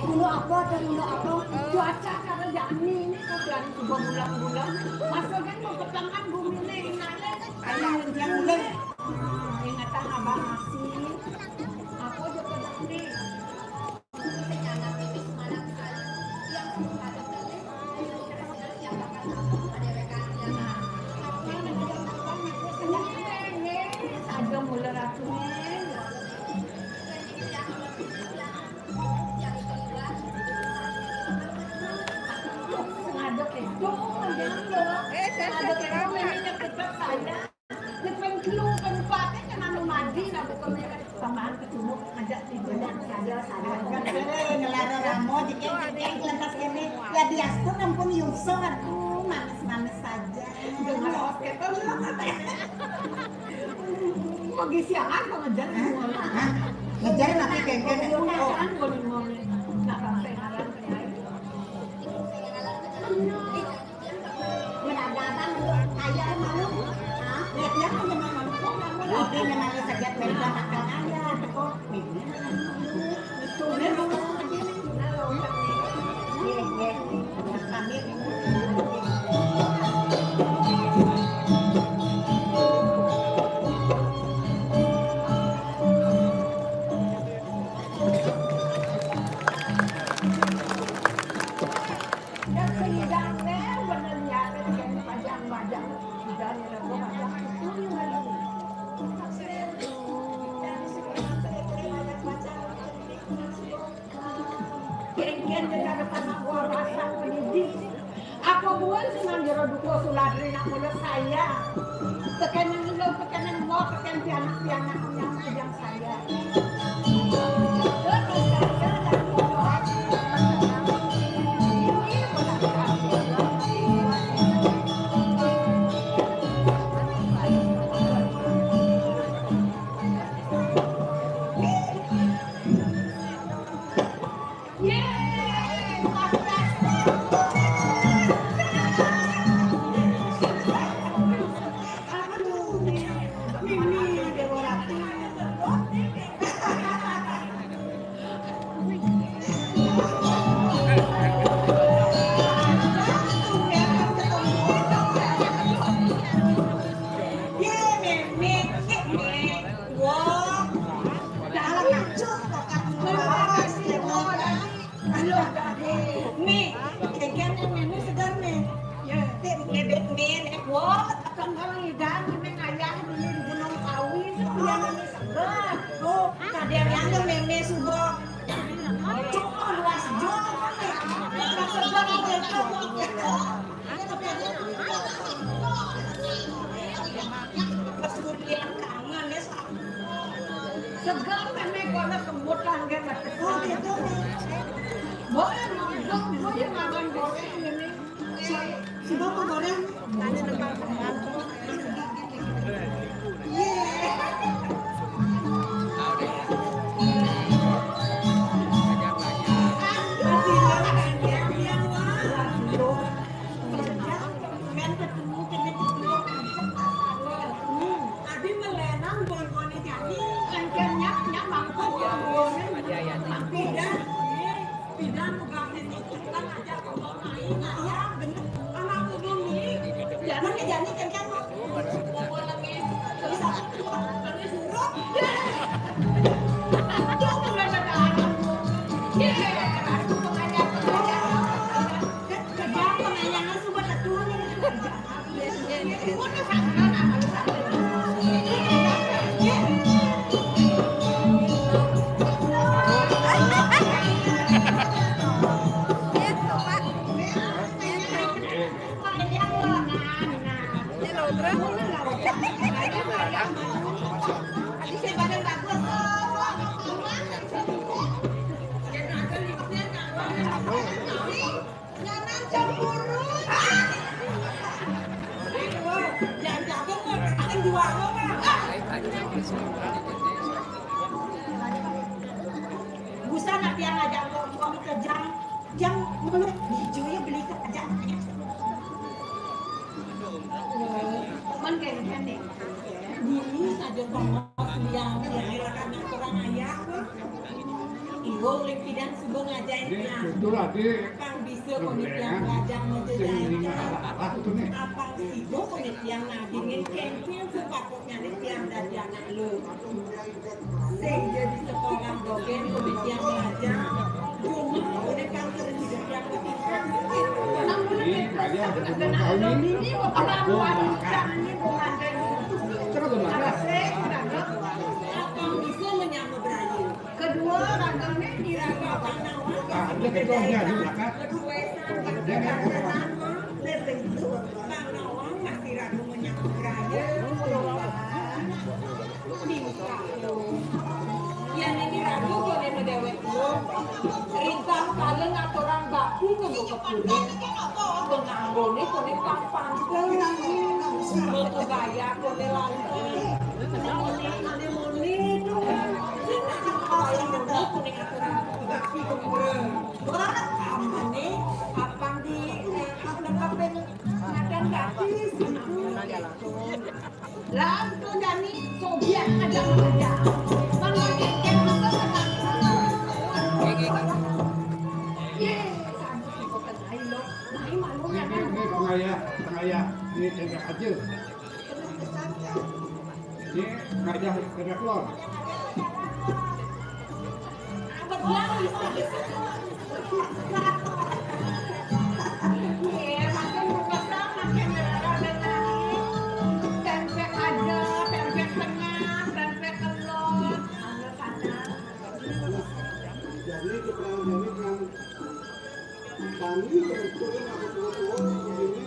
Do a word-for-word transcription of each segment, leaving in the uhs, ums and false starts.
Mula apa, mula apa? Cuaca kada jani ini, kan dari suba bulan-bulan. Masa kan mau ketangan bumi ini, ingatnya. Ayo, yang boleh. Ingatan abah masih. Aku juga ngerti. Saja mula ratu. Ada ketuk, ada ketuk, ada ketuk, memangnya tetap saya. Depan kiu, depan pakai kan anu madi, nah, bukan mereka tambahan ke sumur, ngajak tidur dan saja, saja. Kan kene ngelara ramo, jikeng, jikeng, kelentas kene. Ya, diastun ampun yungso, aduh, manis-manis saja. Dengar oke, tuh, lu katanya. Mau gisiangan, mau ngejar semua. Hah? Ngejar nanti kengkeng. Oh, kan, boleh, boleh. Nah, sampai ngaran, kayak. Kengken dengan anak buah rasa pendidik. Apa buat senang jero duko suladri nak mulut saya. Tekan yang lo, tekan yang mau, tekan pianak-pianak yang kejam saya. Nih, kengken yang ini segar nih. Ya, tik ngebet men, eh, wah, takkan kalau hidan, men ayah ini di Gunung Kawi, yang ini segar. Tuh, kadang yang ini sudah. Cuma luas jual, segar itu. Pas gue bilang kangen, ya, segar, kan, nih, gua anak kembotan, kan. Oh, gitu, nih. Boleh, mau, gua, gua yang makan goreng ini. Sudah mau goreng? Abi melenang, bol-bolnya jadi, engkelnya, nya mangkok, bol-bolnya. Tidak, tidak, tidak, bukan ini, kita ngajak. Busan latihan aja kok, kok kerja. Jang menurut Bijo ya beli kerja. Ini saja bangos liang, liang, anak orang ayah. Iwong lek pidan suba ngajain. Ini betul, Adik. Pang bisa koné tiang belajar majejain. Apang sida koné tiang nagingin kénkén sepatutnyané tiang dadi anak lu. Sing jadi sekolah dogén koné tiang belajar. Cuma koné pang sering hidup yang ketinggalan. Ini kaya ada penumpang ini. Aku makan. Coba lu makan. Apang bisa menyama berayu. Kedua, ragané di ragané. Ah, ini ketuanya, ini makan. Kedua, Bang Nawang masih ragu menyambut raya. Minta lo. Yan ini ragu koné madéwék lo. Rintang kala ngaturang bakti nganggo kepuri. Panganggoné koné pang pantes. Maka gaya koné lantang. Koné, koné, koné, koné. Sing nak kaya ngono koné ngaturang bakti kepuri. Amane apang di, eh, apa, apa, ngadan gadis. Lah, Tuan Dani, sobian aja aja. Bang, ngecek apa, tenang. Ye, sampai ibu kan, ayo, lo. Nah, ini malu. Ini, ini, ini pengayah, pengayah. Ini saya aja. Ini ngajah kerja keluar. Jadi keterangan ini kan kami betul-betul ini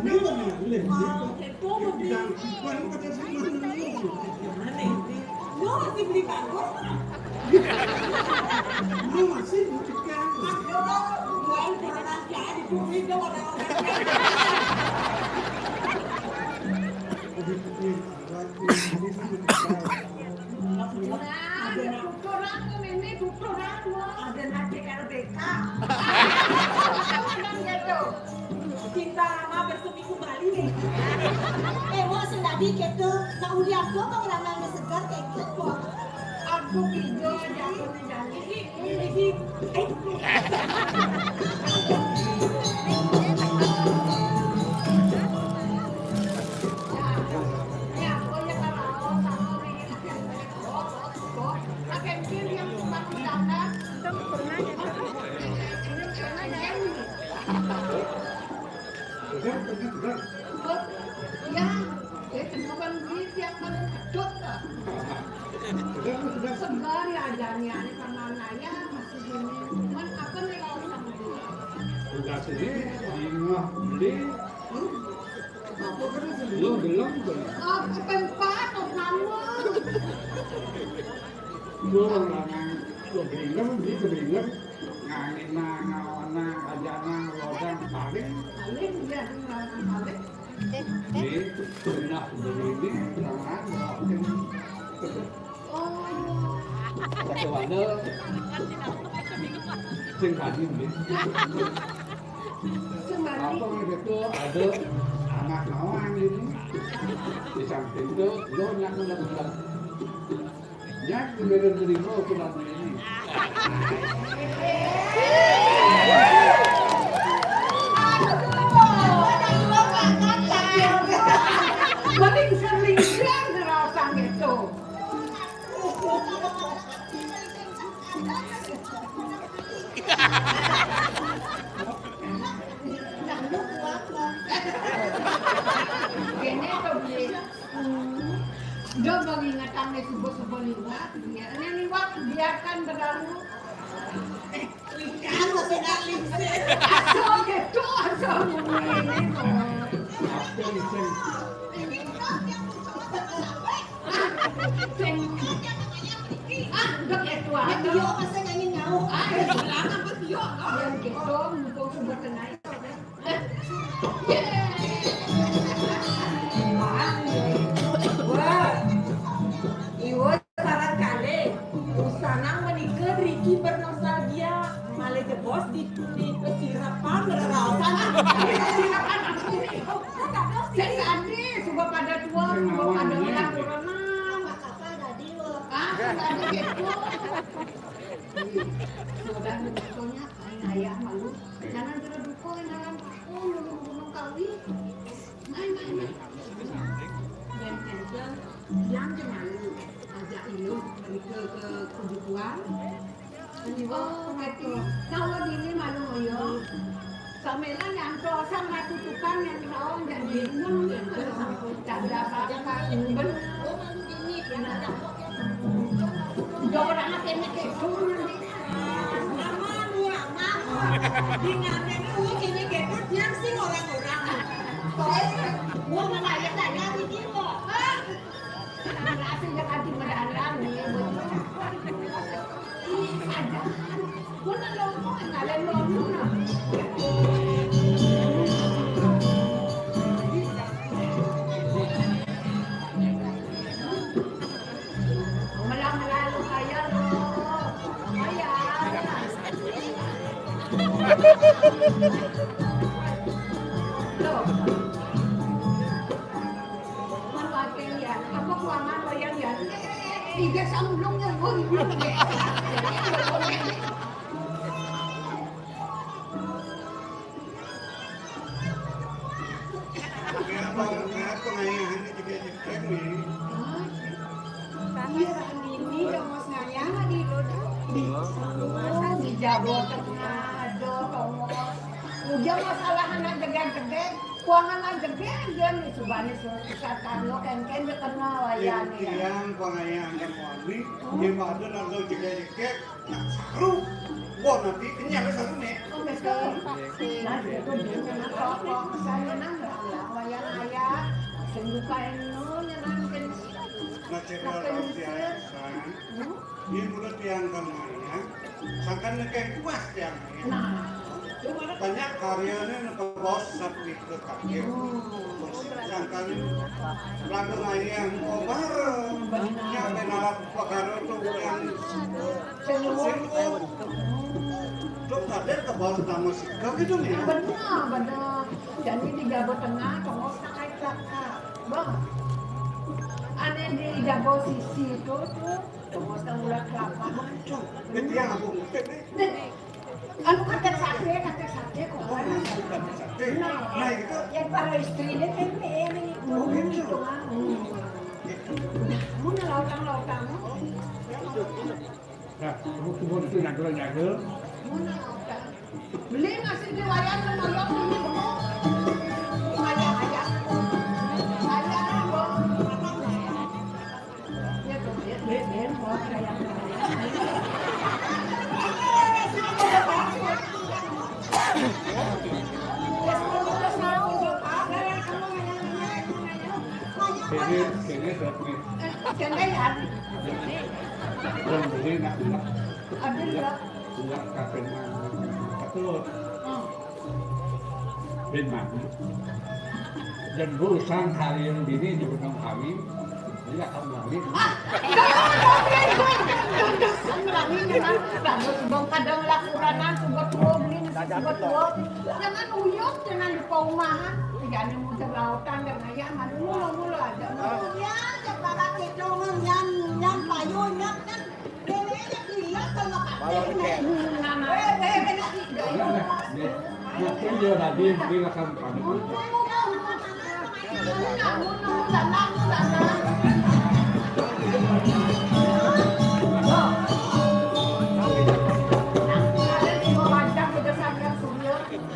Beli, beli, beli. Mau, kepo, beli. Yang bukan pada zaman dulu. Mana ini? Lu masih beli bagus? Lu masih beli bagus? Gua udah pernah jadi duit dong orang-orang. Nah, ada nak tutur aku, Mimi, tutur aku. Ada nak D L B K. Cinta lama bersemi kembali nih. Eh, wah, sing dadi kéto, nak ulian to bang lanang segar kéto, wah. Aku tidur aja, aku tidur. Ini, ini, eh. Ya, ya, oh ya, kalau sama ini. Segar ya, jani, ane, karena naya masih gini. Cuman apa nih kalau sama dia? Udah sini, di rumah beli. Lu gelem tuh. Aku pempat, nama. Lu orang lanang, lu gelem, dia gelem. Ngani nang, ngawana, ajana, lodang, paling. Paling, ya, paling. Ini, genah, ini, orang lanang, Oh. Satu wanda. Sing tadi, nggih. Apa gitu, ada anak nawang ini. Di samping itu, lo nyak udah bilang. Nyak udah nerima ukuran ini. Mending sering-sering ngerasa gitu. Ingatang nih subuh-subuh liwat, ya, ini liwat, biarkan berlalu. Ikan masih nak lingsir. Asal gitu, asal bunyi ini, loh. Sing, ah, udah kayak tua. Ya, dia masa nyanyi nyau. Ah, ya, sekarang apa dia, loh? Yang gitu, mumpung subuh tenang. Wah, iwet barangkali. Usanang menikah Ricky bernostalgia. Malah jebos di, di pesirapan, bereraosan. Sing tadi, suka pada tua, suka pada ulang urenan. Ah, sing tadi gitu. Sudah, sebetulnya, ayah malu. Jangan kena duko yang dalam aku, nulung gunung kawi. Main, main, main. Dan enten, yang jenang, ajak ilung, ke, ke kebutuhan. Ini, oh, ngerti. Kalau dini malu, yo. Samela nyantol sang ratu tukang yang tahu jadi ilung, yang tahu. Canda apa, Pak? Bener. Udah orang apa ini kayak dulu nanti. Aman, Bu, aman. Di ngamen lu ini kita siang sih orang-orang. Soalnya gua mau nanya-nanya di gini kok. Hah? Nang asli ya kan di Medan nih, Bu. Ih, ada. Gua nang lomo, nang lomo, nah. Malah melalu kaya lo. Kaya. Lo. Mapake ya. Apa kuaman wayang ya? Tiga samblung ya, gua. Ngapa, ngapa ngayahan di tiga jekrek nih? Hah? Iya, ini dong, Mas, ngayahan di, di, di Jawa Tengah, aduh, Tongos. Udah masalah anak jegek-jegek, kuangan anak jegek aja nih, coba nih, susah kan lo, ken-ken dia kenal aja nih, ya. Yang pengayahan yang wani, dia mah ada nang jegek-jegek, Nah, saru. Wah, nanti kenyang saru nih. Oh, betul. Nah, itu dia kenapa apa saya nang wayang ayah. Sing buka eno nyenang ken. Nah, cedera biasa. Hmm? Ini mulut yang kemana? Sangkan nekeh puas yang. Nah, banyak karyanya nekeh bos tapi ke kaki. Hmm. Sangkan lagu ayah mau bareng. Benar. Yang benar pekara tuh yang Sing luwung. Dok, sadar ke bawah tamu sika gitu nih. Bener, bener. Jadi di Jawa Tengah, tongos tak kayak kelapa. Bah. Aneh di Jawa sisi itu tuh, tongos tak ulat kelapa. Cok, dia aku ngutip nih. Anu kata sate, kata sate kok. Nah, nah, itu. Yang para istrinya kan ini, ini, Oh, gitu. Gitu kan. Nah, mau lautan-lautan. Nah, tunggu-tunggu itu nyagel-nyagel. Beli nasi di wayang sama lo, ini belum. Wayang aja. Wayang, Bang. Ya tuh, ya, ya, ya, mau kayak Ini, ini, ini. Yang beli nak, nak. Ada nggak? Nggak, nggak pernah. Betul. Hmm. Bin Mami. Dan urusan hari yang dini di Gunung Kami, dia akan Mami. Ah, jangan Mami, jangan Mami, jangan. Bagus dong, kadang laporan, subat dua, beli nasi subat dua. Jangan uyuk, jangan lupa umahan. Jangan muter lautan, dan ayah, mulu, mulu aja. Ya, ya, para kita, nyan, nyan, payu, nyan, kan. Malam ini.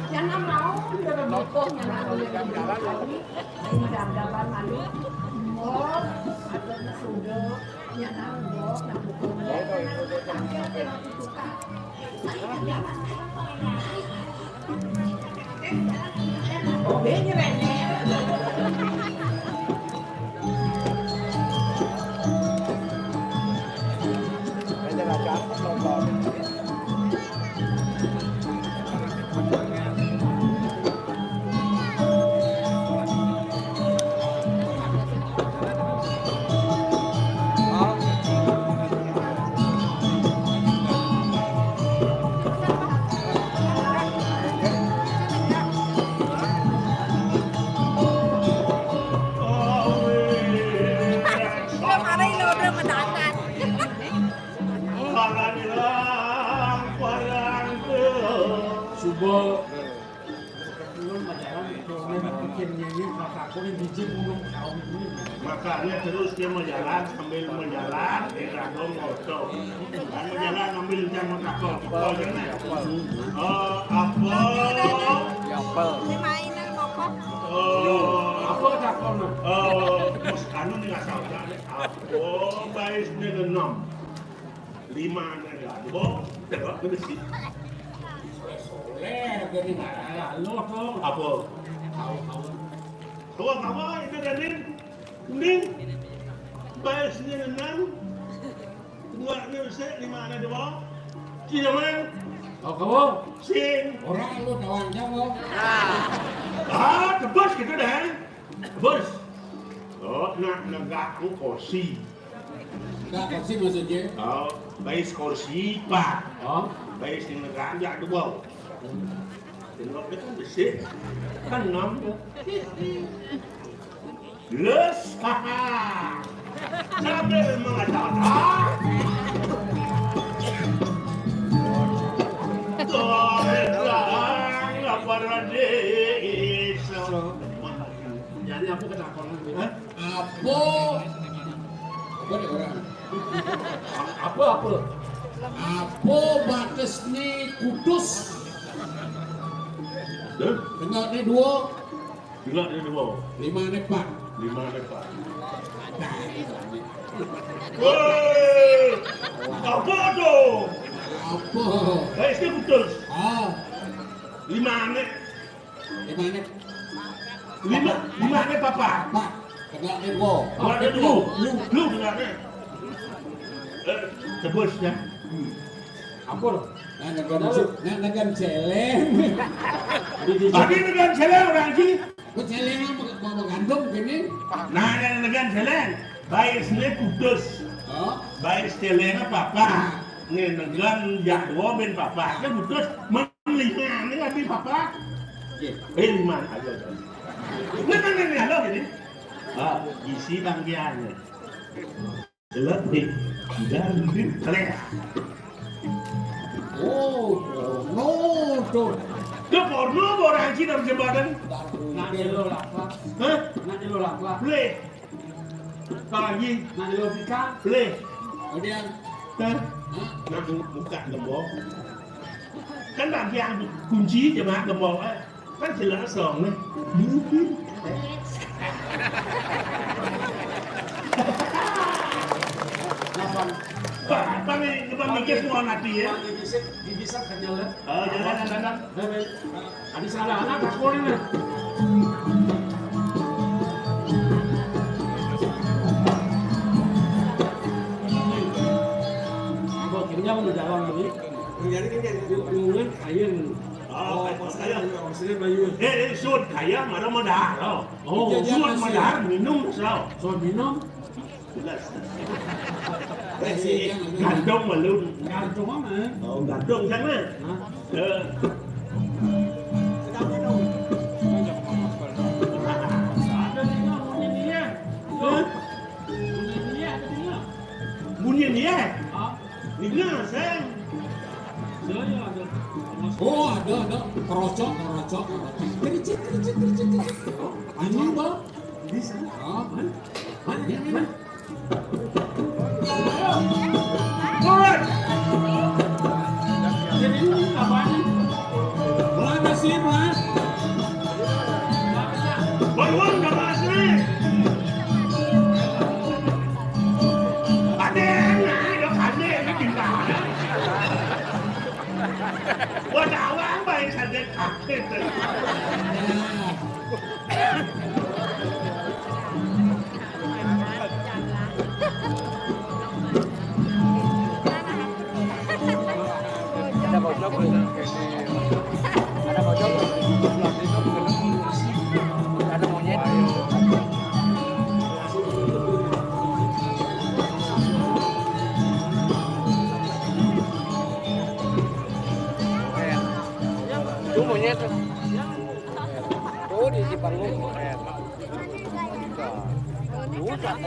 Jangan mau, udah bokoh, jangan mau. Ini udah gambar malu. Oh, ada sudah. Suba. Makanya terus dia mau jalan, sambil mau jalan, dia dong moto. Kan mau jalan sambil jangan takut. Oh, jangan. Oh, apa? Apel. Ini mainan pokok. Oh, apa takut? Oh, mus anu nih nggak tahu. Apa baisnya enam? Lima negara. Oh, coba bersih. Soleh, jadi nggak ada lo tuh. Apa? Tahu, tahu. Tahu apa? Itu tadi. Mending. Baisnya enam. Dua ni besar, lima ada dua. Sini, Mang. Oh, kamu? Sing. Orang lu kawan kamu. Ah, tebus gitu dah. Tebus. Oh, nak negak ku kursi. Enggak, kursi maksudnya? Oh, bais kursi, Pak. Oh? Bais di negara aja dua. Tengok dia kan besar. Kan enam tu. Yes, haha. Sambil mengatakan. Tuhan, apa radis? Jadi apa ketakutan? Hah? Apa? Apa nih orang? Apa, apa? Apa batas ni kudus? Hah? Tengah ni dua. Tengah ni dua. Lima ni empat. Lima ni empat. Woi! Apa tu? Apa? Baik, dia putus. Ah. Lima ni. Lima ni. Lima, lima ni papa. Pak, kena ni dua. Dua ni dua. Lu, lu kena ni. Eh, tebus ya. Hmm. Apa tu? Nah, negan, nah, negan celeng. Tadi negan celeng orang ji. Kau celeng apa mau mengandung kini? Nah, negan celeng. Baik sini putus. Oh? Baik celeng apa apa? Ni negan jak dua ben papa. Dia putus. Lima ni habis papa. Okey. Eh, lima. Ayo, ayo. Ni, ni, ni, ni. Halo, gini. Ah, isi tangkian ni. Gelap ni. Dah, ni, ni. Kelek. Oh, porno tu. Ke porno, orang Cina jembatan. Nak jelo lah, Pak. Hah? Nak jelo lah, Pak. Boleh. Pagi nak logika, boleh. Kemudian, hah? Nak bu-, buka gembok. Kan bagi yang kunci je mak gembok, eh. Kan jelas dong, nih. Lapan. Pak, apa nih? Depan mikir semua nanti ya. Dibisak, dibisak kenyal ya. Oh, jangan, jangan, jangan. Ada salah anak aku ni. Kok kirinya mau jalan lagi? Jadi ini kan ngomongin air. Oh, pas air. Maksudnya bayu. Eh, eh, sud kaya mana mau dah? Oh, sud mau dah minum, so. Sud minum. Jelas. Gantung malu. Gantung mana? Oh, gantung sana. Hah? Eh. Ada dengar bunyi dia. Hah? Bunyi dia, ada dengar. Bunyi dia? Hah? Dengar, sayang. Oh, ada, ada. Kerocok, kerocok, kerocok. Kericik, kericik, kericik, kericik. Ini, Bang. Bisa. Ah, mana? Mana? Mana? Turun. Jadi ini apaan? Mana sih, Mas? Bangun, udah masuk. Ada yang naik, ada yang naik. Wah, awang bae sarjana. Ada pojok, ada pojok. Ada monyet. Itu monyet. Tuh di, di panggung. Udah.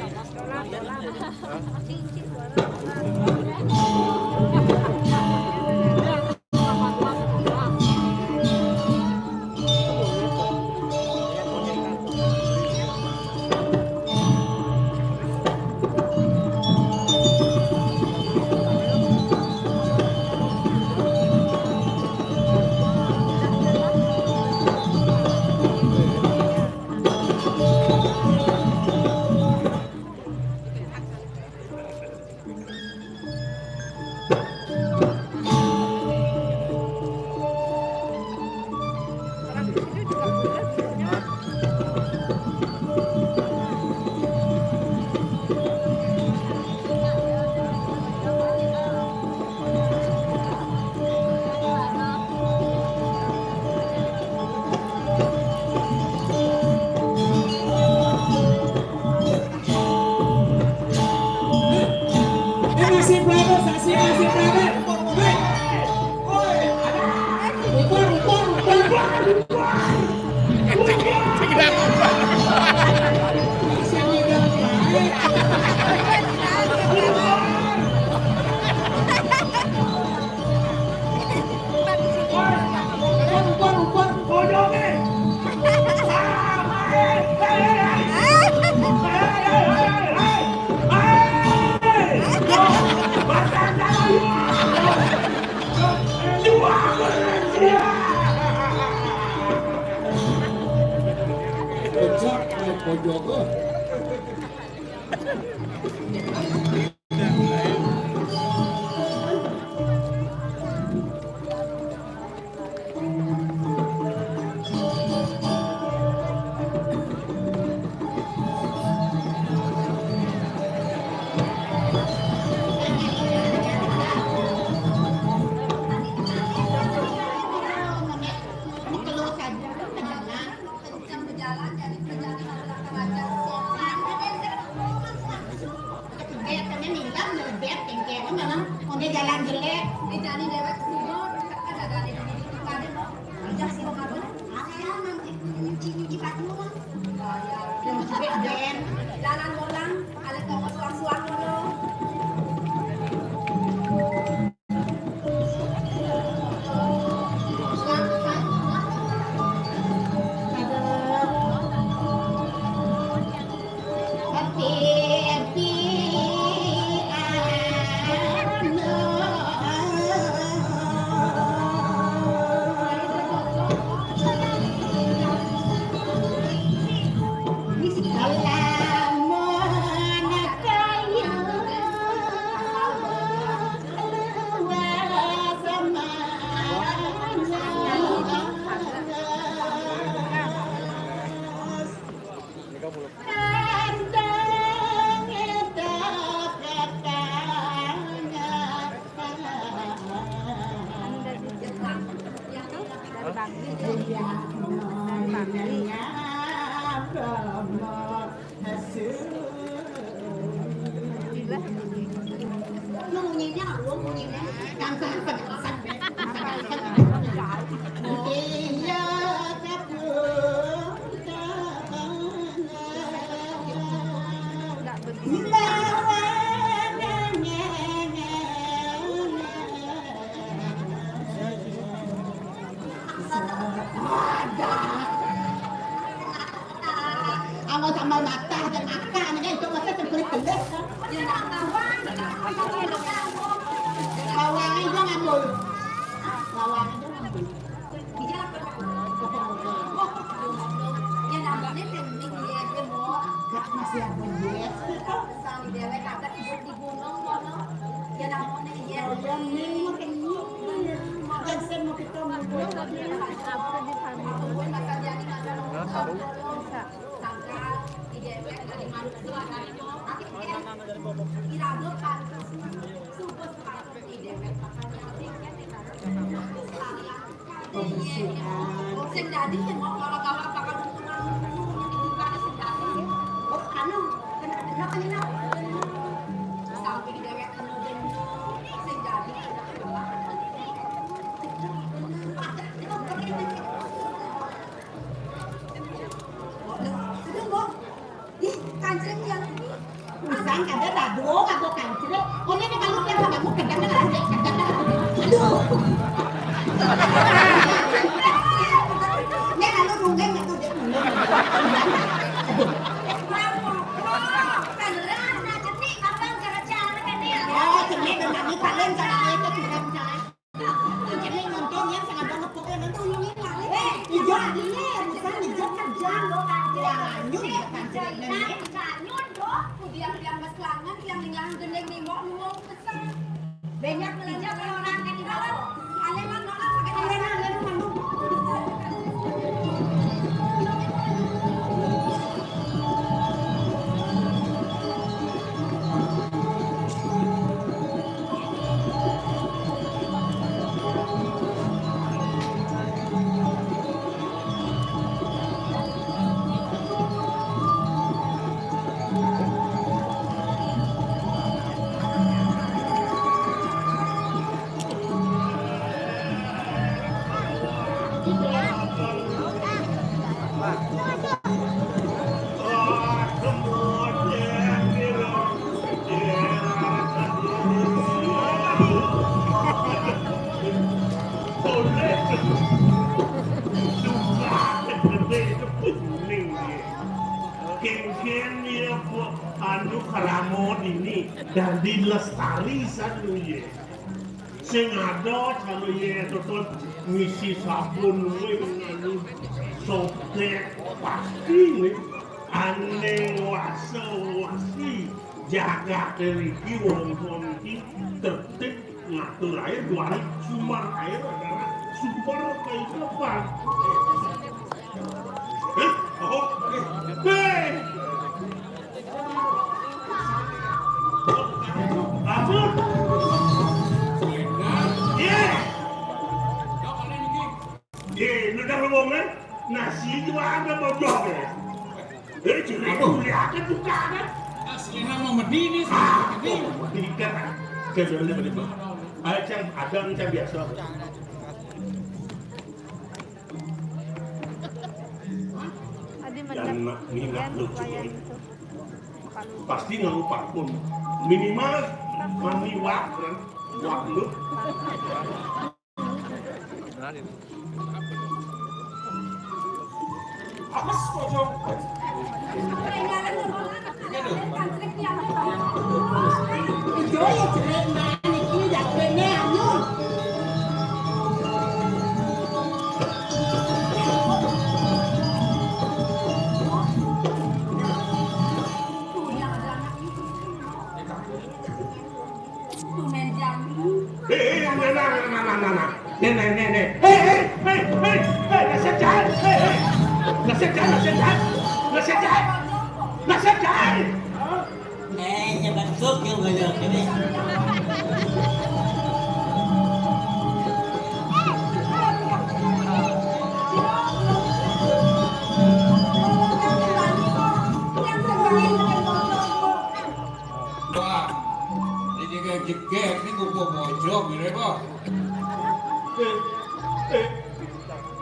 Ini si Brother, saksi si Brother. Hei. Woi, ada. Ukur, ukur, ukur. Masih muda, baik. Pojok, eh, pojok, eh. Jalan jelek, di jani dewek sini, ada dari di, di, di, ada. Kerja sih, apa? Apa ya, nanti nyuci, nyuci baju. Jalan bolang, ada tongos suang-suang dulu. Amo sambal matah dan makan, kan itu masa semprit geleh. Bawang aja ngambul. Bawang aja ngambul. Masih apa, ya? Sali dewek kagak tidur di gunung kono. Ya namanya ya. Oh, ya, ini mah kenyang. Makan sih Sing dadi yen mau kalau gawa bakal sing dadi. Oh, anu, kena kena kena. Sampai dewek kena kena. Sing dadi kena kena. Aduh, Mbok. Ih, kancing ya. Usang kada dadung aku kancing. Ini nih kalau dia kamu kedang lah, kedang lah. Aduh. Ini kalau nunggu aku dia nunggu. Aduh. Oh, sini dengan ini paling sama itu tidak salah. Jadi nonton yang sangat banget pokoknya nanti ulangin lah. Eh, hijau adine, bukan hijau kerja. Wah, nyun ya kan. Nah, nyun dong. Udah yang meslangan, yang ninggalan gendeng nih, mau lu mau pesen. Banyak hijau kalau orang kan di bawah. Aleman, aleman, aleman. Kengken ya, Bu, anu, keramo dini dan dilestari sanu ya. Sing ada kalau ya tetep ngisi sabun, wing, anu, sobek, pasti nih. Ane wasa-wasi jaga riki, wong-wong iki tertib ngatur air, dua hari sumber air adalah sumber kehidupan. Hah? Oh, eh, hei! Ampun! Iya! Ye, lu dah ngomong, eh? Nasi juga ada bocor, ya? Eh, jadi kuliah kan buka, kan? Aslinya mau medini, ah, medini. Medini kan. Saya sudah lihat, Pak. Ayo, Cang, ada, Cang, biasa. Adi. Dan mendak nak minat lucu, pasti nganggo parfum. Minimal mandi wak, kan? Wak lu. Awas, pojok. Tumen jam. Eh, eh, nah, nah, nah, nah, nah, nah. Nih, nih, nih, nih. Eh, eh, eh, eh, eh, nasib jahat. Eh, eh. Nasib jahat, nasib jahat. Nasib jahat. Nasib jahat. Eh, cepat suk yang banyak ini. Wah, ini kayak jeger, ini kupu bojong, gitu, Bos. Eh, eh,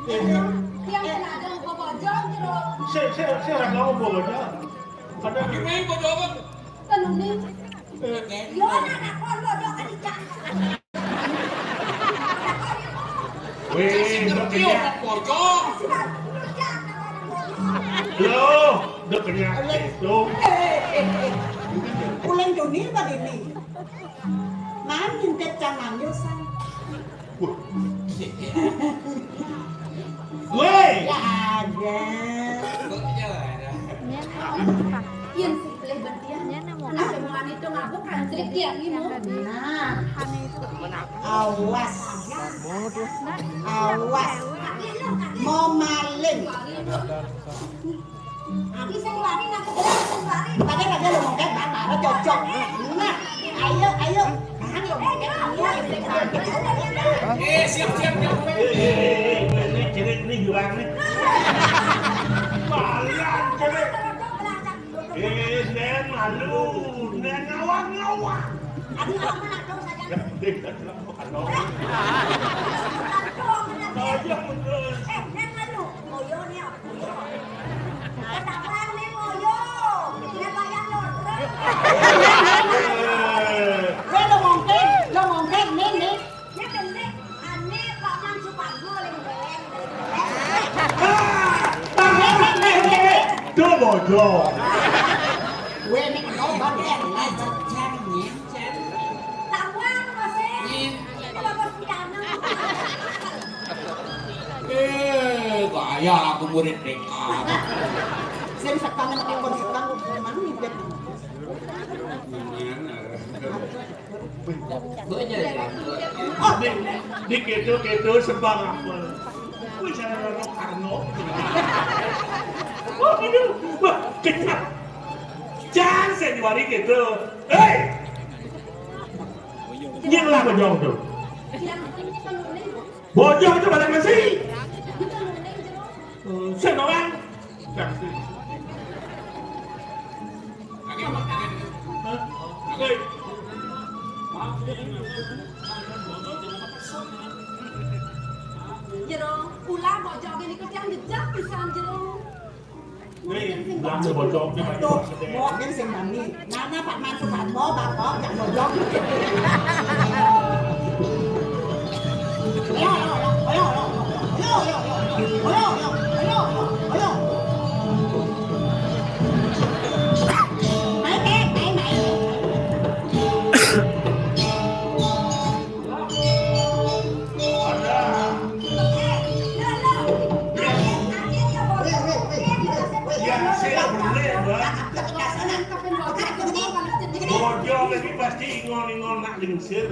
eh. Yang ada kupu bojong, gitu. Saya, saya, saya nggak tahu kupu bojong. Ada. Gimana bojong? Tenuni. Eh. Yo, anak kupu bojong kan ikan. Weh, udah kenyang. Loh, udah kenyang itu. Pulang Joni tadi nih. Nah, ngintip canang yo, Sang. Weh. Ya ada. Yen sih pilih bertian. Anak omongan itu ngabuk kan, cerit ya, ini. Nah. Awas. Awas. Mau maling. Tadi, tadi lo mau kayak mana? Lo cocok. Nah, ayo, ayo. Tahan lo mau kayak mana? Eh, siap, siap, siap. Eh, eh, eh, ini, ini, ini jurang nih. Malang, cewek. Eh, Nen malu, Nen ngawang-ngawang. Aduh, apa nak dong saja? Ya, deh, dah, dah, makan dong. Ayo, betul. Eh, Nen malu. Moyo nih, apa? Moyo. Kenapa nih moyo? Nen bayar lo. Eh. Lo, lo mungkin, lo mungkin, nih, nih. Nek gendek, ane Pak Man Supargo lagi belen, lagi belen. Ah, ah, eh, eh, eh, tuh bojong. Gue nek kau bang, eh, ngajar cari nih, cari. Tawa apa sih? Iya. Itu bagus piano. Eh, gaya aku murid T K. Saya bisa kangen, aku bisa kangen, mana nih, Beb? Lumayan, eh. Banyak ya. Oh, di, di gitu, gitu, sebang apa? Wih, saya Rano Karno. Oh, gitu. Wah, kenyang. Jangan saya diwari gitu. Hei! Nying lah bojong tuh. Bojong itu barang masih. Saya doang. Hah? Hei. Jero, ulah kok joge niku tiyang jejak pisan, Jero. Hei, ulah bojong. Tuh, mungkin sing nani. Nana Pak Mansur Harto, Bapak, yang bojong. Bojong iki pasti ingol-ingol nak lingsir.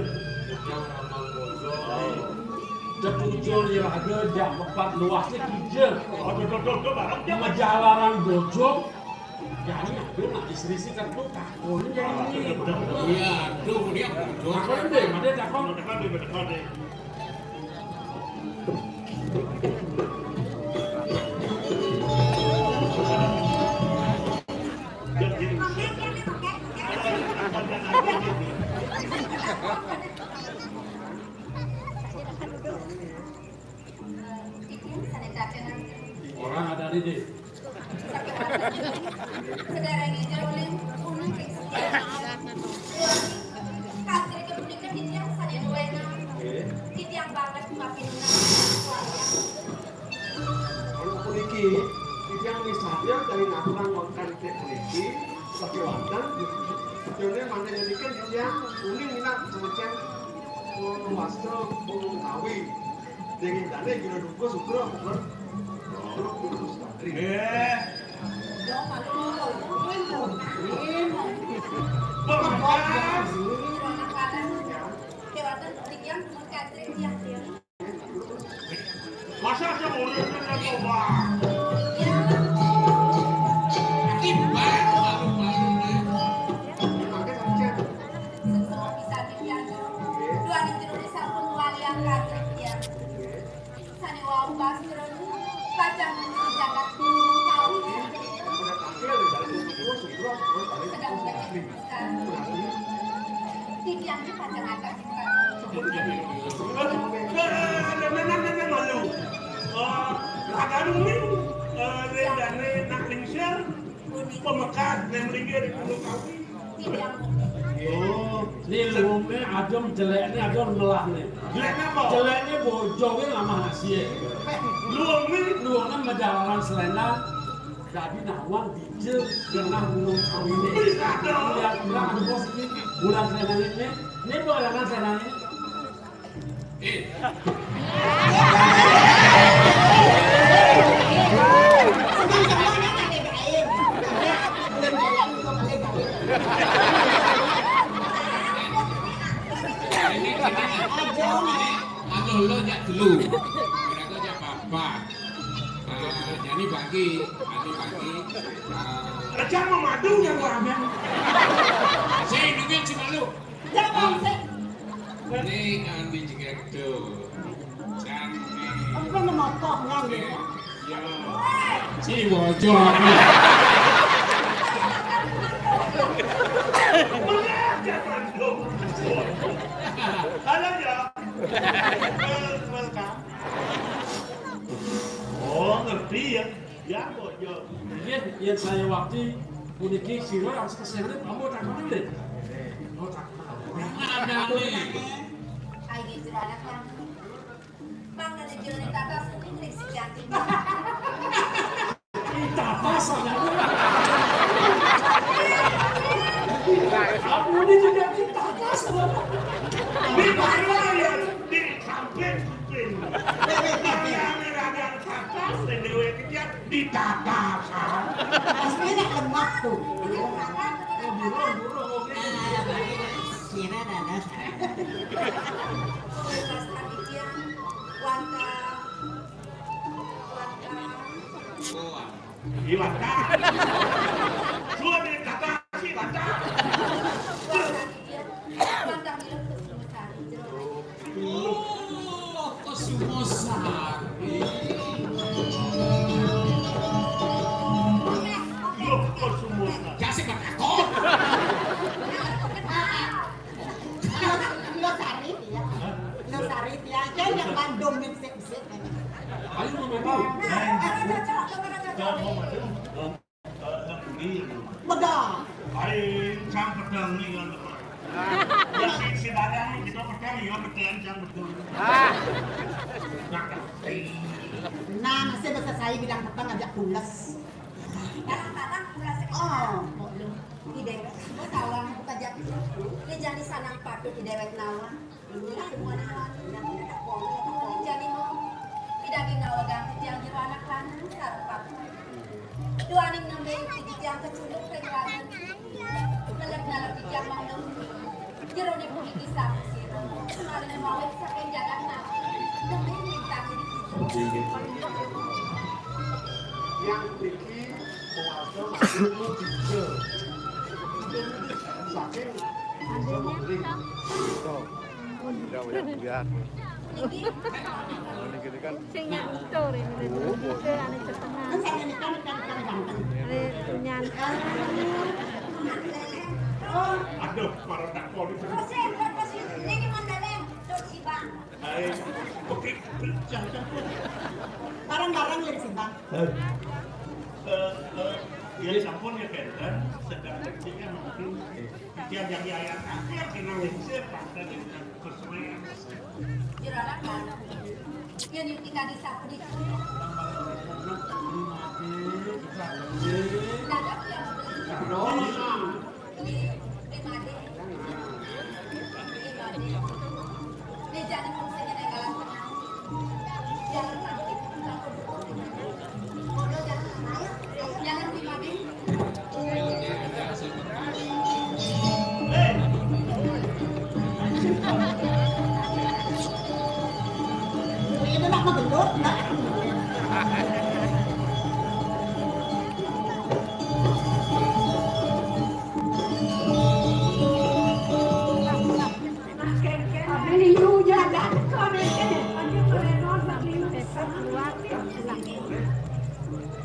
Tetujul ya ada jam empat luasnya kijel. Aduh, aduh, aduh, aduh, barang dia. Majalaran bojong. Jadi aku nak istri si kertu takon jadi. Iya, tuh dia bojong. Takon deh, ada takon. Takon deh, takon deh. Orang ada di deh. Sedherenge uling, uling ing setian. Kasrike punika titiang sané duwéna. Nggih. Titiang banget mapinungan. Kula puniki, titiang misadya kaliyan aturan wonten ing puniki, sakéwanten, déné manten niki titiang uling minat semacam, eh, wasta kawi. Dene dane gila duka sutra, sutra. Sutra kudu santri. Nggih. Masa sing urip kena coba? Ibarat malu-malu. Sesuai bisa dibiarkan. Dua hari jeruk sampun walian kaget ya. Sané wau Baskara pacang jagat gunung kawi. Sedang becik pisan. Titiang iki pacang agak pisan. Eh, eh, eh, eh, malu. Eh, ragane muni, eh, rendane nak lingsir, pemekat, nek mriki di gunung kawi. Oh, ini lume adem, jelekne adem, melahne. Jelekne apa? Jelekne bojone lamah asihe. Lume? Lume majalaran selendang. Dadi nawang dije genah gunung kawine. Bisa dong. Lihat bilang ada bos ini, bulan selendang ini. Ini bulan selendang ini. Eh. Ini, ini, anu, Lo jak telu. Mereka jak papat. Ah, jadi bagi, anu bagi. Ah, Rencana mau madu ya gua ambil. Saya hidupnya cuma lu. Jangan sih. Ini kan di Cikerdo. Cantik. Apa nama motor ngambil? Ya. Si bocor. Halo ya. Wel-, welcome. Oh, ngerti ya. Ya, kok, yo. Nggih, yen saya waktu puniki sira harus kesehatan kamu tak deh. Oh, tak ada nih. Ayo, jero anak kan. Bang, dari jero ini tak ada sini, nih, si cantik. Kita pasang. Aku ini juga kita pasang. Ini bahaya ya. Di samping kuping. Yang merah dan atas, yang dewe kerja di tatasan. Aslinya lemak tuh. Oh, burung, burung, oke. Kira ada. Wanta. Wanta. Iwata. Suami kata si Iwata. Oh, Kusuma Sari. Yo, Kusuma Sari. Kasih bertakon. Lo Sari ya. Lo Sari ya. Kayak yang Bandung nih, sip, sip. Ayo, Mama. Mega. Aing cang pedang nih kan. Ya, si, si Dadang gitu pedang, ya, pedang cang pedang. Nah, masih bahasa saya bilang pedang ngajak pules. Kadang-kadang pules. Oh, kok lu? Ide, gua tahu aku kerja. Ini jadi sanang patut di dewek nawa. Ini semuanya nawa. Ini tak boleh, tak boleh jadi mau. Tidak dinawa ganti yang jiwa anak lanang, sarap. Duaning nembe iki titiang kecunduk ring raden. Ngelek-ngelek titiang mangdem. Jerone puniki sami sira. Semaline mawit saking Jagatnawi. Nembe lintang iki. Yang mriki keluarga Mas Ibu tiga. Saking Adanya. Tuh. Udah banyak buyar. Ini gini kan. Sing nyantor ini, dan kita ane setengah. Ini nyantor. Aduh, para tak polisi. Ini gimana, Lem? Tuh, si Bang. Hai. Oke, jangan. Bareng-bareng ya, si Bang. Eh, eh, ya sampun ya, Kenten. Sedang kecilnya mungkin. Tiang yang ayat akhir kena lingsir, pantai dengan kesuwen. Jeranak mana? Yang yuk tinggal di sapu di. Dadak yang beli. Beli, beli made. Beli made. Dia jadi fungsinya naik kelas.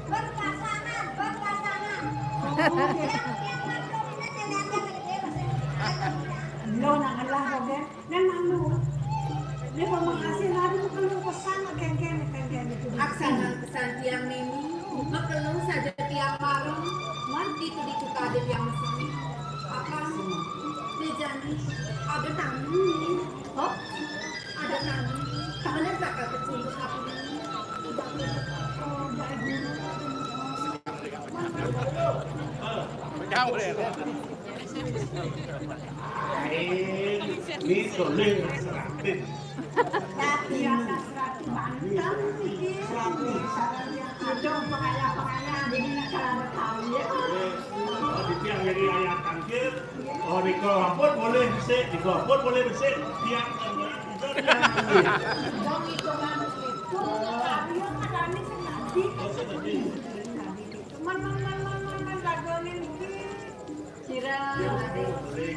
Berpasangan, berpasangan. Lo nang Allah, Roger. Nang anu. Dia pemangkasi lari tuh kalau pesan, kengkeng, kengkeng itu. Aksanan pesan tiang nini, makelung saja tiang marung, man itu di tukade tiang mesin. Apa? Dia janji, ada tamu nih. Oh? Ada tamu. Mana bakal kecunduk aku ini? Udah, udah. Oh, udah, udah. Jauh deh. Ini suling seratin. Tapi seratin banten iki. Seratin. Ada pengayah-pengayah, jadi nak cara Betawi ya. Jadi yang jadi ayah tangkil, oh, di kelompok boleh besik, di kelompok boleh besik. Tiang tengah. Dong hitungan itu, tapi yang ada ini sing ngaji. Teman, teman, teman, teman, teman, lagu ini. Sira. Madé Budi.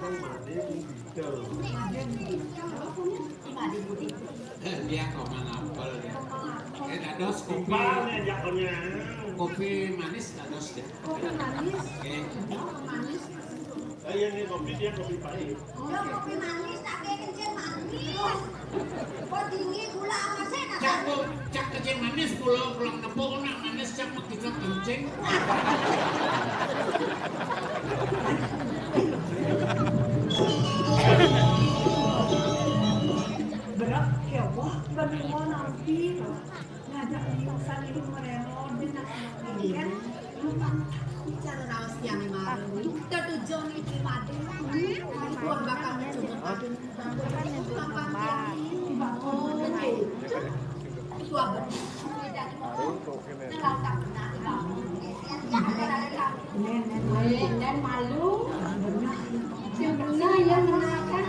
Madé Budi. Madé Budi. Eh, dia kok mana apel ya? Eh, dados kopi. Kopi manis dados ya. Kopi manis. Oke. Kopi manis. Eh, iya, ini kopi dia kopi pahit. Yo, kopi manis, tapi kencing manis. Kok dingin gula apa sih? Cak, cak kencing manis, pulau pulang nepuk, nak manis, cak mau kita kencing. Berat, ya, wah, gak mau nanti. Ngajak liusan iku meremot, ben nak ngeken. Lupa bicara raos tiang marung. Tetujon iki mati. Pun bakal ngejenguk aku. Papan tiang iki bakal ngejenguk. Itu apa? Nelak tak benar, Bang. Dan malu. Yang benar, ya, menang, kan?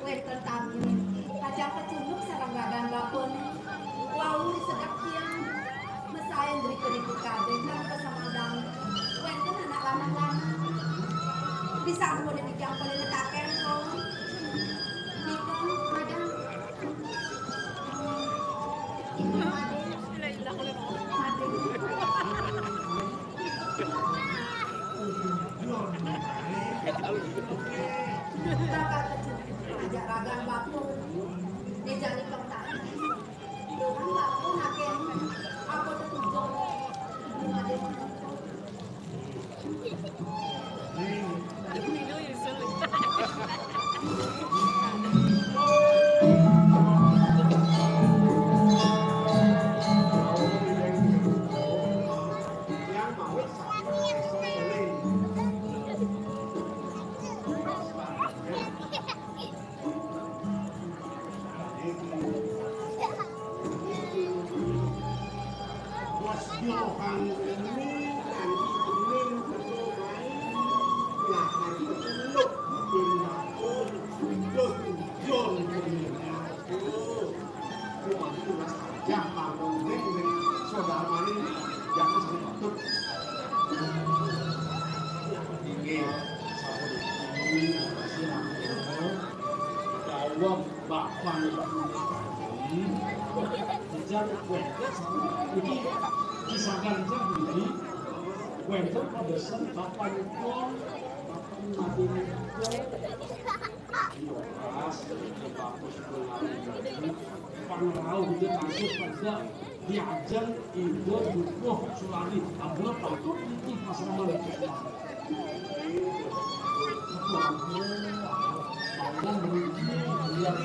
Wénten tamu, kacang kecunduk sareng gagang bapun. Wau sedek tiang, mesain beriku-riku kabéh lan pesemandang. Wénten anak lanang-lanang. Disampun niki tiang pun netaken, kok. Nika, madang. Madé. Madé. Bakal kecil, ajak ragang bapun. Dia jadi kentang. Tuhan bapun akeh. Apa tuh tujuan? Belum ada yang Inggih, sampun iki, kawon Bapak Ibu tadi, hujan kuwénten, iki disampaikan iki, kuwénten padasan Bapak Ibu, Bapak Ibu, Mas, Bapak Ibu, pangrauh itu kasus pada diajeng Ida Dukuh Sulani. Abah patut nitih pasraman. Abah mriki lihat.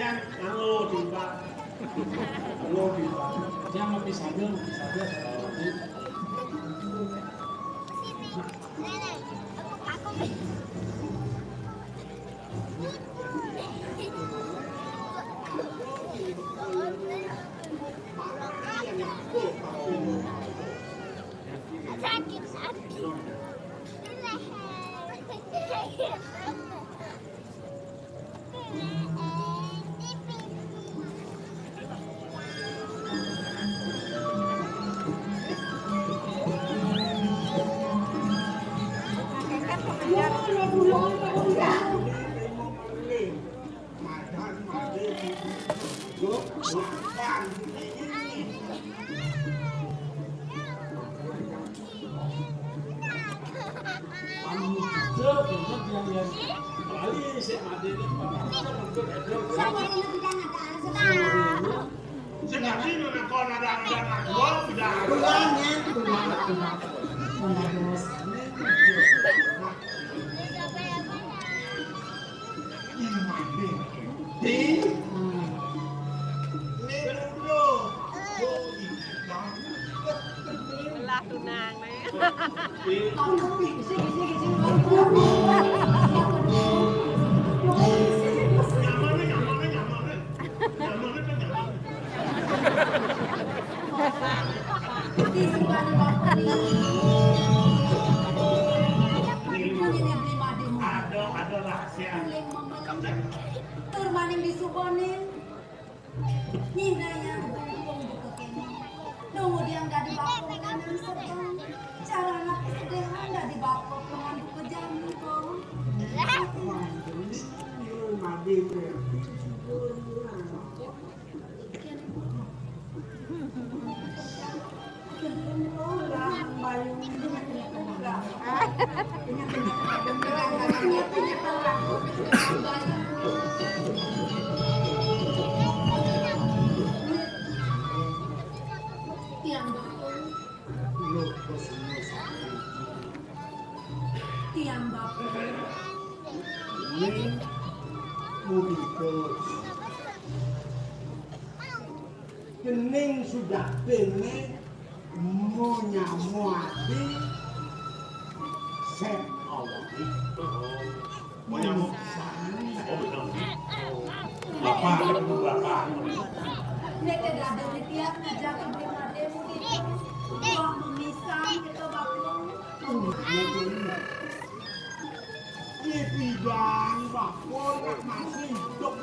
Halo, Bang. Halo, Bang. Dia mau pisah, dia mau pisah, dia mau pisah. Sing ngerti nek kon ada, ada anak dua, udah. Pulang ya, pulang, pulang. Pulang, Bos. Di? Belah tunang nih. Ada, ada rahasia. Tur maning disubonin. Nyinaya wong buka kene. Nunggu dia dadi bakok nang sedang. Carana kesedehan dadi bakok nang buka jamu to. Made berarti sudah. Tiang bakul. Ini muridku. Dening sudah dene menyamua ati set Allah. Menyamua. Oh, betul. Bapak, bapak. Nek ada di tiang ngajak ibu ademu di wah memisah kita bakul. Iki bang bakul masih hidup.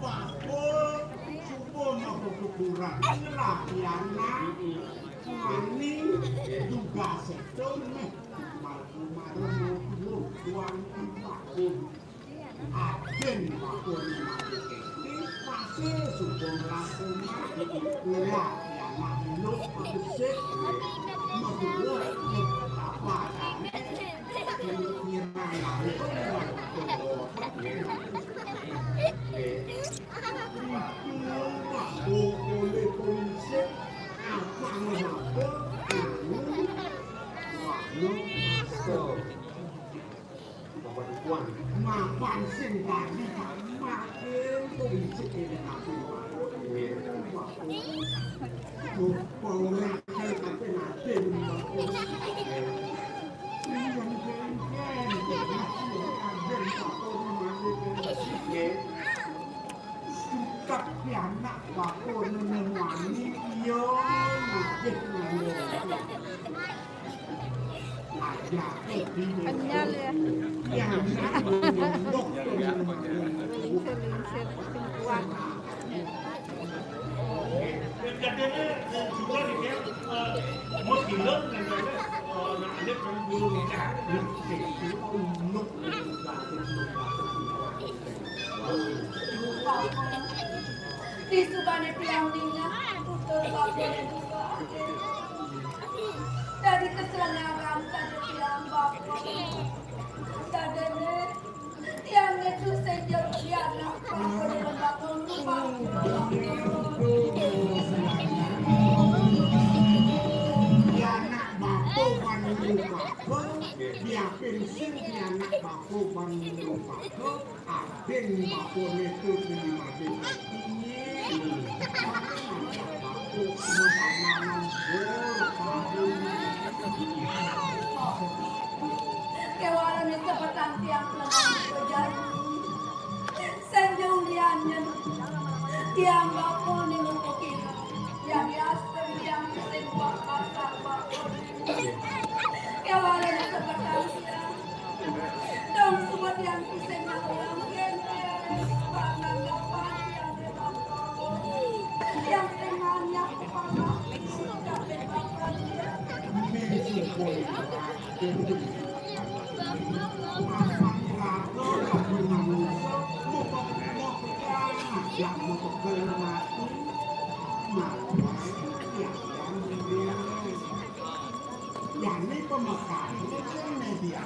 Bakul supo nopo kuburan latihan. Wani juga sedo meh. Marung-marung tuang bakul. Aden bakul mati kete, pasti supo ngrasuna. Latihan makhluk besik. Meduwa apa. Mapan sing tadi makin kok becik ini aku. Apa orang kan kate nate. Iya, iya, iya. Sukat pianak bakul nemu wani, iya, nagih nemu. Anyar ya. Lingsir-lingsir, sing kuat. Jadinya juga nih, eh, mau gila, eh, nak ada kan guru nikah. Disubane tiang ningah, tutur bakul buka. Dadi kesenangan saja tiang bakul. Sadene tiang itu sejak anak bakul bakul bakul. Aben sing pianak bapa ban nulung bapa, aben bapa netu bini made kopi. Bapa mantap mananan bol kabun. Kéwala nika petang tiang pelengan bejani. Sanjung lian nyen. Tiang bapa ning upa kira. Tiang yas tiang sing buah pasar bapa. Kéwala nika petang tiang. Dong suba tiang sing ngalulang kénkén. Panganggapan tiang. Tiang sing nganyak kepala. Sudah bebas. Jani pemekar itu media.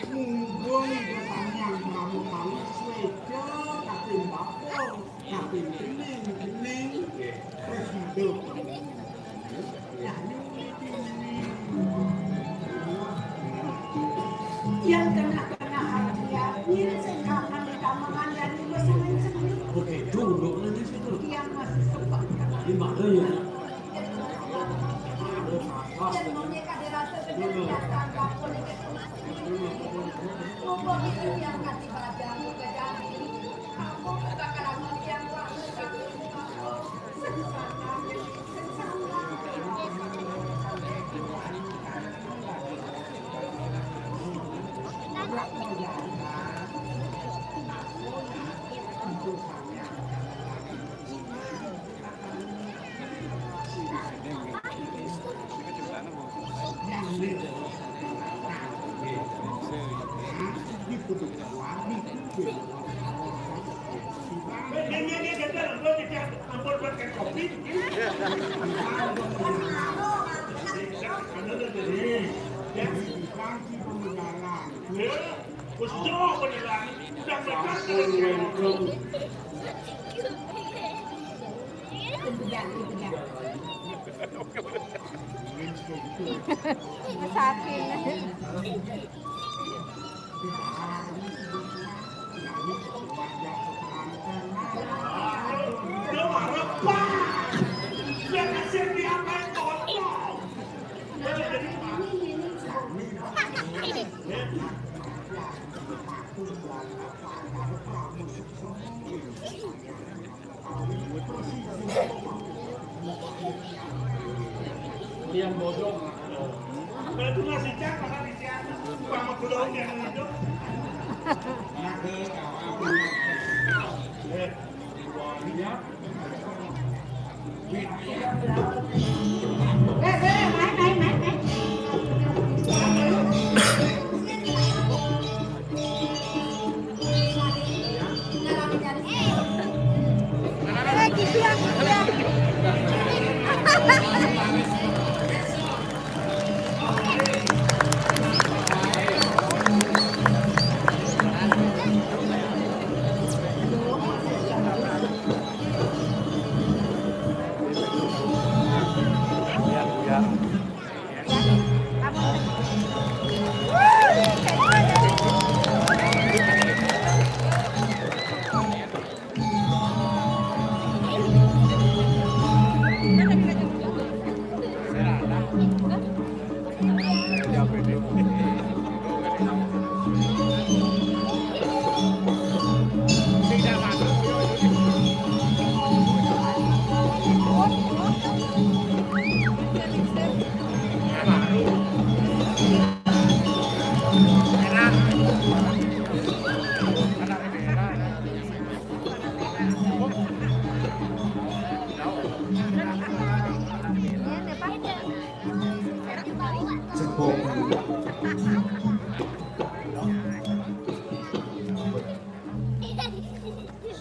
Mumpung Ida Sang Hyang Prabu Kali swéda kaping bapa. Kaping kening, kening, terus hidup. Yén keneh-keneh hartia, nyén sing kapan ditamangan dan ibu seneng-seneng. Oke, dulu nanti situ. Tiang masih sempat kenal. Di mana ya? Ada salah. Yén monyé kadé rasa kenyang datang, bakul iki. Mumpung itu tiang kasih bajang, bajang. Sakit. Yang bodong. Itu nggak sih, Cak, makan di sini. Tukang magelang yang hidup. Eh, iya.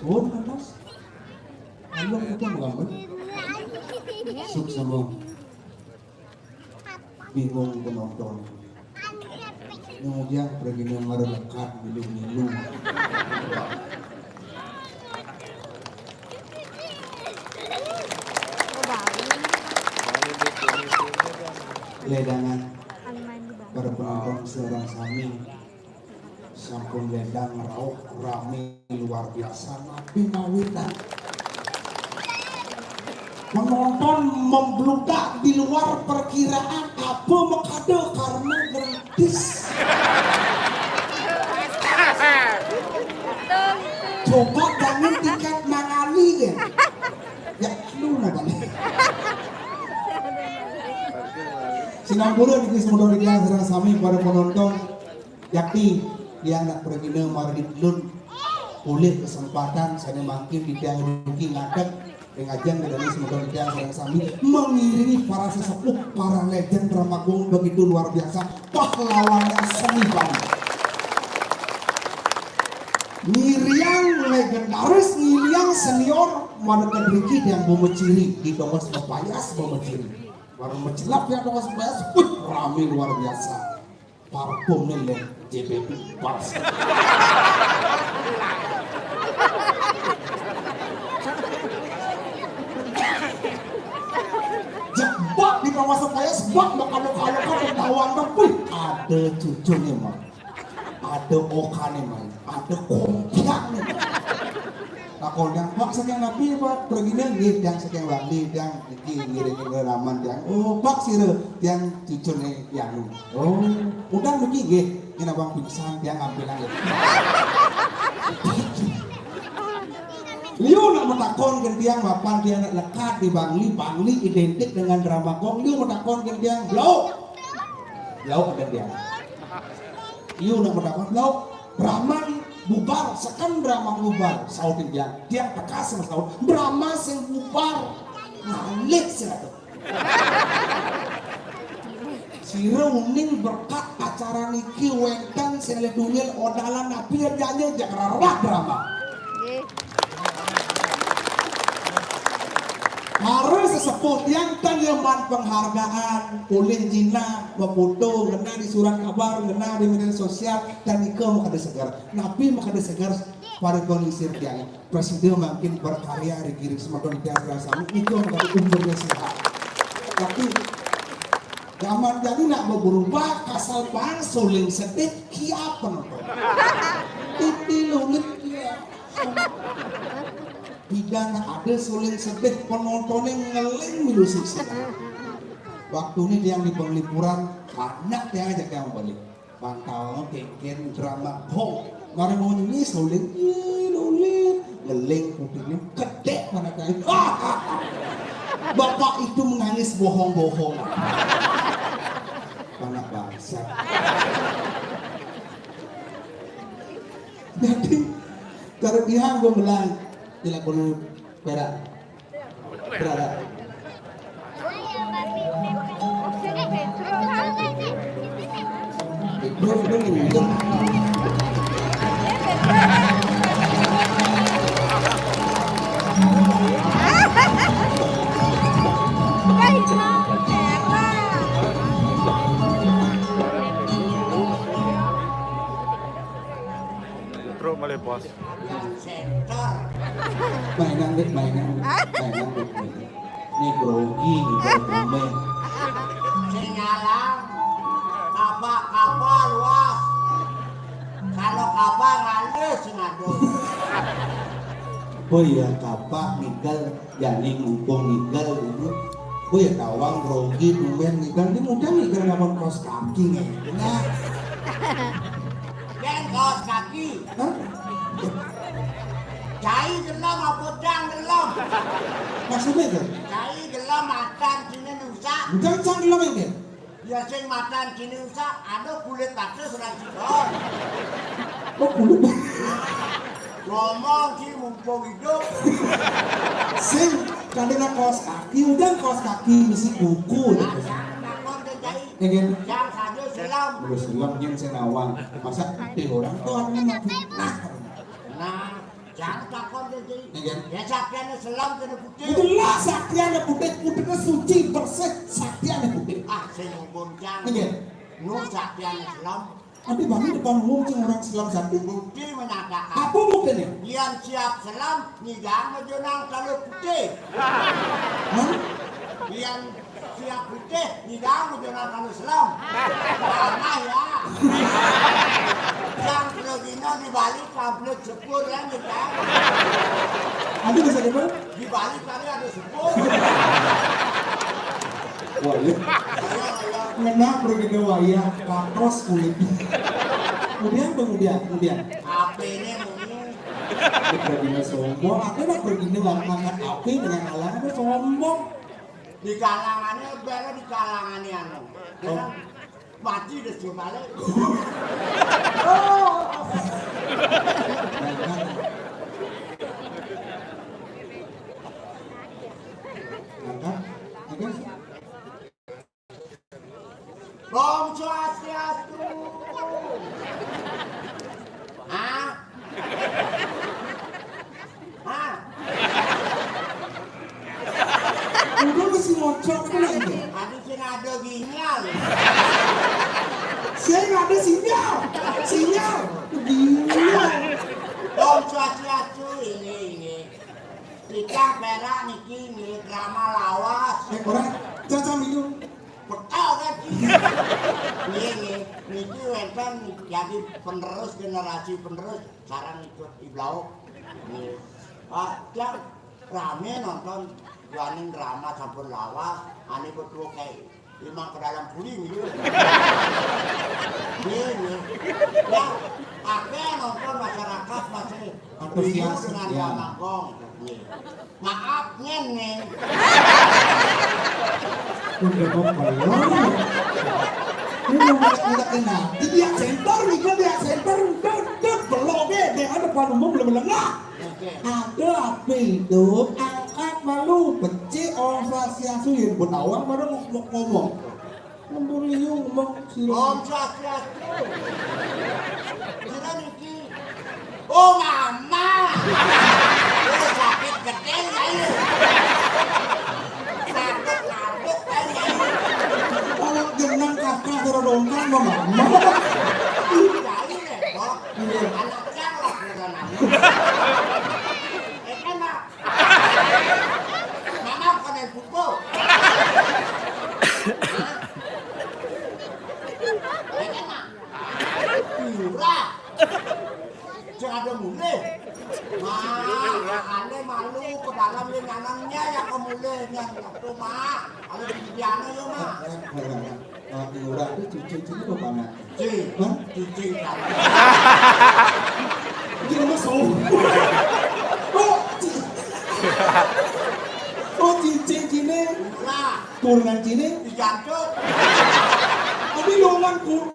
Suwun, Mas. Anu, itu ngelamun. Suksma. Bingung penonton. Nyugiang pergi nang marelekat milu-milu. Ledangan. sareng sami sampun ledang rauh rame luar biasa, napi mawinan penonton membludak di luar perkiraan, apa makada karena gratis. Coba dangan tiket mangali ya. Ya lu nah balik. Sinampura niki semeton titiang sareng sami para penonton. Yakti tiang nak pragina margi telun polih kesempatan sane mangkin titiang niki ngadeg ring ajeng Ida Dane semeton titiang sareng sami mengiringi para sesepuh, para legend drama gong begitu luar biasa, pahlawan seni Bali. Ngiriang legendaris, ngiriang senior, maneka driki yang bomeciri, di tongos bepayas bomeciri. Baru mecelap yang tongos bepayas, wih, rame luar biasa. Parfumnya le, J P P, Pars. Jebak di tongos bepayas, bak, makan kayu-kayu, bawang, wih, ada cucunya, Mak. Ada okane, man. Ada kompiakne, man. Takon tiang, "Pak, saking napi, Pak?" Pragina, "Nggih, tiang saking Bali, tiang niki ngiringi reraman tiang." "Oh, Pak, sira?" "Tiang cucune Yanu." "Oh, udah niki nggih, yen abang pingsan tiang ampilang nggih." Liu nak matakon ken tiang mapan tiang nak lekad di Bangli, Bangli identik dengan drama gong. Liu matakon ken tiang, "Blau." Blau ada tiang. Iu nak mendapat lauk, drama bubar, seken drama bubar, sautin tiang. Tiang tekas sama saut, drama sing bubar. Ngalih sing atuh. Sira uning berkat acara niki wenten sing le tungil odalan napi janji jak rerah drama. Harus sesepuh tiang tan yang man penghargaan, ulih jina, mafoto, ngena di surat kabar, ngena di media sosial, dan ika makada seger. Napi makada seger, para pengisir tiang. Presiden makin berkarya di kiri semeton tiang sami, ika makada umurnya sehat. Tapi zaman jani nak berubah, kasal pang suling sedih, kiap penonton. Titi lulit dia. Bidang ada suling sedih, penontonnya ngeling milu sisi. Waktu ini tiang di penglipuran, banyak tiang ajak tiang balik. Bantal kengken drama gong. Mari mau nyanyi suling, ih, lulit. Ngeling putihnya, kedek mana kain. Bapak itu menangis bohong-bohong. Anak bangsa. Jadi, kalau dia gue bilang, tidak perlu berat. Berat. Itu, itu, itu. Truk malih, Bos. Mainan, Dik, mainan. Mainan, Dik. Ini grogi, nih, grogi. Sing nyalang, kapak-kapak luas. Kalau kapak ngalih, sing aduh. Oh iya, kapak, ngikel. Jani mumpung ngikel gitu. Ku ya tawang grogi tumben ngikel. Di muda ngikel ngapain kaos kaki nih? Nah. Yang kaos kaki. Hah? Cai gelem apa cang gelem? Maksudnya itu? Cai gelem macan sini nusa. Bukan cang gelem ini. Ya sing macan sini nusa, ada kulit bagus orang Cirebon. Oh, kulit. Ngomong sih mumpung hidup. Sing, kadang kaos kaki, udah kaos kaki, mesti kuku. Nah, gitu. Jangan takon ke jai. Ya, kan? Yang saja selam. Terus selam, yang saya nawang. Masa putih orang tuh ada yang mati. Nah. Nah, jangan takon ke jai. Ya, kan? Ya, sakian selam kena putih. Itulah sakian putih, putihnya suci, bersih, sakian putih. Ah, sing mumpung cang. Ya, kan? Nu sakian selam. Adi bani depan umum cing orang selam satu. Bukti menyatakan. Apa buktinya? Yang siap selam, nyidang majenang kalau putih. Hah? Di Yang siap putih, di dalam udah makan Islam. Lama ya. Yang pergi di balik, kampret sepur, ya, gitu. Ada bisa gitu? Di balik tadi ada sepur. Wah, iya. Ayo, ayo. Ngena pergi wayah, kapros kulit. Kemudian, kemudian, kemudian. Apa ini, Muni? Pergi sombong, aku nak pergi ngangkat api dengan alang, aku sombong. Di kalangannya, bela di kalangannya, anu. Oh. Mati deh, coba le. Oh. Angkat, angkat. Om Swastiastu. Hah? Hah? Udah mesti ngocok apa lagi? Tadi sih ada sinyal. Saya nggak ada sinyal. Sinyal. Sinyal. Om Swastiastu, ini, ini. Kita perak niki, ini drama lawas. Eh, orang caca minum. Betul kan? Ini, ini. Niki wonten jadi penerus, generasi penerus. Sekarang ikut di Blau. Nih. Ah, yang rame nonton, duaning drama sampun lawas, ane betul kayak lima ke dalam kuling gitu. Nih, nih. Ya, akeh nonton masyarakat masih antusias dengan ya. Drama Gong. Nih. Maaf, nyen, nyen. Udah mau belum? Ini mau ngajak-ngajakin nanti dia center nih, kan dia center, udah, udah, belum deh, dia ada paling belum lengah. Oke. Ada apa itu? Angkat malu, becik, Om Swastiastu, yang buat awal baru mau ngomong. Ngomong liu, ngomong sira. Om Swastiastu. Sira niki. Oh, Mama. Oh, sakit gedeng, ayo. Sakit ngaduk, ayo. Kalau jeneng kakak sira dongkang, Mama. Mama. Iya, iya, kok. Iya. Anak yang lah, kira nama. Eh, kan, Mak? Mama bukan yang pukul. Hah? Eh, kan, Mak? Murah. Jangan ada mulih. Mak, ane malu ke dalam yang nanamnya ya ke mulih yang itu, Mak. Kalau di Indiana ya, Mak. Kalau di Lurah itu cucu-cucu apa, Mak? Ci. Hah? Cici. Iki nama so. Oh, ci. Oh, cici cine. Lurah. Turunan cine. Dijancut. Tapi longan ku-,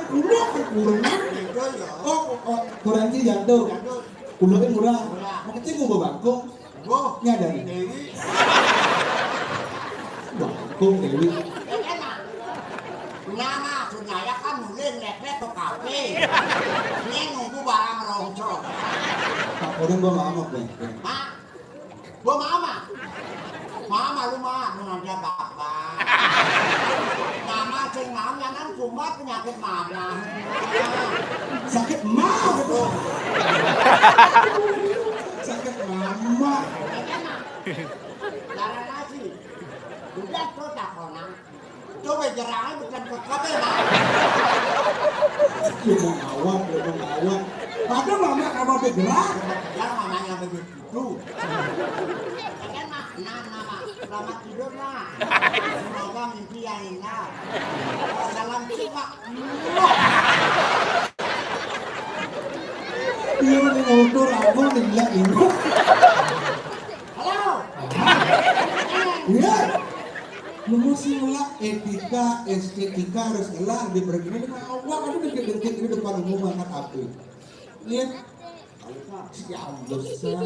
kulo kurunan. Itu ya. Oh, oh, kuranci jantung. Jantung. Kulo kan murah. Murah. Mau kecil mau bangkung. Wah, nyadari. Dewi. Bangkung Dewi. Enak. Nama Sunaya kan mulai ngepet ke kafe. Ini nunggu barang roncong. Tak orang gua lama, Bang. Hah? Gua mama. Mama lu mah, lu nanti bapak. Mama sing mau nyanan kumat penyakit mama. Sakit mah. Sakit mama. Darah nasi. Udah tuh takonan. Coba jerangnya bukan kok kabeh, Mak. Iya, mau ngawat, iya, mau ngawat. Padahal mama kalau bergerak. Ya, mamanya begitu. Kan, Mak, nah, nah, Mak. Selamat tidur, Mak. Semoga mimpi yang indah. Salam sih, Mak. Iya, ini motor aku nih, ya, ini. Halo. Iya. Lu mesti ngelak etika, estetika harus ngelak di pergi. Ini awak aku dikit-dikit di depan umum angkat api. Iya. Ya, besar.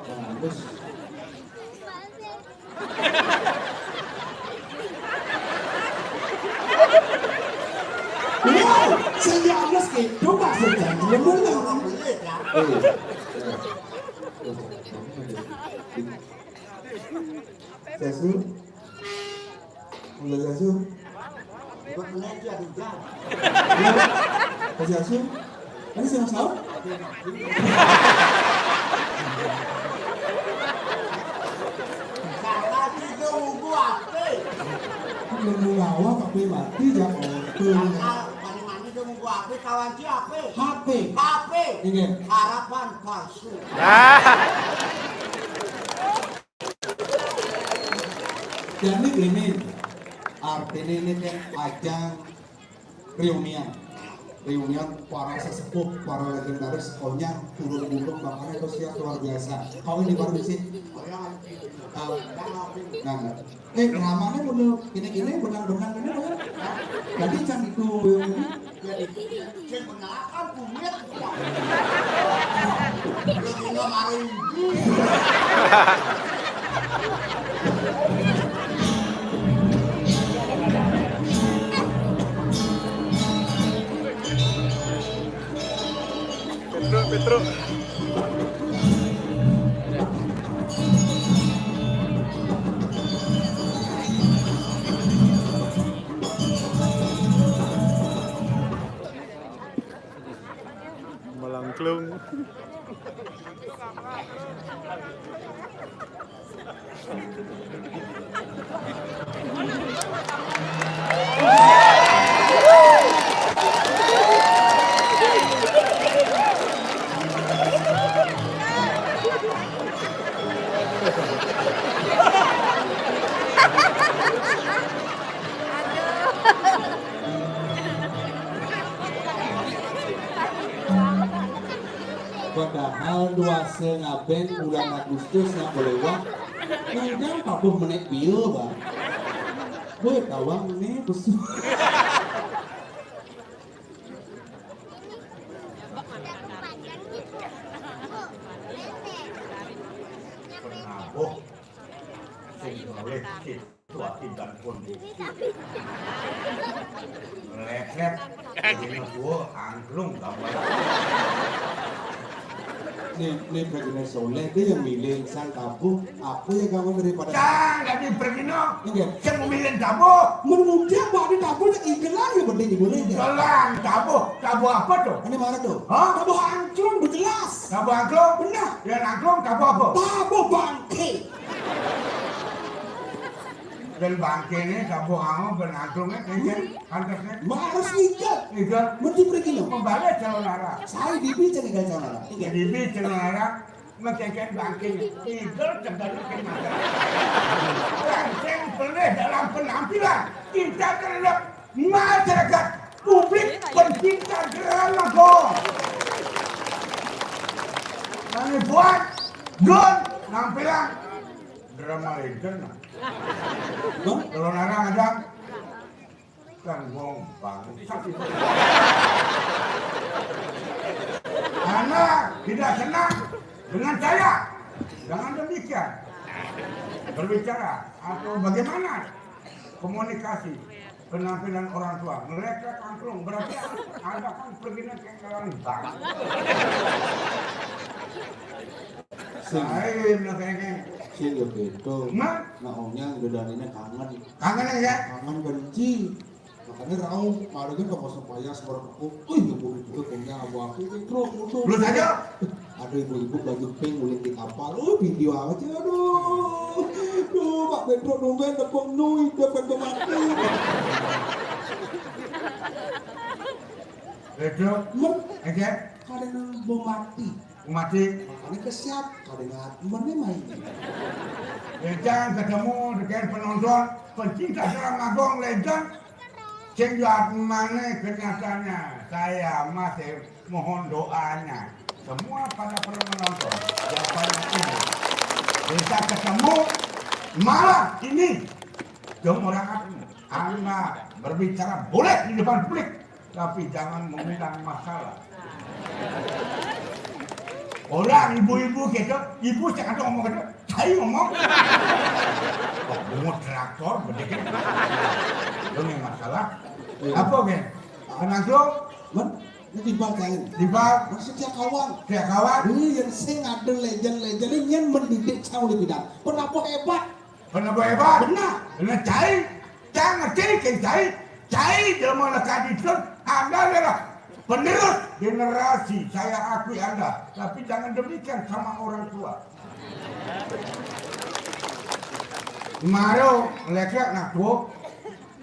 Bagus. Wow, sing diambles gitu maksudnya. Bener. Iya. Sasu. Mulai sasu. Buat mengaji, aduh, jam. Iya. Kasih asu. Ini sama saus? Nyawa kabeh mati ya. Akal, paling mandi dia mau apa? Kawan dia apa? H P. H P. Inggih. Harapan palsu. Ah. Jadi ini artinya ini kan ajang reunian. Reunian para sesepuh, para legendaris, konyang, turun gunung, makanya itu siap luar biasa. Kau ini baru sih. Nah, nah. Eh, namanya bener gini-gini, benang-benang ini, kan? Jadi can itu. Jadi, sing benang kan kunyit. Lu bunga maring. Petruk, Petruk. Melangklung. Padahal dua setengah ben bulan Agustus nak lewat. Kadang papuh menek bio, Bang. Boy, kawang ni besu. Penabuh. Sing oleh Situasi dan kondisi. Lepet. Ini gua angklung gambar. Nih, nih, President Soleh, dia yang milih sang tabuh, apa ya kamu daripada Cang, jadi pergi no. Enggak. Saya mau milih tabuh. Menurut dia, Pak, ini tabuh, tak igelan ya, penting ibu nih. Igelan, tabuh. Tabuh apa tuh? Ini mana tuh? Hah? Tabuh angklung, jelas. Tabuh angklung? Benar. Ya, angklung, tabuh apa? Tabuh bangke. Dan bangke ni, tabuh angklung, ben angklung ni, kan, kan, pantas ni. Mak harus ngigal. Ngigal. Mesti pergi no. Membalik calon arah. Saya dibi cari gal calon arah. Iya. Dibi calon arah, mengkengkeng bangke ni. Ngigal cendana ke mata. Rancang pelih dalam penampilan. Kita terhadap masyarakat publik pencinta drama gong. Nani buat, Gun, nampilan. Drama legend lah. Bang, kalau larang ada kan ngomong bangsat itu. Karena tidak senang dengan saya. Jangan demikian. Berbicara atau bagaimana komunikasi penampilan orang tua. Mereka angklung, berarti ada kan perginya kayak orang banget. Sing. Lain lah kayaknya. Sing ya beda. Nah? Nah, onyang bedanya kangen. Kangen ya? Kangen benci. Makanya rauh, kemarin kan ke pasar payas, baru aku, "Wih, ibu-ibu punya apa aku, Bro, mutu." Belum saja. Ada ibu-ibu baju pink nguling di kapal. Oh, video aja, aduh. Duh, Pak Pedro nungguin tepung nui, dia pengen mati. Pedro, men, oke. Kadang mau mati. Mati. Makanya kesiap, kadang mana main. Ya, jangan ketemu dengan penonton, pencinta drama gong legend. Sing jahat mana kenyataannya? Saya masih mohon doanya. Semua para penonton yang banyak ini bisa ketemu malam ini. Dong orang aku, Anda berbicara boleh di depan publik, tapi jangan mengundang masalah. Orang ibu-ibu gitu, ibu cakap ngomong gitu, saya ngomong. Oh, moderator, begitu. Lu yang masalah. Iya. Apa, Gen? Anak lu? Men, ini tiba kain. Tiba. Maksudnya kawan. Dia kawan. Ini yang sing ada legend-legend ini yang mendidik saya oleh bidang. Kenapa hebat? Kenapa hebat? Benar. Benar, cai. Jangan ngerti, kan, cai. Cai, dia mau lekat di itu. Anda adalah penerus generasi. Saya akui Anda. Tapi jangan demikian sama orang tua. Maro, lekat nak tuh.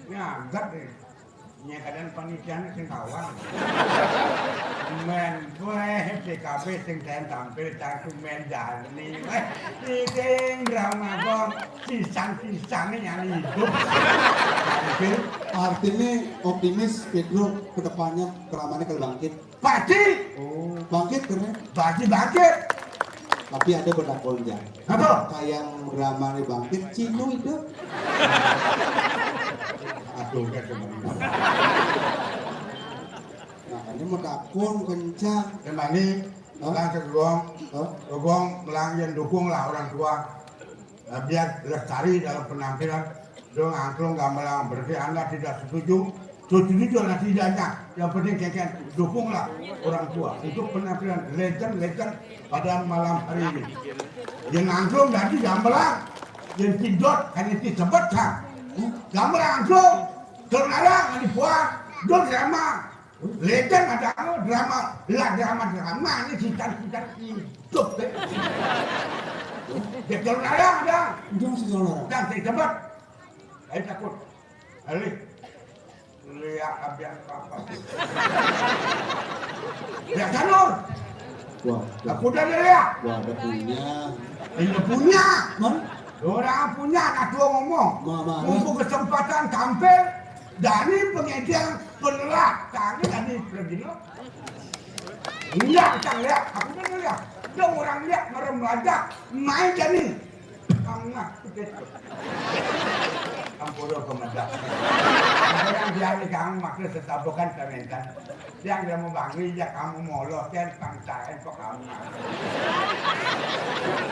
Nyaget nih. Nya kadang panitiane sing kawan. Men kowe T K B sing ten tampil cangkem men jani. Weh, sing drama kok sisan-sisannya yang hidup. Artinya optimis Pedro ke depannya dramanya kalau bangkit. Pasti. Oh, bangkit keren. Pasti bangkit. Tapi ada benda konjak. Apa? Kayak drama nih bangkit, Cino itu. Aduh, kan cuma. Makanya mau takon kencang. Emang ini Hah? Melang ke gong, Hah? Gong melang yang dukung lah orang tua. Nah, biar lestari dalam penampilan. Dong angklung gamelan, berarti Anda tidak setuju. Setuju lah tidaknya. Yang penting keken dukunglah orang tua untuk penampilan legend-legend pada malam hari ini. Yang angklung tadi gamelan, yang tidot hanya disebut kan. Gamelan angklung, terlarang dibuat, dong drama. Legend ada anu drama, lah drama-drama ini sisan-sisan hidup deh. Dia kalau ada, ada. Untung si Sonora. Dan saya cepat. Saya takut. Alih. Lihat abian apa? Lihat Sanur. Wah, Aku udah lihat. Wah, ada punya. Ini punya. Mana? Orang punya, anak tua ngomong. Mama. Mumpung kesempatan tampil, Dani pengejar penelah. Kami tadi pergi lo. Enggak, kita lihat. Aku udah lihat. Dong orang lihat merem aja. Main Dani. Kamu nggak? Ampun, pemedah. Orang biar di kamu maksud setabukan komentar. Yang dia mau bangun, ya kamu molotin, bangsain kok kamu.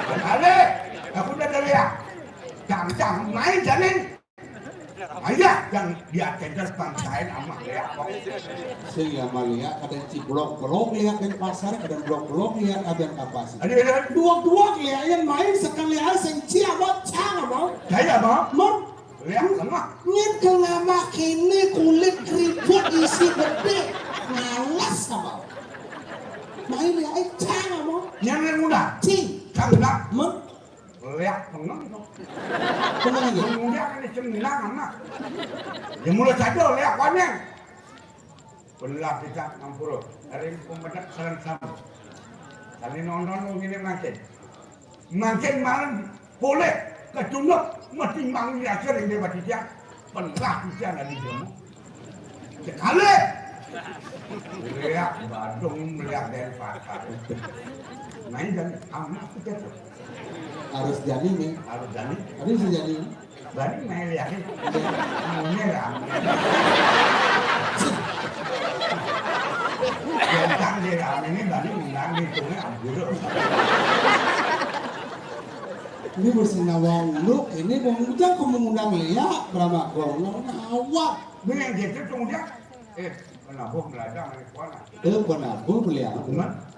Balik, aku udah lihat. Gancang, main Dani. Ayo, yang dia tender bangsain sama Lea kok. Sing ya sama Lea, kadang ciblok-blok Lea di pasar, kadang blok-blok Lea, kadang apa sih? Aduh, aduh. Dua-dua Lea yang main sekali aja sing cia mau cang mau. Saya mau. Mau. Lea lemah. Nyet ke lama kini kulit keriput isi bedek. Ngalas sama. Main Lea aja cang mau. Yang muda. Cing. Cang muda. Mau. Lihat pengen tuh. Pengen aja. Pengen aja ini cemilan anak. Ya mulut saja lihat banyak. Belah kita ngampura. Hari ini pemedek salam sama. Kali nonton begini makin. Makin malam boleh kecunduk mesti manggil aja yang dia baca dia. Pelah bisa lagi dia. Sekali. Lihat Badung melihat dari pasar. Nah, ini dari anak kita tuh. Harus jadi nih. Harus jadi. Harus jadi. Bani main lihat. Maunya rame. Tentang di rame ini Bani undang di sungai Ampura. Ini mesti nawang lu, ini mau ngundang, mau ngundang Lea, berapa gong, nawang. Ini yang gitu tuh udah. Eh, kenapa belajar dari kuana? Eh, kenapa beliau?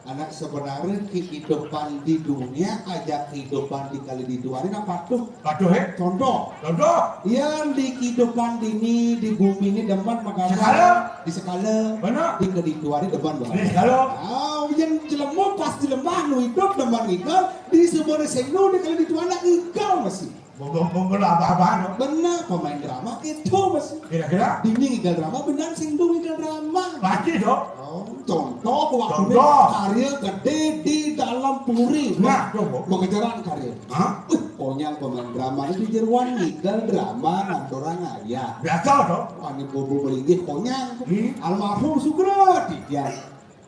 Anak sebenarnya kehidupan di dunia aja kehidupan di kali di dua ini apa tuh? Aduh, eh. Contoh. Contoh. Yang di kehidupan di ini, di bumi ini demen makanya. Sekala. Di sekala. Benar. Di kali di dua ini demen banget. Di sekala. Ah, yang jelema pas jelema nu hidup demen ngigal di sebuah sing nu di kali di dua anak ngigal masih. Bobo-bobo lah apa-apa no. Benar, pemain drama gitu masih. Kira-kira? Dini ngigal drama, benar sing nu ngigal drama. Pasti dong. Oh, contoh waktu ini karya gede di dalam puri. Nah, coba. Mengejaran karya. Hah? Uh, konyol pemain drama itu jeruan ngigal drama ngantorang ayah. Biasa dong. Wani bobo belinggih konyol. Hmm. Almarhum Sugro di dia.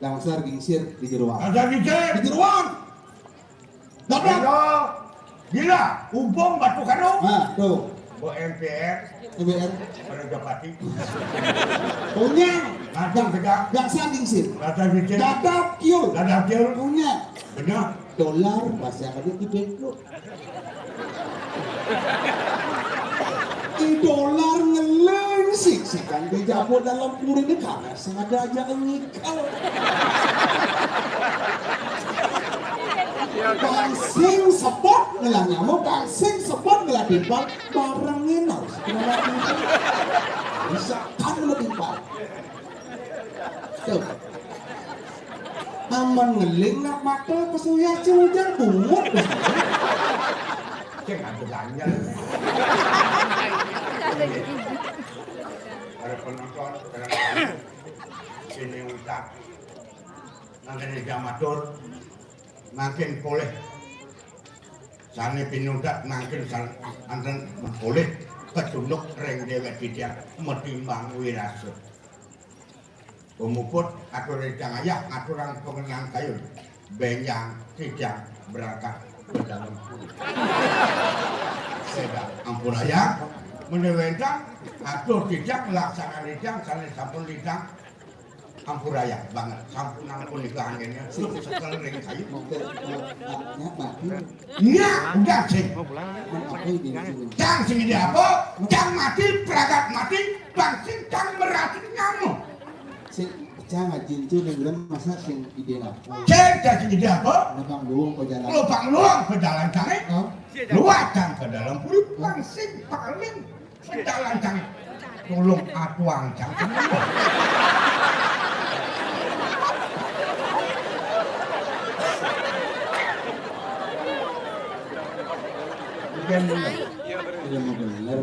Dangsar gingsir di jeruan. Ada gingsir. Di jeruan. Dapat. Ayo. Gila, ubung batu karung. Nah, tuh. Bo M P R. M P R. Pada Japati. Punya. Lantang tegak. Dangsar gingsir. Lantang gingsir. Dadap kiul. Dadap kiul. Punya. Benar. Dolar masih ada di bengkok. Di dolar ngeleng sih, sih kan di jago dalam puri ini karena sengaja aja ngikel. Kangsing sepot ngelah nyamuk, kangsing sepot ngelah timpal, barengin harus. Bisa kan lebih timpal. Tuh. Aman ngeling nak mata pesuya cing ujar bungut. Cing ada ganjel. Mangkin Ida matur, mangkin polih sané pinudak, mangkin san-, anten polih kacunduk ring déwék titiang matimbang wirasa. Pamuput atur titiang ayah ngaturang pangenang kayun, bénjang titiang berangkat ka dalem puri. Séda ampurayang, menawi wénten atur titiang, laksanan titiang sané sampun titiang ampurayang banget, sampun ampun nikah anggénnya, sup sekel ring kayu. Nyak mati. Nyak, udah sih. Apa ini? Cang sing ide apa? Cang mati, pragat mati, bang sing cang merati nyamu. Sing cang ajin tuh ning bulan masa sing ide apa? Cang, cang sing ide apa? Lubang luang pejalan. Lubang luang pejalan cang. Oh. Luar cang ke dalam puri, bang sing paling Pejalan cang. Tulung atuang cang. Iya, bener.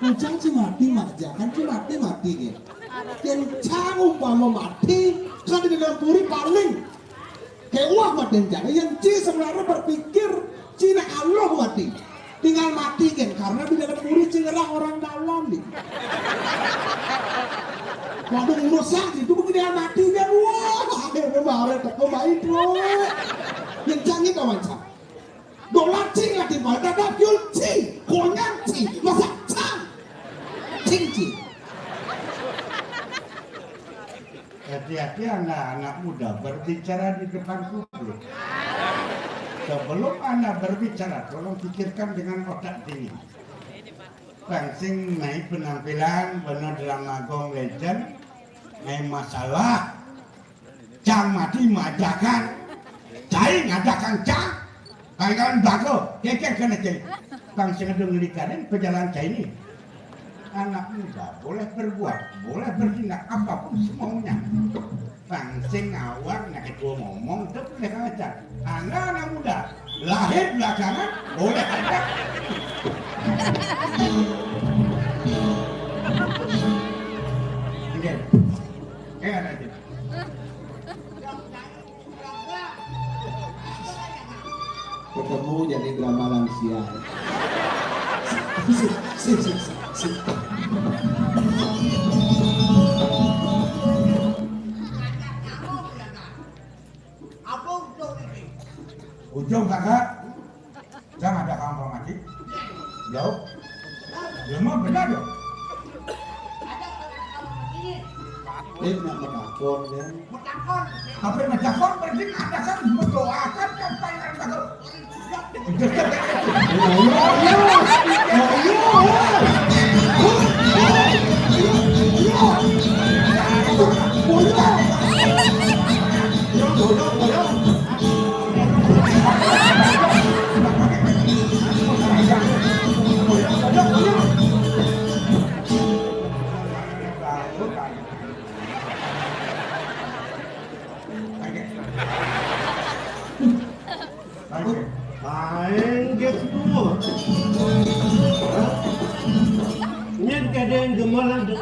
Ujang si mati, Mak, jangan si mati, mati, ya. Yang cang umpama mati, kan di dalam puri paling Kéweh madén jani yén ci sebenarnya berpikir, ci nak aluh mati. Tinggal mati kan, karena di dalam puri ci ngerah orang dalam nih. Waduh, rusak itu begini mati dia. Wah, akhirnya baru teko baik tuh. Yang cangin kawan cang. Dolar cing lagi pada ada fuel cing, konyak cing, masa cang. Cing cing. Hati-hati anak-anak muda berbicara di depan publik. Sebelum Anda berbicara, tolong pikirkan dengan otak dingin. Bang sing naik penampilan, bener drama Gong Legend, naik masalah. Cang mati majakan, cai ngajakan cang. Kaikan bako, kékéh kéné cai. Bang sing ado nglikanin pejalan cai ini. Anak muda boleh berbuat, boleh bertindak apapun semaunya. Bang sing awak nak ketua ngomong, tetep boleh ngajar. Anak-anak muda lahir belakangan, boleh ada. Oke. Eh, ada aja. Ketemu jadi drama lansia. Sip, sip, sip, sip, sip. Ujung, Kakak. Jangan ada kampung mati. Jauh. Ya, mau benar dong. Eh, nak menakon, ya. Apa yang menakon? Berarti ada kan mendoakan kan, Pak, yang takut. Main gitu. Hah? Nyén kadén gemelan deh.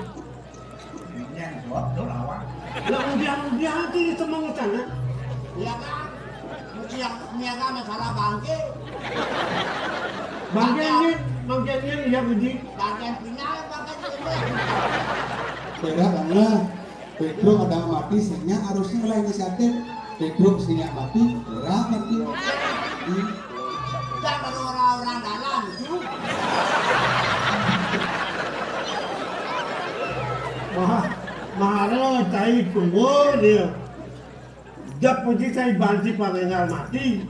Nyén jawab tuh lawan. Lah, udah-udah tuh di semua sana. Iya kan? Mesti yang niaga masalah bangke. Bangke ini, bangke ini ya, Budi. Bangke punya, bangke punya. Beda banget. Pedro kadang mati, sing nyak harusnya lah inisiatif. Pedro sing nyak mati, ora mati. Hmm. Jangan orang-orang dalam itu. Wah, mara cai tunggu dia. Jap puji cai banci panenggal mati.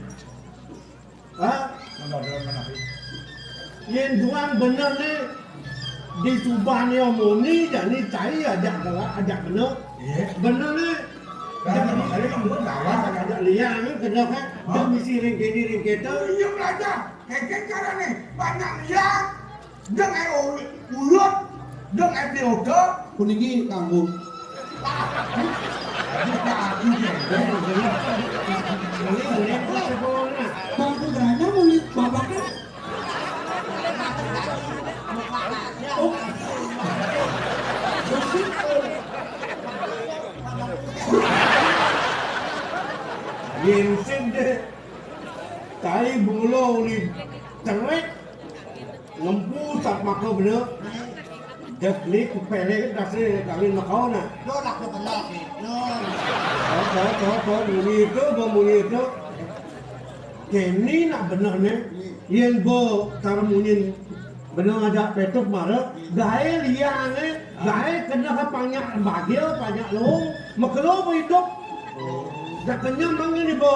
Hah? Nambah dua mana, Pi? Yén duang bener né, di subahné omoni, jani cai ajak galak, ajak bener. Iya. Bener né. Kan jani kali kamu kan lawan. Ajak liang, kena kan. Hah? Dia misi ring kéné, ring kéto. Oh, iya, belajar. Kayak cara nih, banyak liang. Deng ae ulut, deng ae pioda. Puniki kanggo. Bang Putranya muli bapak kan? Oh. Cerek. Ngempu sat maka bener. Dek ni kupelek dasar kawin makau nah. Lo nak ke bener ni. Lo. Ko, ko, ko, ko, munyi itu, ko, munyi itu. Keni nak bener ni. Yen bo cara munyin bener ngajak petuk mara. Gae liang ni. Gae kena ke panyak bagil, panyak lung. Mekelo bo hidup. Dah kenyang mangan ni bo.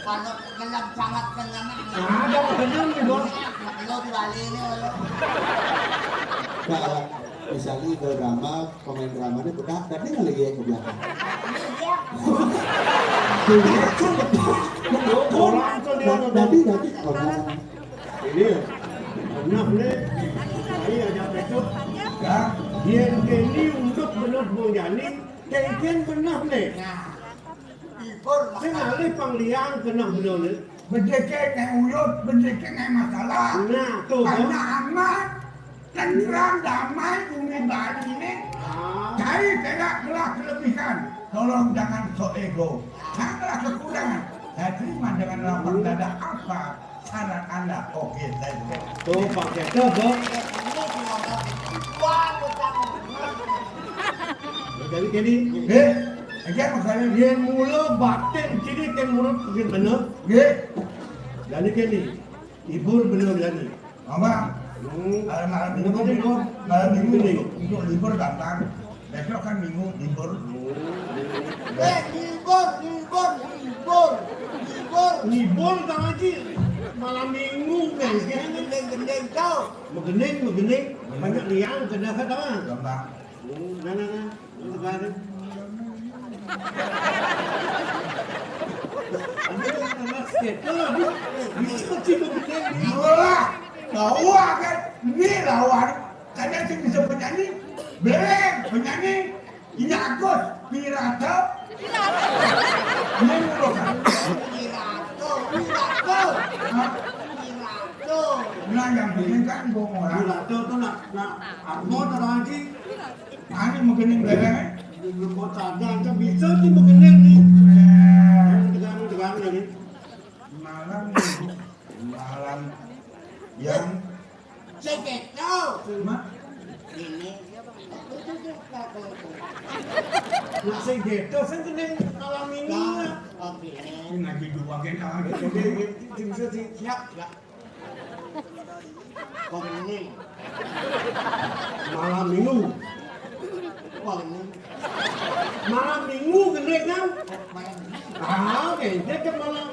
Kalau kenyang sangat kenyang. Ah, dah kenyang ni bo. Lo di Bali ni lo. Nah, misalnya drama, pemain drama ni pernah tadi ngeliat ke belakang. Iya. Orang tu dia tu. Tadi, tadi. Ini ya. Benar ni. Saya ajak besok. Ya. Dia ni untuk benar menjadi. Kengkeng benar ni. Nah. Sing alih pang liang kenah bener ni. Bedeke ngai uyut, bedeke ngai masalah. Nah, tu. Karena aman, tenteram, damai bumi Bali ni. Ah. Cari perak belah kelebihan. Tolong jangan sok ego. Janganlah kekurangan. Saya terima dengan lapang dada apa syarat anda. Oke, saya juga. Tu pakai tu, Bos. Jadi kini. Eh, aja masalah. Yen mula batin kini ken mulut ken bener. Nggih. Jadi kini. Ibur bener jadi. Apa? Hmm. Malam, malam minggu, malam minggu ni. Untuk libur gampang. Besok kan minggu libur. Eh, libur, libur, libur. Libur. Libur tak lagi. Malam minggu kan. Gendeng-gendeng kau. Megening, megening. Banyak liang kena kata. Gampang. Oh, nah, nah, nah. Ini negara. Ini negara skate lah, Bu. Bisa sih begitu. Iyalah, tahu kan? Ini lawan. Kadang sih bisa penyanyi. Beleng, penyanyi. Ini Agus, Pirata. Ini Nurul. Pirata, Pirata. Hah? Pirata. Nah, yang penting kan gua orang. Pirata tuh nak, nak, aku mau terang sih. Ane megening beleng, eh? Lu kok sadar, kan bisa sih megening nih. Eh. Tegang, tegang, ya, nih. Malam, malam yang Segeto. Ma? Ini. Nak segeto, sing kening malam minggu. Nah, oke. Ini lagi dua gen, ah, gitu. Oke, oke. Tim saya sih. Siap, siap. Kening. Malam minggu. Kening. Malam minggu gede kan? Malam minggu. Ah, gede ke malam.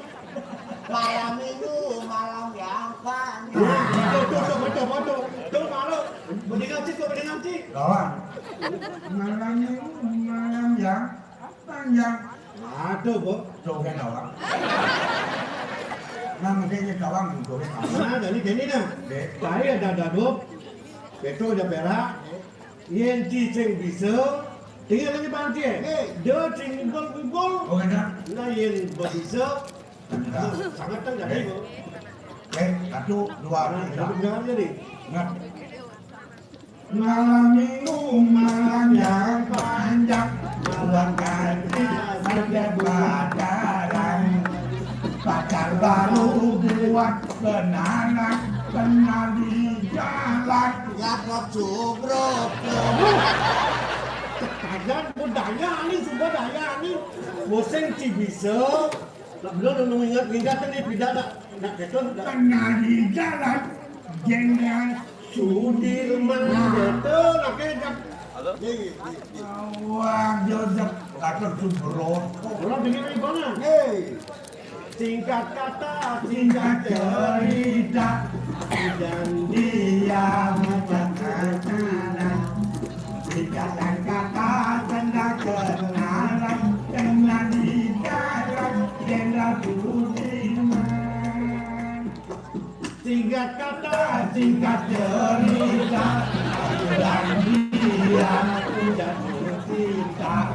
Malam minggu, malam yang panjang. Nah, itu, itu, itu, itu, itu. Itu malu. Mendingan sih, kok mendingan sih. Kawan. Malam minggu, malam yang panjang. Aduh, Bu. Joget awak. Nah, mestinya kawan joget awak. Nah, jadi gini nah. Dek. Saya ada dadu. Betul aja perak. Yen ti sing bisa, tinggal lagi panti. Nggih. Dia sing ngibul-ngibul. Oh, ada. Nah, yen bisa, sangat tak jadi, Bu. Eh, satu, dua, tiga. Nah, jangan jadi. Nah. Malam minggu, malam yang panjang, malam ganti ada pacaran. Pacar baru buat kenalan, kenal di jalan. Ya, kok cubruk. Pacar budaya ni, semua daya ni. Musim ci bisa. Nak belum nunggu ingat, ingat ni tidak nak, nak betul. Kenal di jalan, Jenderal Sudirman. Nah. Betul, oke, Jang. Halo? Wah, dia dah kata tu berosok. Orang dengar ni mana? Hei. Singkat kata, singkat cerita, dan dia macam makanan. Singkatan kata, tanda kenalan, tengah di jalan, Jenderal Sudirman. Singkat kata, singkat cerita, dan dia punya cinta.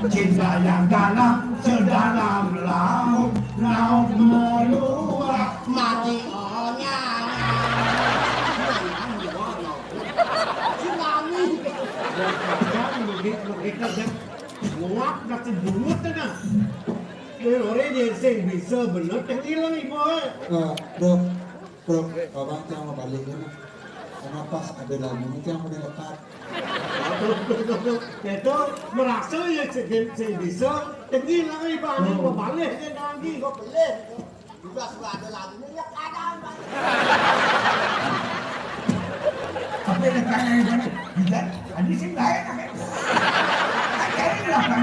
Cinta yang dalam, sedalam laut, laut meluap. Mati onyang. Tsunami. Nguap dah kebungut dah. Dia orang dia sing bisa bener, tenggelam ibu, eh. Nah, Dok. Bawang tiang mau balik kan. Karena pas ada lagunya tiang pada lekat. Itu merasa ya sing, sing bisa, tinggi lagi bang, mau balik kan lagi, kok balik. Juga sudah ada lagunya, ya kadang balik. Apa yang tanya yang mana? Bisa? Tadi sih lain, kan? Kan jadi lah, kan?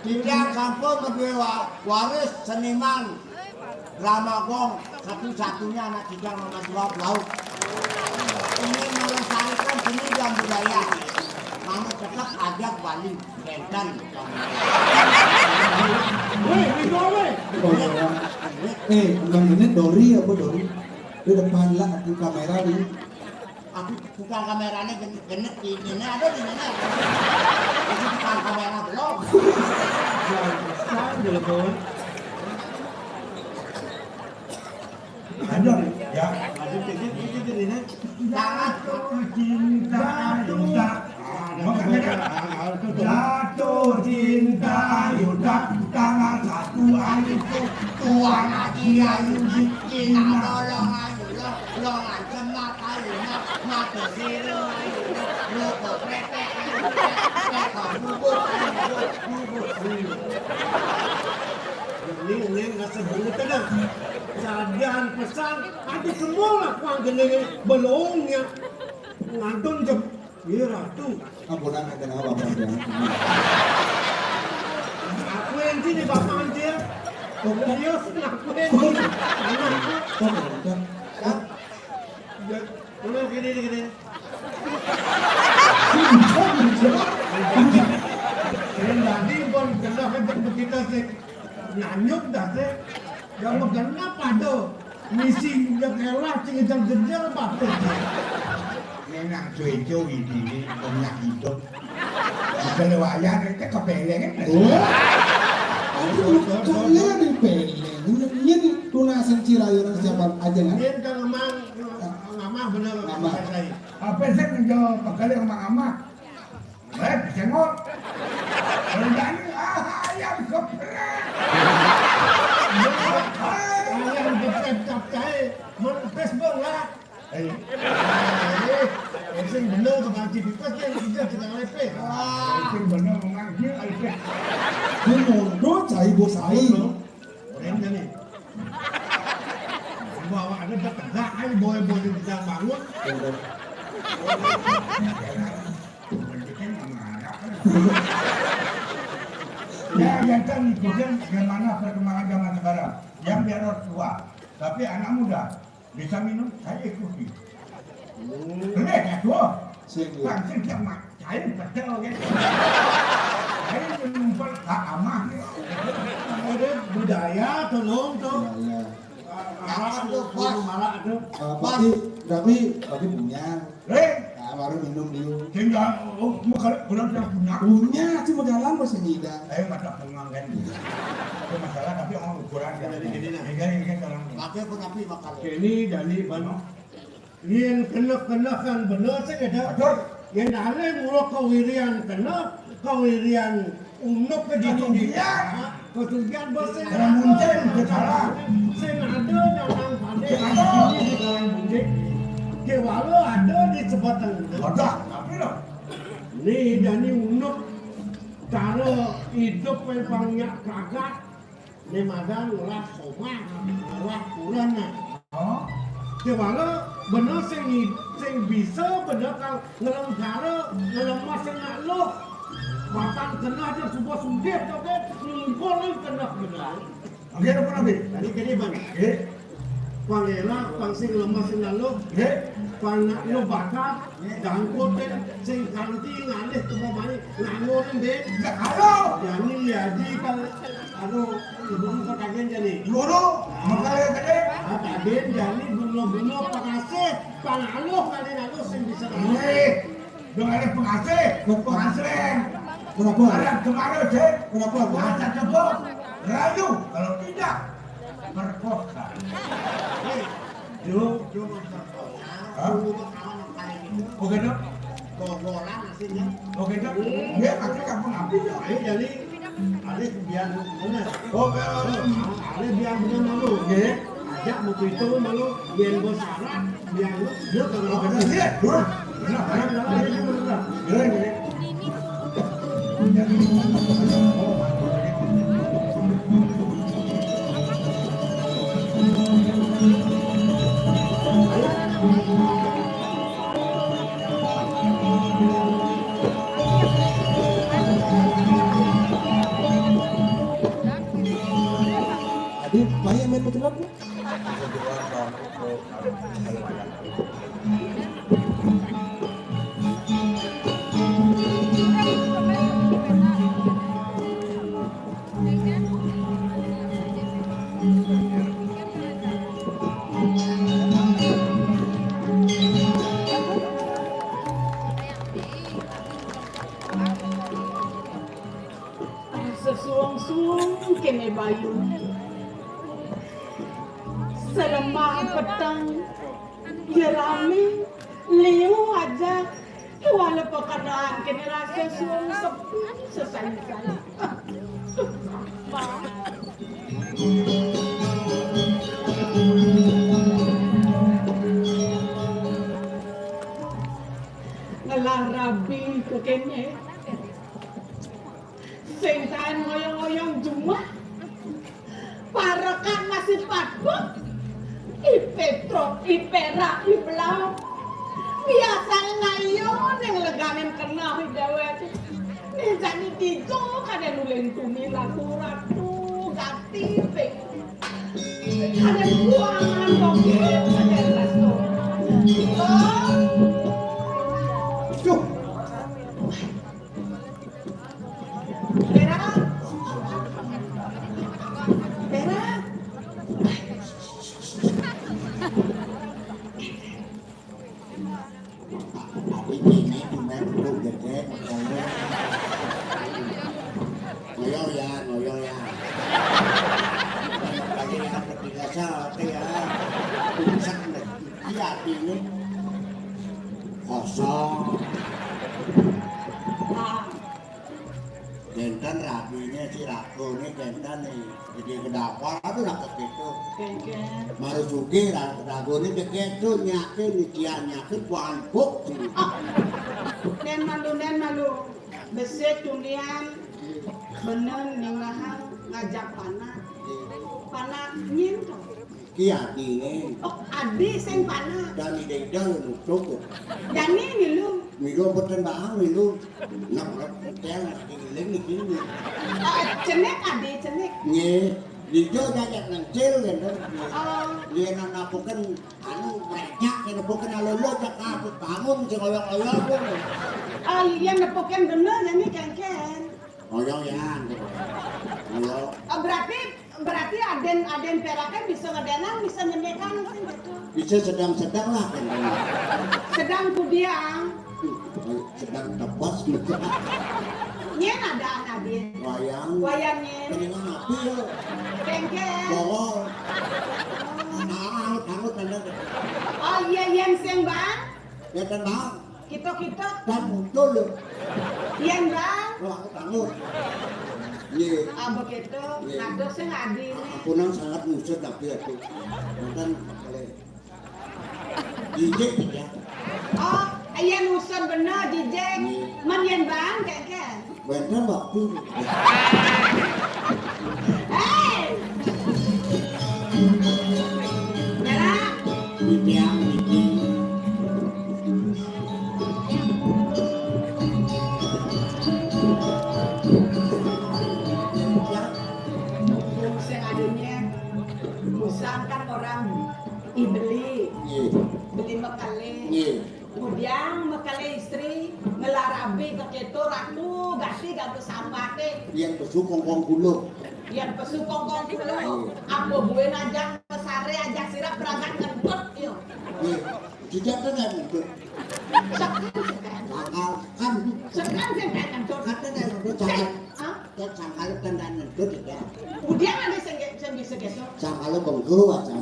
Kita sampun menduwe wa-, waris seniman drama gong, satu-satunya anak kita Mama Tua Blau. Ingin melestarikan seni dan budaya. Mama tetap ajak Bali, Medan. Weh, weh, weh. Oh, iya. Eh, emang ini Dori apa Dori? Di depan lah, di kamera nih. Aku tukang kameranya gen-, genep di sini, ada di sini. Ini tukang kamera belum. Jangan, jangan, jangan. Lanjut, ya. Lanjut, lanjut, lanjut, lanjut. Jatuh cinta, jatuh cinta, jatuh cinta, Yuda, tanggal satu Agustus, tuan lagi ayu, kita tolong ayu, lo, lo ngancem mata, Yuda, mata biru, ayu, lo, lo kok kretek, ayu, kretek, kretek, bubuk, ayu, bubuk, bubuk, ayu. Ini, ini nggak sebut, tenang. Sadan pesan, ada semua lah, kuang jenenge belongnya. Ngantun jem, iya, Ratu. Ampunan, ada apa, Bang? Aku yang sini, Bapak Anjir. Oh, iya, aku yang sini. Oh, iya. Ya, udah, gini, gini. Ini tadi, Bang, kenapa jam kita sih? Nanyuk dah, sih. Yang mau kenapa, tuh? Misi yang elah, sing jam jejel, Pak. Enak cuy-cuy ini, banyak hidup. Kalau wayah, itu kepelengan. Wah. Aduh, kalian di peleng. Iya nih, tunasin cirayuran siapa aja, kan? Ini kan emang, emang bener, Mama. Saya. Apa sih menjawab, kali sama Mama? Eh, sengok. Berani, ah, ayam geprek. Ayam geprek capcay, men Facebook lah. Eh. Eh, sing bener, Bang Haji Bipes, yang kerja di K L P. Wah. Sing bener, Bang Haji, K L P. Dia mondok, cai bos aing. Keren kan nih? Bawa ada tegak aja, boy-boy di bidang bangun. Ya, yang kan ngikutin gimana perkembangan zaman sekarang. Yang biar orang tua, tapi anak muda bisa minum, saya ikuti. Boleh ya, tuh? Sing, ya. Bang, sing sama, saya betul, ya. Saya menumpang Kak Amah, ya. Ada budaya, tolong, tuh. Iya, iya. Malah tuh, pas. Malah tuh. Eh, tapi, tapi, tapi punya. Eh? Nah, baru minum dulu. Tinggal, oh, mau kalau kurang tidak punya. Punya, cuma jalan masih ngidang. Saya mata pengang kan. Itu masalah, tapi orang ukuran ya. Jadi gini, nah. Ini kan, ini kan orang. Pakai pun api bakal. Ini jadi, Bang. Yen keneh-keneh kan bener sih, ada. Betul. Yen ale mula kawirian keneh, kawirian unuk ke jadi. Kesugihan. Kesugihan bos sing. Orang muncul, dia salah. Sing ada nang pade. Sing ada. Di dalam bunyi. Kewala ada di sebatang. Wadah, tapi loh. Ni jani unuk cara hidup memang nyak pragat. Né madan ngolah somah, ngolah purun, nah. Oh. Kewala bener sing ngi-, sing bisa bener kal ngelem cara, ngelem mas sing nak luh. Batang keneh dia suba sudip, tapi nungkul ni keneh bener. Oke, apa lagi? Tadi kene, Bang. Oke. Pang éla, pang sing lemah sing lalu. Nggih. Pang nak lu bakat, dangkut deh, sing kanti ngalih temu bani, nganggur deh. Halo. Jani ya di kal, aduh, ibu kok kagen jani. Guru, mengkali gede. Ah, kagen jani bunga-bunga pengasih, pang aluh kali lalu sing bisa. Nggih. Dong ada pengasih, pengasih. Kenapa? Ada kemarin, Cek. Kenapa? Masa coba rayu, kalau tidak, perkosa. Hah? Bukan, dong? Gogolan asinnya. Oke, Kak. Dia pakai kampung api, Kak. Ayo, jadi, ada biar bener. Oke. Ada biar bener malu. Oke. Ajak mau itu malu, biar bos salah, biar lu, dia kalau bener. Iya. Bener, bener, bener, bener, bener. Bener, bener. Adi, payah main betul aku. Sesuang-suang kene bayu. Selemah petang, ya rame, liu aja. Wala pekenaan kene rasa suang sepi, sesai-sai. Ngelah rabi ke kene. Sing taen ngoyong-ngoyong jumah. Parekan masih patut. I Petruk, i perak, i belau. Biasane nayo ning leganen keneh i dewek. Ning jani dijo kade nulen tuni lagu ratu gati ping. Kade buangan bokit, kade restoran. Duh. Perak. Perak. Tapi ini cuma duduk gede, makanya. Ngoyong ya, ngoyong ya. Lagi yang ketiga sate ya. Buset deh. Iya, ini kosong. Kenten rabine si Ragone kenten nih. Jadi kedapar tuh nak begitu. Kengken. Marzuki Ragone begitu nyake nitian nyake kuantuk sini. Ah. Nen malu, nen malu. Besik tundian benen ningahang ngajak panak. Panak nyin to. Ki adine. Oh, adi sing panak. Dan ide-ide nutup. Jani milu. Milu mboten bahang milu. Nek nek tel ngiling niki. Oh, cenik adi, cenik. Nggih. Niku jajak nang cil ngenten. Oh. Yen napuken anu mrejak yen napuken alolo cak kabut bangun sing oyong-oyong ngono. Oh, iya nepuken bener jani kengken. Ngoyong ya. Ngoyong. Oh, berarti, berarti aden, aden perake bisa ngedenang, bisa nyendekan sing gitu. Bisa sedang-sedang lah kan. Sedang kudiang. Sedang tebas gitu. Nyen ada aden. Wayang. Wayang nyen. Keningan api ya. Kengken. Bongol. Nah, angut-angut. Oh iya, yen sing, Bang. Ya, Bang. Kita-kita. Dan muncul lho. Yen, Bang. Wah, aku bangun. Iya. Ah, begitu. Iya. Nah, terus sing adi ini. Aku nang sangat ngusut tapi aku. Mantan boleh. Jijik ya. Oh, yen ngusut bener, jijik. Iya. Men yen, Bang, kayak, kayak. Wénten waktu. Hei! Mela. Witiang witi. Sing adine, misalkan orang i beli, nggih, beli mekele. Nggih. Kemudian mekele istri ngelarabi keketo ratu gati gabe sambate. Yen pesu kongkong kulo. Yen pesu kongkong kulo. Nggih. Apa buin aja pesare aja sirap peragat ngentut yo. Nggih. Tidak ada yang ngentut. Sekan, sekan. Akal kan. Sekan sing tak ngentut. Kata yang ngentut jangan. Hah? Cek sangkal tandaan ngentut ya. Kemudian ada sing sing bisa gitu. Sangkal bengku aja.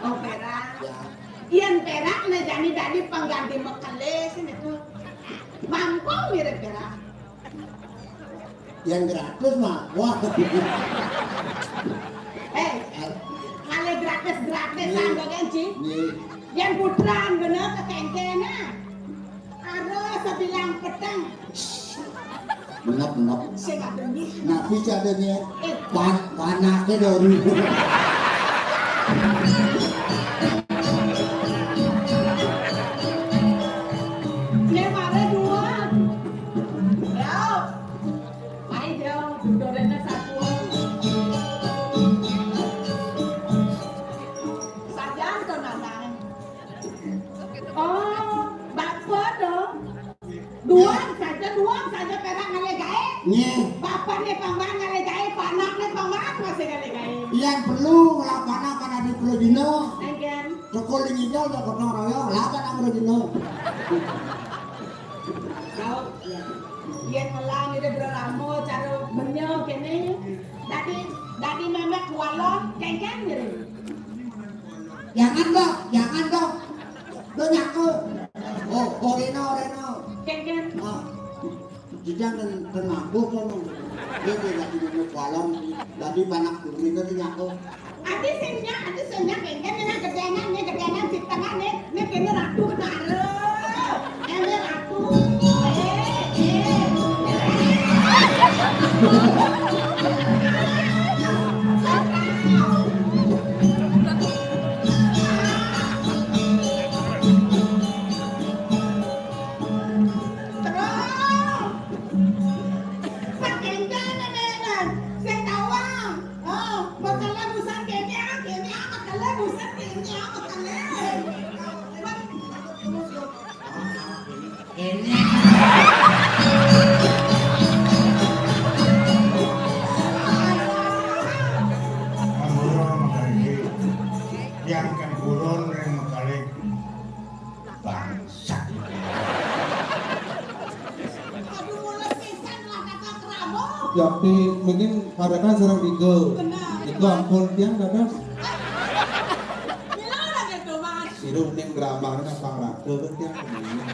Oh, perak. Ya. Yen perak ne jani dadi pengganti mekele sini tuh. Mirip gerak. Yang gratis mah. Wah. Eh, ngalih gratis-gratisan kok kan, Ji? Nggih. Yang putran bener kekéngkén, ah. Arep sebilang peteng. Bener, bener. Sing kadung nggih. Napi cadéné? Eh. Pan-, panaké dori. Né maré dua. Ya. Ayo, duduk rene satu. Sajan to nanang. Oh, bapa to. Duang saja, duang saja perak ngalih gaé. Nggih. Bapané pang maan ngalih gaé, panakné pang maan masih ngalih gaé. Yang perlu ngelakana kana di perlu dina. Engken. Cekul di ngidul, cekul gotong royong, lah kana perlu dina. Kau, ya. Yén ngelang ida berelamo cara benyel kéné. Dadi, dadi mémé kualon, kéngkén ngiring. Jangan, Mbak, jangan, Mbak. Lo nyaku. Oh, oh, Reno, Reno. Kéngkén. Ah. Jijang dan, dan mampu kan. Dia tidak punya balon. Tadi panak duri kan nyaku. Ati sing nyak, ati sing nyak, kéngkén, né gedénan, né gedénan, ciptengan, né, né kéné ratu betara. Éné ratu. Eh, eh. Terus. Pakénten, Nénénan. Sing tawang. Oh, bekelé busan kéné, kéné, bekelé busan kéné, bekelé. Ini. Ampura, Mak Haji. Tiang kan purun ring mekalih bangsat. Aduh, mules pisan lah, kakak kerabo. Yakti mungkin katakan sareng tiga. Benar. Itu ampun tiang dados. Mila lagi tuh, Mas. Sirup ning drama ini apa raga kan tiang kemana?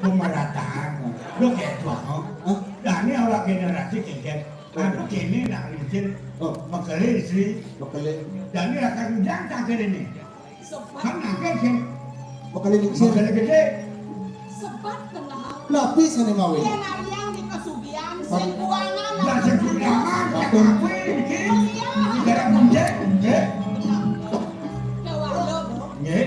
Pemerataan. Lu kayak tua, oh. Hah? Dani awak generasi kengket. Anu kene nak licin. Oh. Mekele istri. Mekele. Dani akan ujang tak kene nih. Sebat. Kan nangkep sih. Mekele licin. Mekele gedé. Sebat kenal. Lapis ane mawe. Yen ariang di pesugihan, sing kuangan. Lah, sing kuangan, sing kuwi iki. Iya. Negara kunci, nggih. Ke warung. Nggih.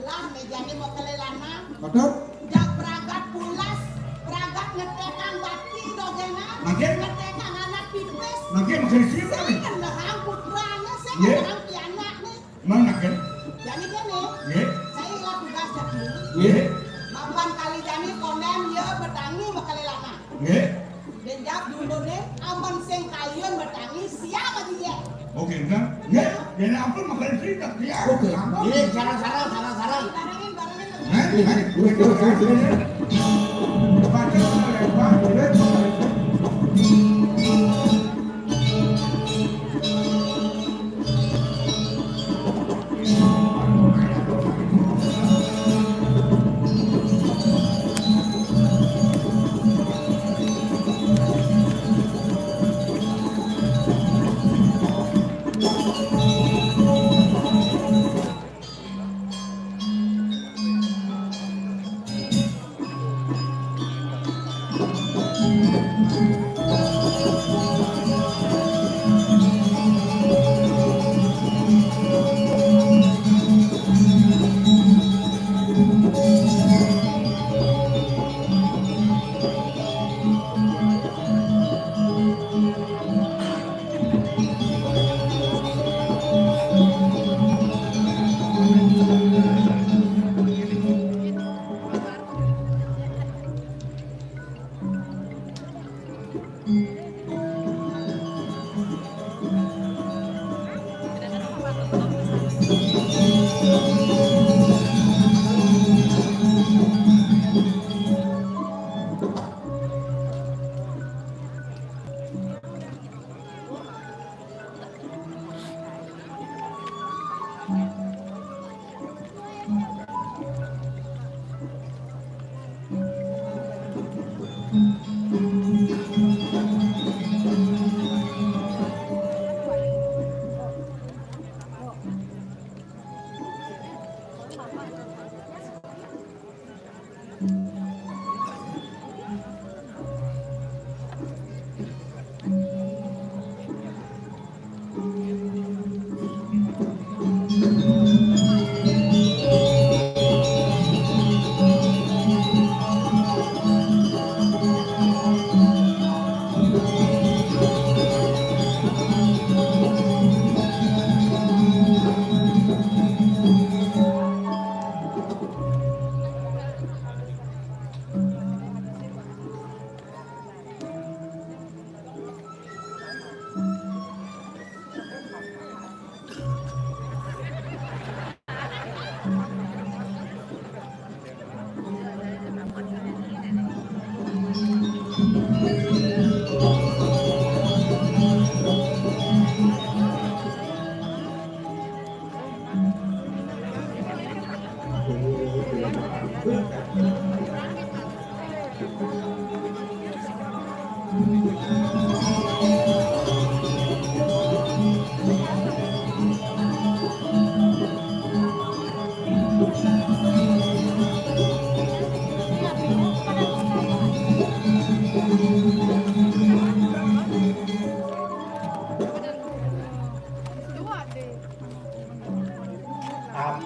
Lah, mejane mekele lanang. Betul. Jak pragat pulas, pragat ngetekang bati dogenan, mangkin? Ngetekang anak pipis. Mangkin, mangkin sih, sing ngendahang putrane, sing ngendahang pianakne. Mangkin? Jani kene. Nggih. Saya ilang tugas dadi. Nggih. Mapan kali jani konden ya betangi mekele lanang. Nggih. Denjak dulune amen sing kayun betangi siap aja ya. Oke, enggak? Nggih. Dene ampun mekele sih tak siap. Oke. Ampun. Nggih, sareng, sareng, sareng, sareng. Barengin, barengin. Hah? Hah? Gue tuh, gue tuh. Baca, lempar, duit.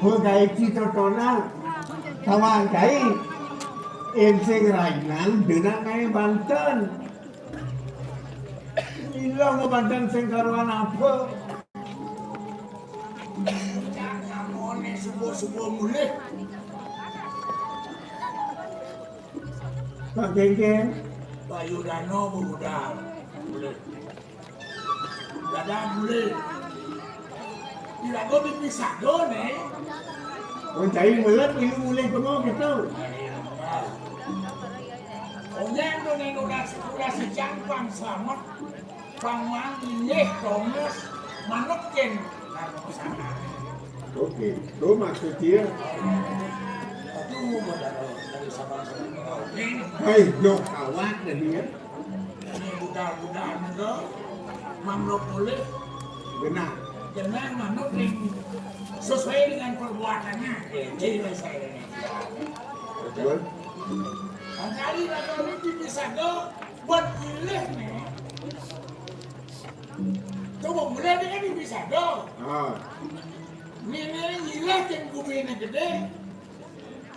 Apa gaé ci totonan? Tawang gaé. Ing sing rainan denan gaé banten. Ila ngebanten sing karuan apa? Nyamoné subuh-subuh mulih. Pak Genggen. Bayu Dano budal. Mulih. Dadah mulih. Iraga dipisah do, né. Wong cai melet ilu mulih bengong gitu. Onyang do né udah, udah sejang pang selamat. Pang mang inggih Thomas manut kén. Oke, itu maksud dia. Aduh, modal dari sabang-sabang. Hai, yo awak tadi ya. Ini budak-budak itu, manut mulih. Benar. Benar manut ring sesuai dengan perbuatannya. Jadi, saya Betul. Kali raga ini bisa do buat pilih nih. Coba mulai dengan ini bisa do. Ah. Ini nyilih tim bumi ini gedé.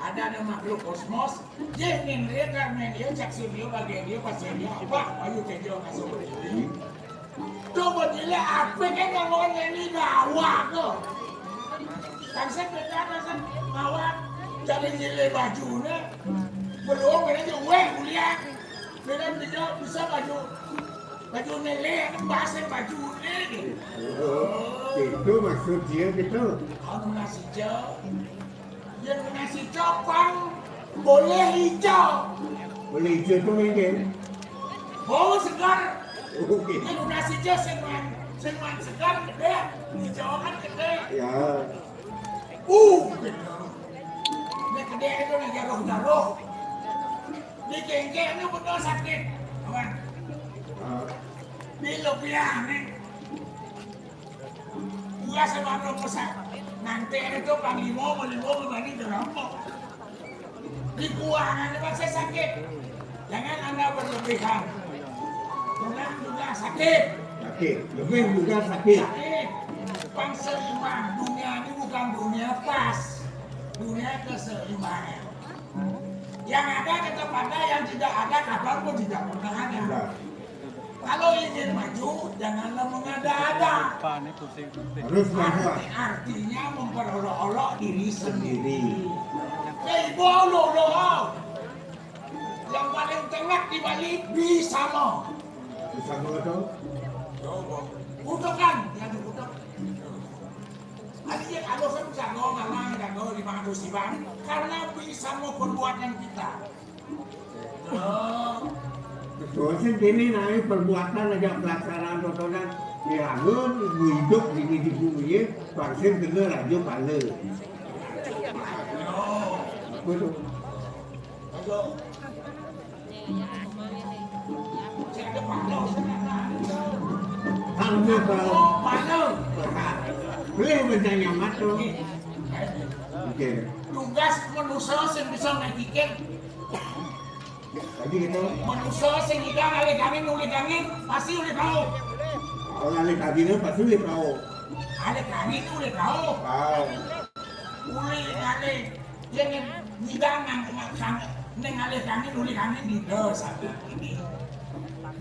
Ada, ada makhluk kosmos, yéh, ning ria, karmén ria, cak surya, bagian ria, pasya ria, apa, ayu, tejo, kasur, berdiri. Coba dilihat, apa kan yang lawan ini bawa tuh. Kan saya beda, kan saya bawa, jadi nyilih bajunya, belum, ini aja, wéh, kuliah. Beda, bisa, bisa baju, baju nyilih, kan bahasa baju ini. Oh, itu maksud dia gitu. Anu nasi jauh. Yén nasi copang, boleh ijo. Boleh ijo tuh mungkin. Bau segar. Oke. Yén nasi ijo sing man, sing man segar gedé, ijo kan gedé. Ya. Uh, gedé. Ini gedé itu nih jaruh-jaruh. Di kengkeng ini betul sakit. Aman. Ah. Di lebihan nih. Iya, sebab lo musa. Nanti itu panglima, melima, membani gerompok. Di kuangan itu saya sakit. Jangan Anda berlebihan. Tulang juga sakit. Sakit. Lebih juga sakit. Sakit. Pang seimbang. Dunia ini bukan dunia pas. Dunia keseimbangan. Yang ada tetap ada, yang tidak ada kapanpun tidak pernah ada. Benar. Kalau ingin maju, janganlah mengada-ada. Harus berbuat. Arti, artinya memperolok-olok diri sendiri. Sendiri. Kayak ibu lo, lo. Yang paling tengah di Bali, Bisama. Bisama itu? Kutukan, ya, dikutuk. Artinya kalau saya bisa ngomong, ngomong, ngomong, lima ratus ribu, karena Bisama perbuatan kita. Betul sih, ini naik perbuatan aja, pelaksanaan tontonan. Dilagun, ibu hidup, gini di bumi, vaksin kena raja pala. Betul. Kamu kalau boleh bertanya mata. Oke. Tugas manusia sing bisa ngajikin. Tadi kita manusia sing ngidang ngalih angin, ulih angin, pasti ulih bau. Kalau ngalih angin pasti ulih bau. Ngalih angin ulih bau. Bau. Ulih ngalih. Yén ngidang nang, nang, nang ngalih angin, ulih angin di dos, sampai ini.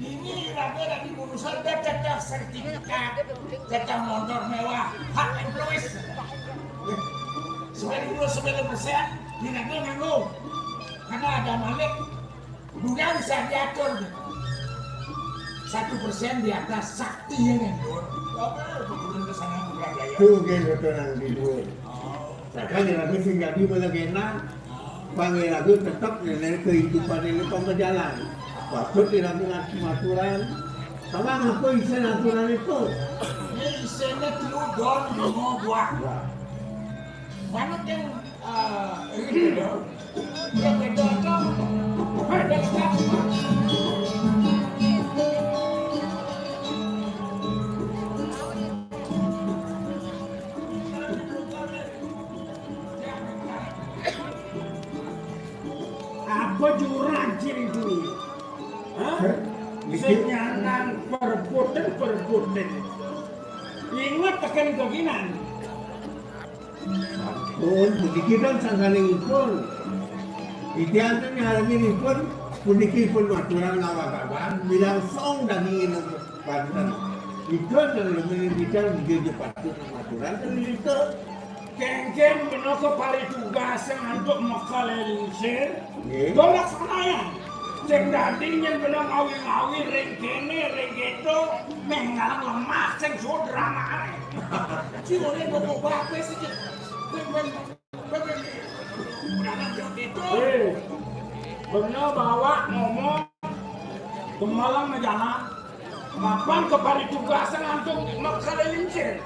Ini raga dari urusan dah cecah sertifikat, cecah motor mewah, hak employees. Sembilan puluh sembilan persen di raga nganggo. Karena ada malik, dunia bisa diatur. Satu persen di atas sakti yang nganggo. Apa? Turun ke sana, Putrajaya. Tuh, geng, betul, nang di dua. Sakan iraga sing dadi melegenang, pang iraga tetep nilai kehidupan ini pembejalan. Patut dirampung maturan. Sama aku isin aturan itu. Ini isinnya telu don lima buah. Mana yang eh, ini don? Yang beda don. Beda lengkap. Apa jurang ciri duit? Hah? Hah? Senyanan perputen-perputen. Ingat tekan keginan. Sampun, puniki kan sangkaning ipun. Itian tu nyarani ipun, puniki pun maturan lawan-lawan, bilang song daging ipun. Banten. Ipun dalam bicara juga patut maturan kan ipun. Kengkeng bena ke pari tugas yang antuk mekal lingsir. Nggih. Tolak sanaya. Sing dadi nyen bena ngawi-ngawi ring kene, ring keto, meh ngalang lemah sing suud ramane. Ciune bobok bape siki. Ben, ben, ben, ben. Udah nang keto. Eh, bena bawa ngomong, kemalang majalan. Mapan ke pari tugasan antuk mekal lingsir.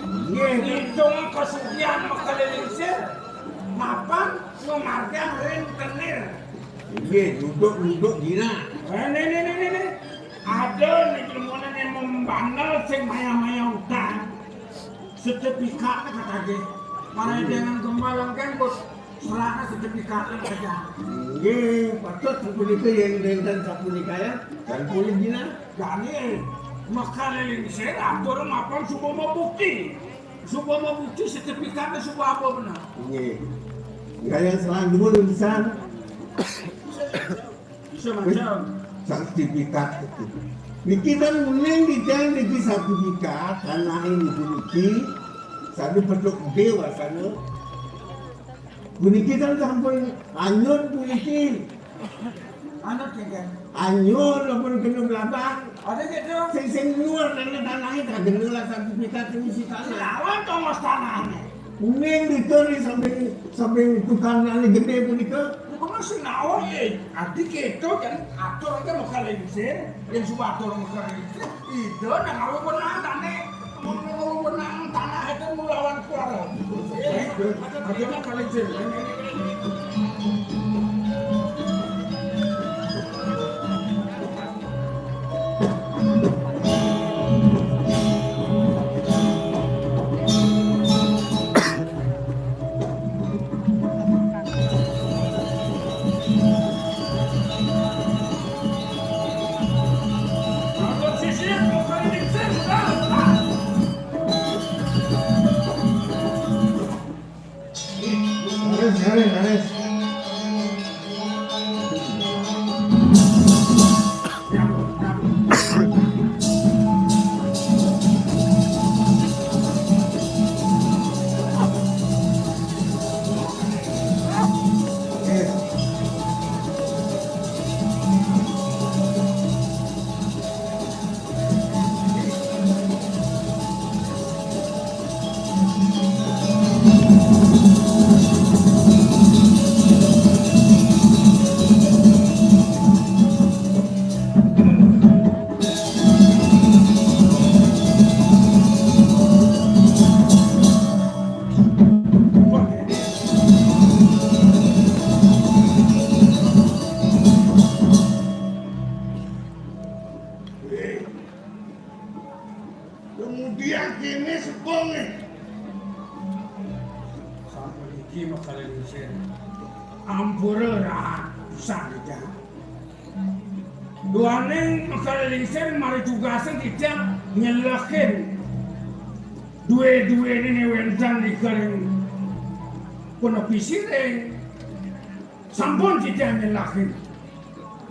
Nggih. Ngitung kasugihan mekal lingsir. Mapan ngamargiang rentenir. Nggih, duduk-duduk dina. Eh, nih, nih, nih, nih, nih. Ada nih jelemone nih membandel sing maya-maya utang. Sertifikatnya kata dia. Mana dengan gembal kan bos serahnya sertifikatnya kerja. Nggih, patut sapunika yang dengan sapunika ya. Dan boleh dina. Dani, mekal lingsir atur mapan suba mabukti. Suba mabukti sertifikatnya suba apa benar? Nggih. Enggak yang salah dulu tulisan. Bisa macam. Sertifikat itu. Niki kan uning dijang niki sertifikat, tanah ini niki. Sadu petuk dewa sadu. Puniki kan sampun anyut puniki. Anyut ya kan? Anyut lamun kena belabang. Ada gitu. Sing sing nyuwun nang tanahe kagena lah sertifikat sing isi tanah. Lawan tongos tanahnya. Uning ditur di samping samping tukang nang gede punika. Bukan sing naon ya. Adi gitu kan atur aja mau kalian sih. Yang suatu mau kalian sih. Itu nang aku pernah tane. Mun ngomong menang tanah itu melawan kuara. Akhirnya kalian sih. Laris, laris, laris. Kemudian kene sebonge. Sampun iki mekal lingsir. Ampura rahat pisan iki. Duaning mekal lingsir mari tugasan kita nyelehin duwe-duwe ini wenten di kering punepi siring. Sampun kita nyelehin.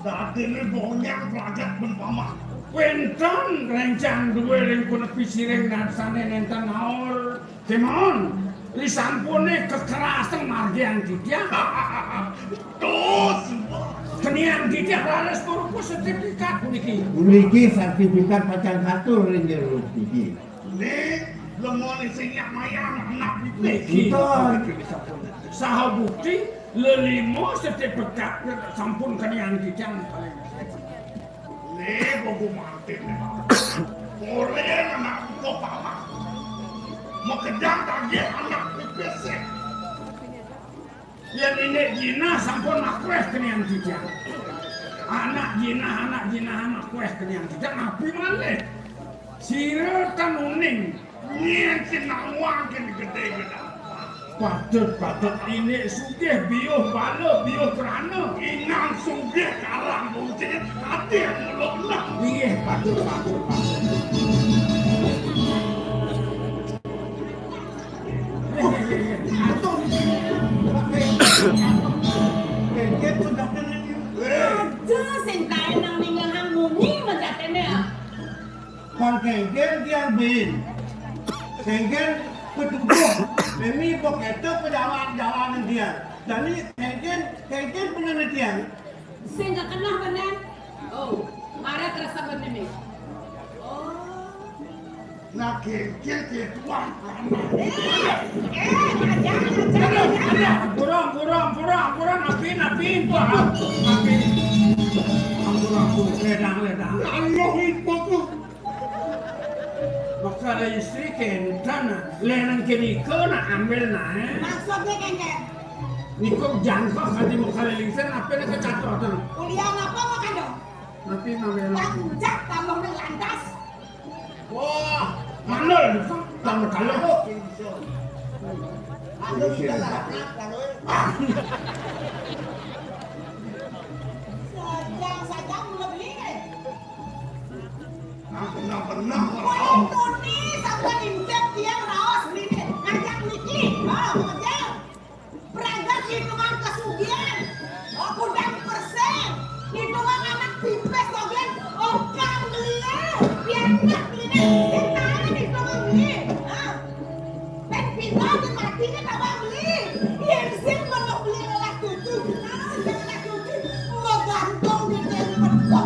Dadine bonyang pragat ben pamah. Wenten rencang duwe ring punepi siring narsane nenten naur. Kemawon, risampune kekerasan margiang titiang. Terus. Kenian titiang raris purupa sertifikat puniki. Puniki sertifikat pacang katur ring jero niki. Ning, lemone sing nyak mayang anak niki. Saha bukti lelima sertifikat sampun kenian titiang paling. Lé, kok gumanti né, Bang. Oleh anak kok pala. Makedang tagih anak pipis, eh. Yén inik jinah sampun makwéh kenian titiang. Anak jinah, anak jinah makwéh kenian titiang, napi malih? Sira tan uning. Nyén sing nawang kén gedé gedang. Patut, patut, inik sugih, biuh bala, biuh krana. Inang sugih kalah muncit, ati muluk nah. Inggih, patut, patut, patut. Yé, yé, yé, yé. Atur. Aja sing kaé nang ningehang munyi mejatiné. Pang kéngkén tiang buin. Kéngkén petuduh. Mémé kok kéto pejalan-jalan tiang. Jani kéngkén, kéngkén pengen tiang. Sing kakeneh benen. Oh, mara kerasa benen né. Oh. Nah, kéngkén ké tuan. Eh, eh, aja, aja, aja. Burung, burung, burung, burung, apin, apin, burung, apin. Ampun, ampun, ledang, ledang. Ayo, ibu tuh. Maka ada istri kénten, nah. Lénan kénika, nah, ambil, nah, eh. Maksudnya kéngkén? Niku jangkok hati muka lelingsen, apa nak kecatotan? Kuliah apa makan dong? Tapi mamel. Panjak tambah nang lantas. Wah, mandul, tambah kalau. Aduh, kita lah, anak, kalau. Sajang-sajang mula beli, eh. Nah, benar-benar. Wah, itu nih, sampai intip dia raos beli nih. Ngajak niki, oh, ngajak. Pragat hitungan kasugihan. Oh, kudang persen. Hitungan anak pipis dogen. Oh, kang beli, eh. Pianak beli nih. Kita hitungan beli. Hah? Pén pina di mati né tambah beli. Yén sing bener beli lelah cucu. Ah, jangan cucu. Mau gantung di tempat.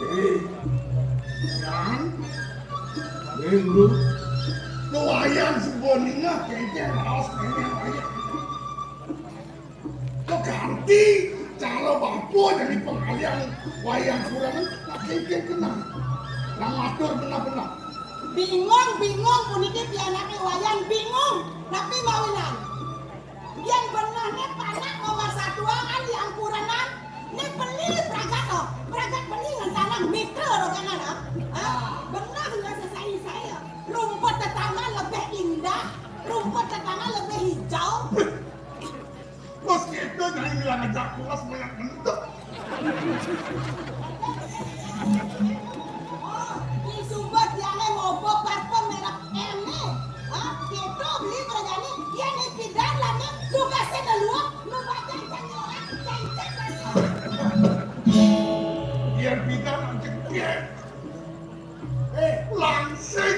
Eh, Yang? Eh, Guru. Tuh, Wayan, sebuah ningah, kéngkén raos, kéngkén Wayan. Keganti cara bapa jadi pengalian wayang kurang, tak kengkeng kenang. Nang matur benar-benar. Bingung, bingung, puniki pianake Wayan bingung. Napi mawinan? Yen benehne panak nomor satuan di angkurenan, ne beli pragat to. Pragat beli ngentanang mitra roganan, ah. Ah, beneh ya sesai-sai. Rumput tetangga lebih indah, rumput tetangga lebih hijau. Bos kita dari bilang aja puas banyak bentuk. Oh, ki suba tiange mobo parfum merek Hermes. Hah? Kita beli mergane, yen pidan lane tugasnya keluar, lu baca jangan orang, jangan. Yen pidan jegek. Eh, langsing.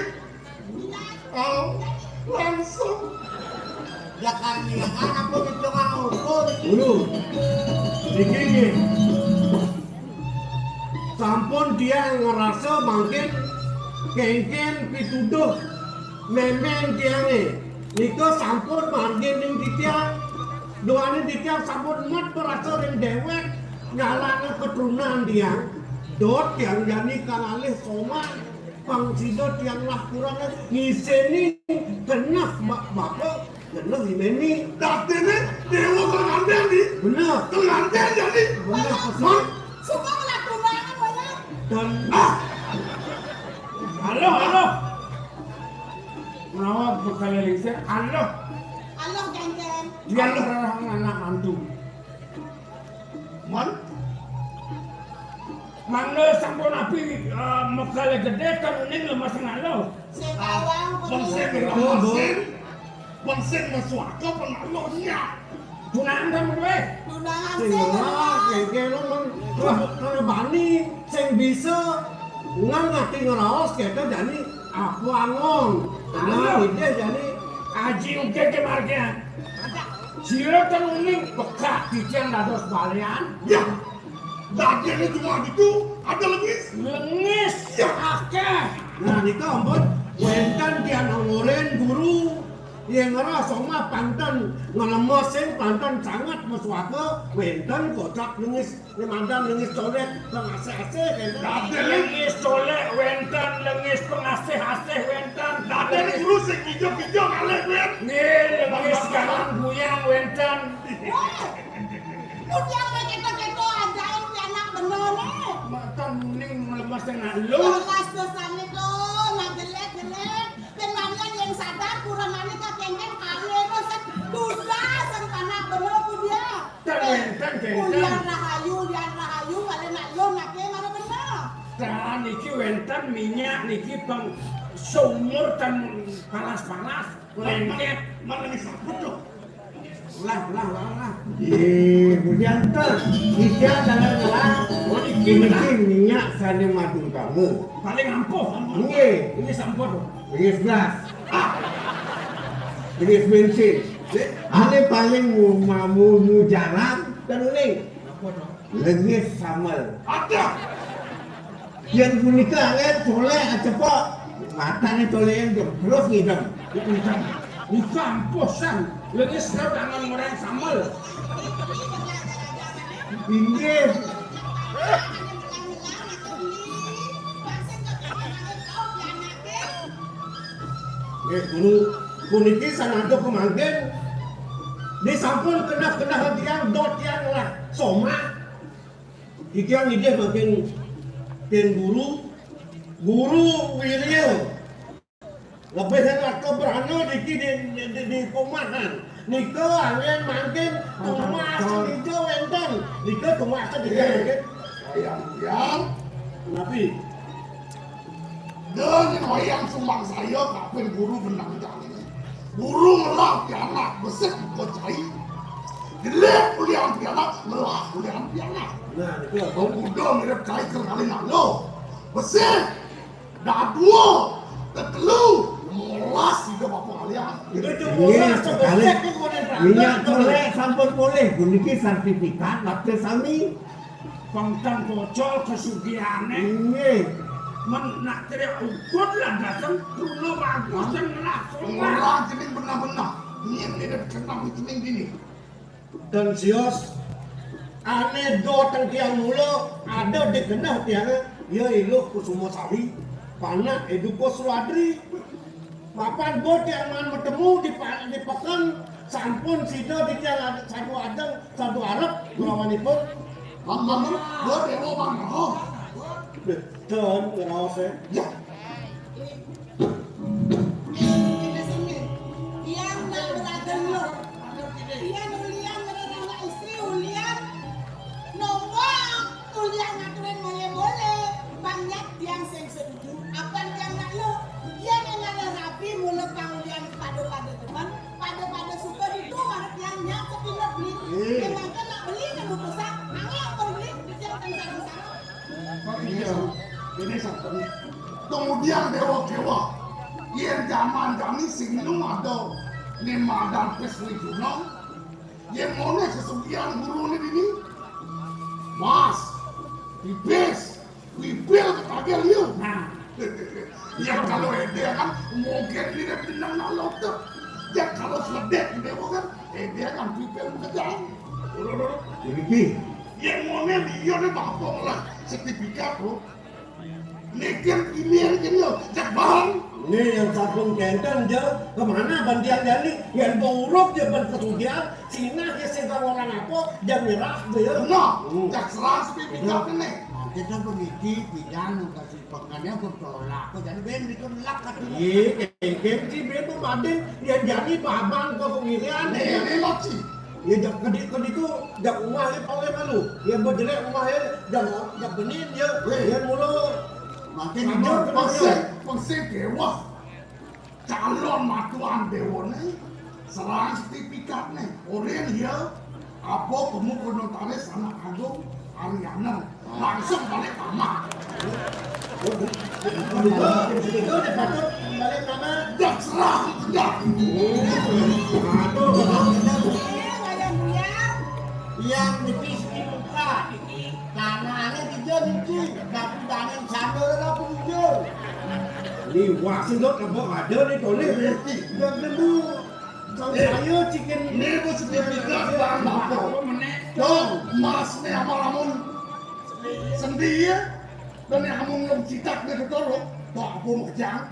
Oh, langsung. Ya kan, ya kan, aku dicoba ngukur. Dulu. Niki nggih. Sampun tiang ngerasa mangkin kengken pituduh memen tiange. Nika sampun mangkin ning titiang. Doane titiang sampun met merasa ring dewek nyalana keturunan tiang. Dot tiang jani kalalih soman. Pang sida tiang lah kurang ngiseni genah mak bapa, genah imeni. Datene dewa pengantin di. Bener. Pengantin jadi. Bener, pesan. Semua lah tunangan banyak. Dan ah. Halo, halo. Menawa bekal lingsir, halo. Halo, Kenten. Dia lu anak mantu. Man? Mangda sampun api, eh, mekale gedé, kan uning lemes ngalo. Sing bawang, bang sing pemulung. Lemesin, bang sing masuaka penalonya. Tunangan kan duwe? Tunangan sing sing ora, ora. Kengkeng lo, man. Wah, kalau bani, sing bisa ngan ngati ngeraos, kita jani apa angon. Nah, ide jani. Aji uge ke marga. Sira kan uning pekak titiang dados balian. Ya. Dagingnya cuma gitu, ada lengis. Lengis. Ya. Akeh. Nah, nika ampun. Wénten tiang angoren guru, yén ngrasa mah panten nglemesin, panten sanget masuaka, wénten gocap lengis, nemadan lengis colék, pengasih-asih, wénten. Dadéné lengis colék wénten, lengis pengasih-asih wénten. Dadéné guru sing kijo-kijo ngalih wénten. Nggih, lengis galang guyang wénten. Wah, nu tiang mah kéto-kéto ajaib pianak bener né. Matan muning nglemes nak lu. Kelas dosané to, nak jelék-jelék. Kén Marian yén sadar, kurang ané kakéngkén kalih to, sén dudas, sén panak bener ku dia. Ten wénten, ten. Ulian rahayu, ulian rahayu, kalih nak lu naké mara bener. Tan niki wénten minyak niki pang sumur ten palas-palas, lengket. Mana nih sabut tuh? Lah, lah, lah, lah. Ih, hujan téh. Hujan jangan ngelah. Oh, ini minyak sané madung kamu. Paling ampuh. Nggih. Ini sampun. Ini gas. Ah. Ini bensin. Ané paling mau mau mau jalan kan ini. Lengis samel. Ada. Yén punika angén colék acepok. Matané colékan terus ngidem. Ngidem. Nika ampuh san. Lengis tangan orang samel. Inggih. Nggih, guru puniki sanada kemangkin disampun kenah-kenah tiang dot tiang lah somah. Iki nggih makin ten guru, guru wirya. Lebih enak keberana niki di, di, di, di pomahan. Nika angin mangkin tumas hijau wénten. Nika tumas hijau wénten. Yang yang nabi. Dan yang sumbang saya kapin guru benang jani. Guru ngelah pianak besik buka cai. Jelek kuliah pianak, ngelah kuliah pianak. Nah, itu apa? Kau udah mirip cai kerali nalo. Besik, dadua, tetelu, molas juga bapak kalian. Itu cuma sekali. Minyak colek sampun boleh, puniki sertifikat, waktu sami. Pengkang bocor kesugihané. Inggih. Men nak tidak ukur lah datang, kuno bagus dan langsung. Orang jenis benar-benar. Ini tidak kenal jenis gini. Dan sios, ané do teng tiang mula, ada di genah tiang, ya iluh Kusuma Sari, panak Eduko Suradri. Mapan bo tiang man metemu di pa-, di peken, sampun sida di tiang ad-, sadu adeng, sadu arep, lawanipun. Bang, bang, bang, bo dewa bang, oh. Beton, ngeraos, eh. Ya. Ini sini. Tiang nak beradeng lo. Tiang ulian berada istri, ulian nombor, ulian ngaturin boleh-boleh. Bang Yat, tiang sing setuju. Apan tiang nak lo. Tiang yang ada rapi, mula pangulian pada-pada teman, pada-pada suka itu, mana tiang nyat sepindah beli. Iya. Yang makan nak beli, nak buku sak, angin pun beli, tiang teng sarang-sarang. Ini, ini satu. Kemudian dewa kewa. Yén jaman jani sing nu ada ni madan pis ni gunung. Yén moné sesugihan guru ni dini. Mas, pipis, pipil ketagih liu. Nah. Ya kalau édé kan mungkin dia benar nak lotek. Ya kalau seledek dewa kan édé kan pipil bekejan. Jadi ki. Yén moné liu ni bapak lah sertifikat lo. Niki pilihan kene, cek barang. Ini yang sampun kénten, ja, kemana bantian jani? Yang baurup, ya, ban kesugihan, sinah, ya, sing orang apa, jam nyerah, ya. Nah, hmm. Cek serah sepi pikiran kene. Nah, kita puniki bidang kasih pekannya bertolak, jadi ben ditolak katanya. Iya, kéngkén sih, ben pembanding, yang jani babang ke pemilihan. Nih, ya. Ini lo, Ci. Ya, jak kedi-, keditu, jak umah ya, paling malu. Ya, bejelek umah ya, jak, jak benin ya, ya, mulu. Makin sama hijau, pesik, pesik dewa. Calon matuan dewa nih, serang sertifikat nih. Orang ya, apa kamu notaris anak agung Ariana. Langsung balik kamar. Itu, itu udah patut balik kamar. Dah serah, dah. Aduh, yang tipis dibuka. Tanahnya tiga niki, tapi tanah sandal apa hijau. Di wah sudut apa ada di toleh. Nggak nemu. Kalau saya chicken ini bos di pikas bang apa? Dong, mas nih sama lamun sendi ya. Dan yang amun long citak dia betul loh. Tuh aku mau kejang.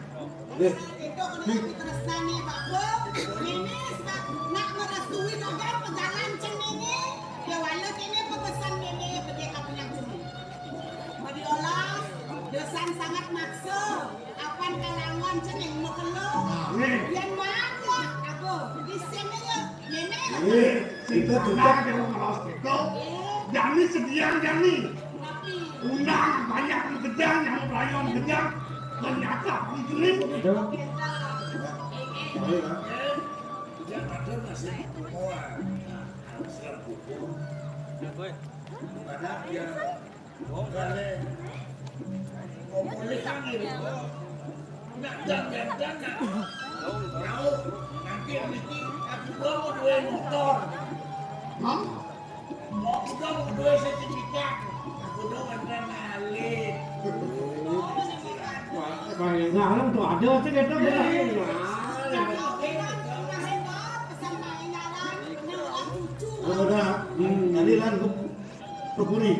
Eh. Itu kena tresnane Pak Bo. Nene sebab nak merestui dagang pejalan ceng nene. Ya walau kene pepesan nene bede kamu yang cumi. Mau diolah, dosan sangat maksa. Apan kalangan ceng yang mekelo. Nah, nih. Yang maaf ya, aku. Di sini ya, nene. Eh, kita juga ada orang malas kita. Jani sedian Jani. Undang banyak yang kejang, yang pelayan kejang. Ternyata di sini. Tahu ya? Yang ada masih kuat. Nah, harus kuat. Gimana dia? Boleh kan gitu. Nak jangan-jangan. Tahu, nanti mesti aku bawa dua motor. Hah? Mau aku bawa dua sertifikat. Aku doang kan alik. Wah, bayangkan tuh ada sih gitu. Udah, hmm, tadi lan Kepuri.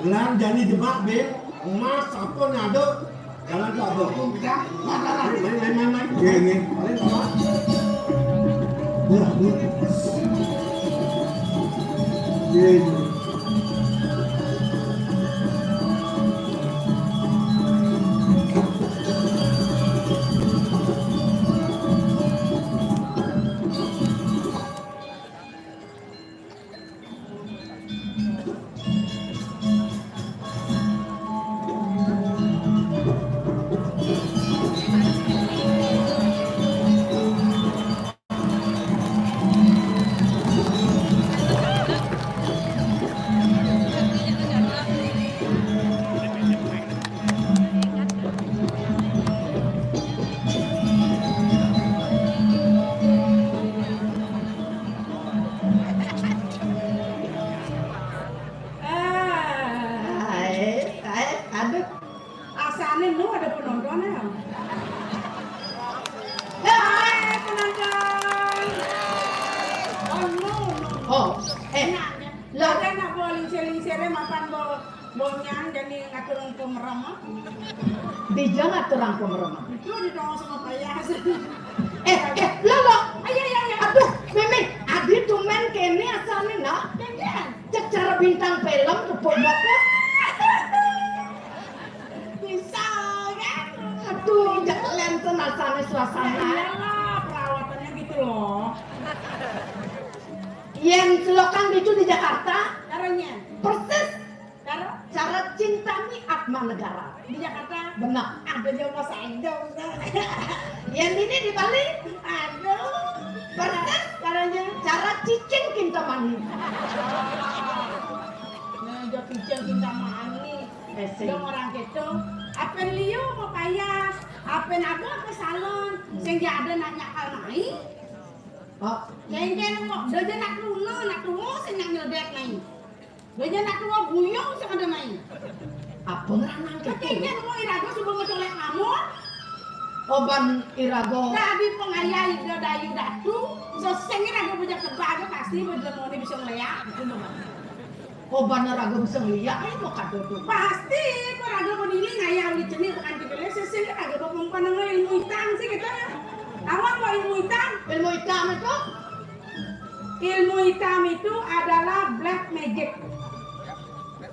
Lan jani jemak, Bin. Emas apa nih ada? Jangan tuh ada. Main, main, main, main. Iya, iya. Paling apa? Iya, iya. Ah, eh, eh, aduh. Asane nu ada penonton ya. Eh, penonton. Oh, nu, nu. Oh, eh. Nah, lah, ada nak bawa lingsir-lingsirnya makan bawa bonyang jadi ngatur pemerama. Dija ngatur pemerama. Itu ditolong sama payah. Eh, eh, lo, lo. Ayo, ayo, ayo. Aduh, Mimi, adi tumen kene asane, nak. Jangan. Cek cara bintang film tuh, Pondok, ya. Bisa, kan? Aduh, jak lenten asane suasana. Ya iyalah, perawatannya gitu loh. Yen selokan itu di Jakarta, caranya? Persis. Cara? Cara cinta ni Atma Negara. Di Jakarta? Benar. Ada jauh masa ada, benar. Yen ini di Bali? Aduh. Persis. Caranya? Cara cicing Kintamani. Nah, jauh cicing Kintamani. Eh, sing. Dong orang gitu. Apen liu mau payas, apen apa ke salon, sing dia ada nanya kal mai. Oh. Kengken kok, dia je nak tuna, nak tuna sing nak nyedek mai. Dia je nak tuna buyung sing ada mai. Apa ngeranang gitu? Kengken mau irago subuh ngecolek kamu. Oban irago. Tadi pengayai dia dayu datu, seseng irago bujak tebal, pasti bujak mau bisa ngeliat. Gitu, Bang. Kok bana raga bisa ngeliat, ayo mau kado tuh. Pasti, kok raga berdiri ngayah ulit jenih bukan gitu ya. Sesini raga bawa perempuan dengan ilmu hitam sih gitu ya. Tahu apa ilmu hitam? Ilmu hitam itu? Ilmu hitam itu adalah black magic.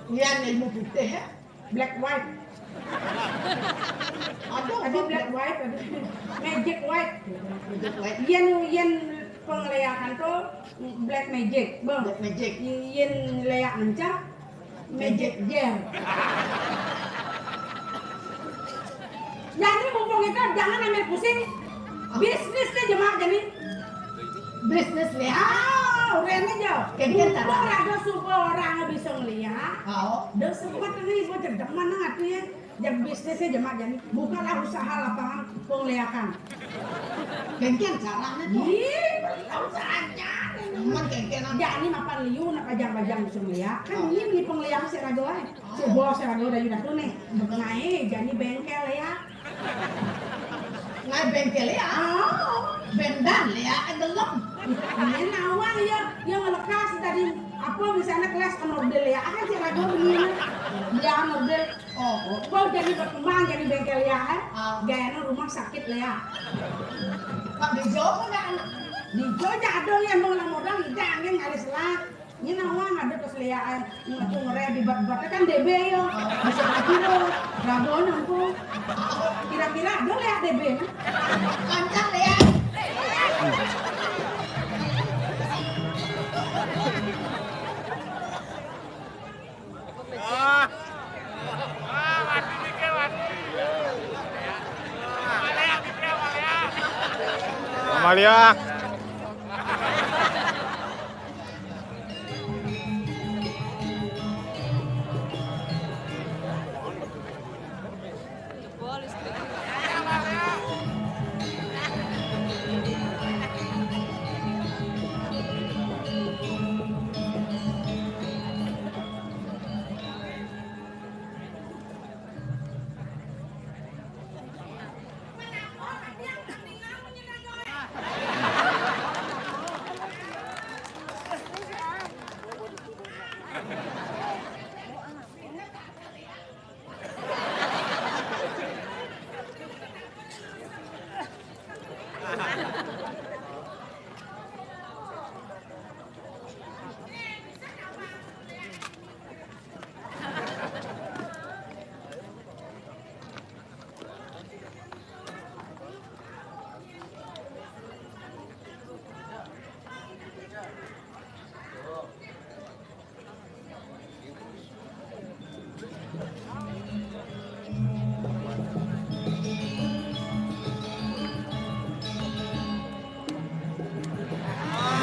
Iya, ilmu putih ya. Black white. Aduh, tadi black white, tadi magic white. Magic white. Yen, yen pengeliakan tuh black magic, bang. Black magic. Yen leak mencak, magic jar. Jadi mumpung itu jangan ambil pusing. Bisnis deh jemak jadi. Bisnis lihat. Ah, orang aja. Kengken mumpung cara. Ada sebuah orang bisa ngeliat. Oh. Udah sempat ini buat jedem mana ngatunya. Jam bisnisnya jemak jadi. Bukalah usaha lapangan pengeliakan. Kengken caranya tuh. Ih, usahanya. Cuman kengken apa? Jadi mapan liu nak pajang-pajang bisa ngeliat. Kan ini beli pengeliakan si raga aja. Coba saya ada udah yudah tuh nih. Ngai, jadi bengkel ya. Eh, bengkel ya? Ah. Bendan ya, eh, gelem. Ini nawang ya, yang lekas tadi apa misalnya kelas honor deh ya, akan si ragu begini. Dia honor deh. Oh, gua jadi berkembang jadi bengkel ya, eh. Ah. Gaya rumah sakit ya. Pak Bejo kan anak. Bejo jadul ya, mau modal jangan nyaris lah. Ini nawang ada keseliyaan, ngecungre di bat-bat kan D B yo. Bisa lagi lo, ragon ampun. Kira-kira ada lihat D B? Lancar ya. Amalia.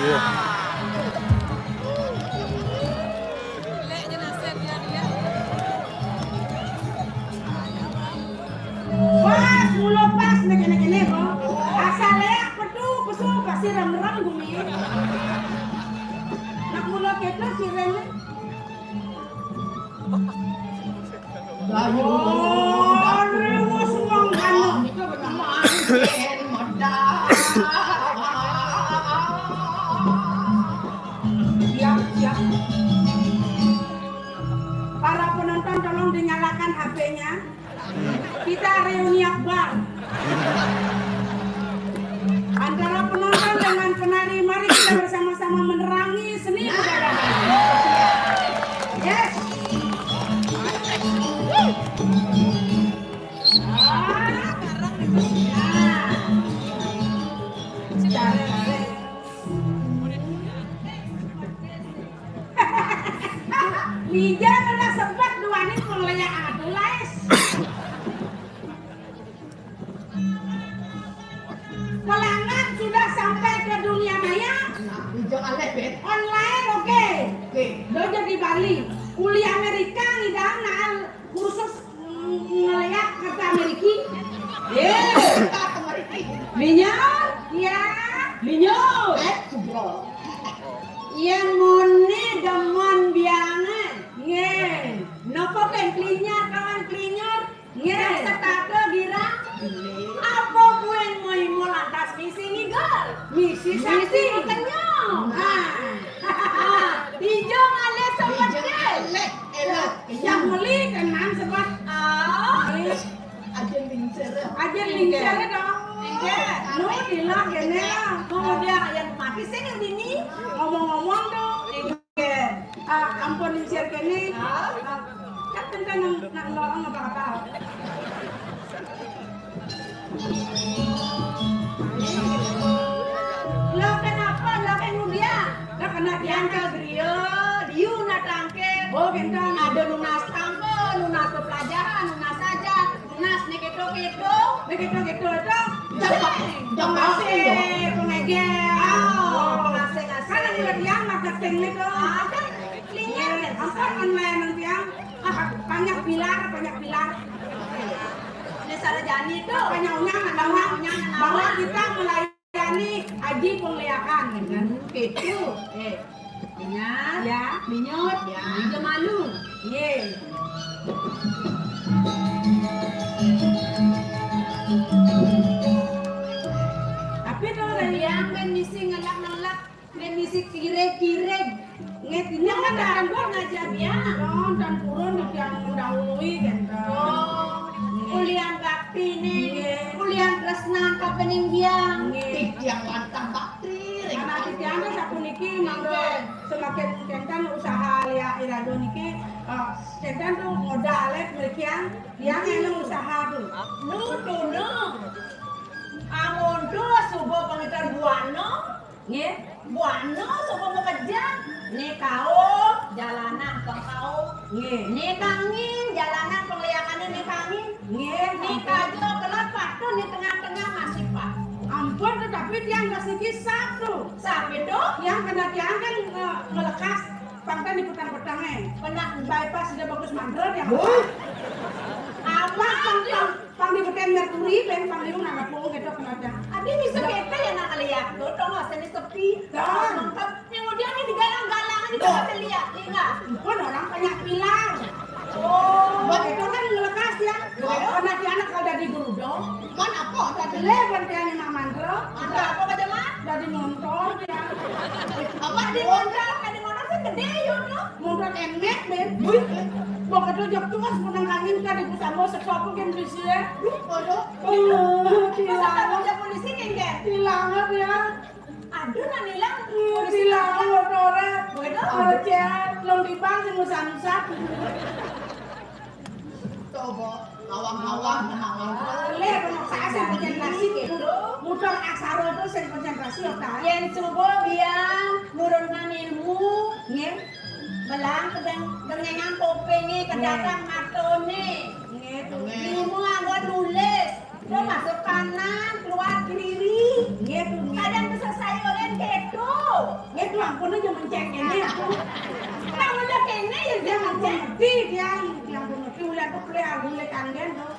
Iya. Pas, mula pas, nek kene-kene, kok. Asal ya, pedu, pesu, pasti rem-rem, gumi. Nak mula keto, sirene. Ayo, wis wong kanu. Siap, siap. Para penonton, tolong dinyalakan H P-nya. Kita reuni akbar. Antara penonton dengan penari, mari kita bersama-sama menerangi seni budaya. Yes. Ah. Nah. Mija kena sebat duaning pengleak atuh, Lais. Pelanggan sudah sampai ke dunia maya. Nah, Mija aleh, Bet. Online, oke. Oke. Dojo di Bali. Kuliah Amerika ngidang naal kursus ngeleak kata Ameriki. Eh, kata Ameriki. Linyur? Iya. Linyur. Eh, sudah. Yang mone demen biangan. Nggih. Napa ken klinyar kawan klinyur? Nggih. Yang setata girang. Apa buin mau lantas misi ngigel? Misi sakti. Misi kenyang. Nah. Nah, ijo ngalih sobat. Ijo ngalih. Enak. Yang beli kenan sebab. Ah. Ajin lingsir. Ajin lingsir dong. Enggak. Lu bilang gini lah. Mau dia yang mati sih yang dini. Ngomong-ngomong dong. Enggak. Ah, ampun lingsir kene. Ah, kan tentang nang nang apa-apa. Lo kenapa? Lo kan dia. Lah kena diangkat griya, diu nak tangke. Oh, kentang. Ada nunas tangke, nunas pelajaran, nunas aja, nunas nek keto-keto. Nek keto-keto to. Jawab, jawab. Pengasih, pengeger. Oh, pengasih-ngasih. Kan yang udah diangkat keting nih tuh. Ada. Klinyar. Apa online nang tiang? Ah, banyak pilar, banyak pilar. Ini sarajani tuh. Banyak unyang, banyak unyang, bahwa kita melayani aji pengleakan, kan? Gitu. Eh, ingat. Ya. Minyut. Ya. Juga malu. Ye. Sik kirig-kirig. Nggih, dina kan dateng pun ngajak biang. Nonton purun yang mendahului, kan. Oh, ulian bakti nih. Nggih. Ulian tresna kapening biang. Nggih. Titiang wantah bakti. Anak titiang kan sapuniki mangga semakin kenten usaha liak iraga niki, eh, kenten tuh modal, eh, merikian, yang anu usaha tuh. Nu, tuna. Amun tuh suba pangitan buana. Nggih. Buana suba makejang. Né kauh, jalanan pang kauh. Nggih. Né kangin, jalanan pangliakane né kangin. Nggih. Né kaja kelod patun di tengah-tengah masih pat. Ampun, tetapi tiang nggak siki satu. Sapi tuh? Tiang kena tiang kan nge-, ngelekas pang ten di petang-petang, eh. Pernah bypass sudah bagus mandra tiang. Woi. Awas, pang, pang, pang di beten merkuri, ben pang liu nang lepung gitu kena tiang. Adi bisa kita ya nang lihat tuh, dong, rasanya sepi. Dong. Mantap. Yang udah ini digalang-galang, ini bisa lihat, ya nggak? Bukan orang banyak bilang. Oh. Buat itu kan ngelekas ya. Karena dia anak kalau dari dulu dong. Man apa tadi? Lebar dia anak mandra. Mandra apa pada man? Dari motor dia. Apa di motor? Di motor sih gede, yo, no? Motor enek, Ben. Wih. Pokoknya jok tuas menang angin kan ibu sama sekop kan bisa. Wih, bodoh. Oh, terus apa udah polisi kan, kan? Hilang ya. Aduh, nang ilang. Iya, polisi hilang motore. Waduh. Ora cek, long di bank sing usah-usah. Coba, ngawang-ngawang, ngawang. Lé, bener saya sing konsentrasi gitu. Muter aksara itu sing konsentrasi ya, Kak. Yen suba biang nurunkan ilmu, nggih. Belang kedeng-, dengengan kupinge, kedatang matone. Nggih, tuh. Ilmu anggo nulis. Dia masuk kanan, keluar kiri. Nggih, tuh, nggih. Kadang bisa sayuran keto. Nggih, tuh, ampun aja menceng ini aku. Kamu udah kene ya, dia ampun ngerti, dia, dia ampun ngerti, ulah tuh pelih aku, ulah kanggen tuh.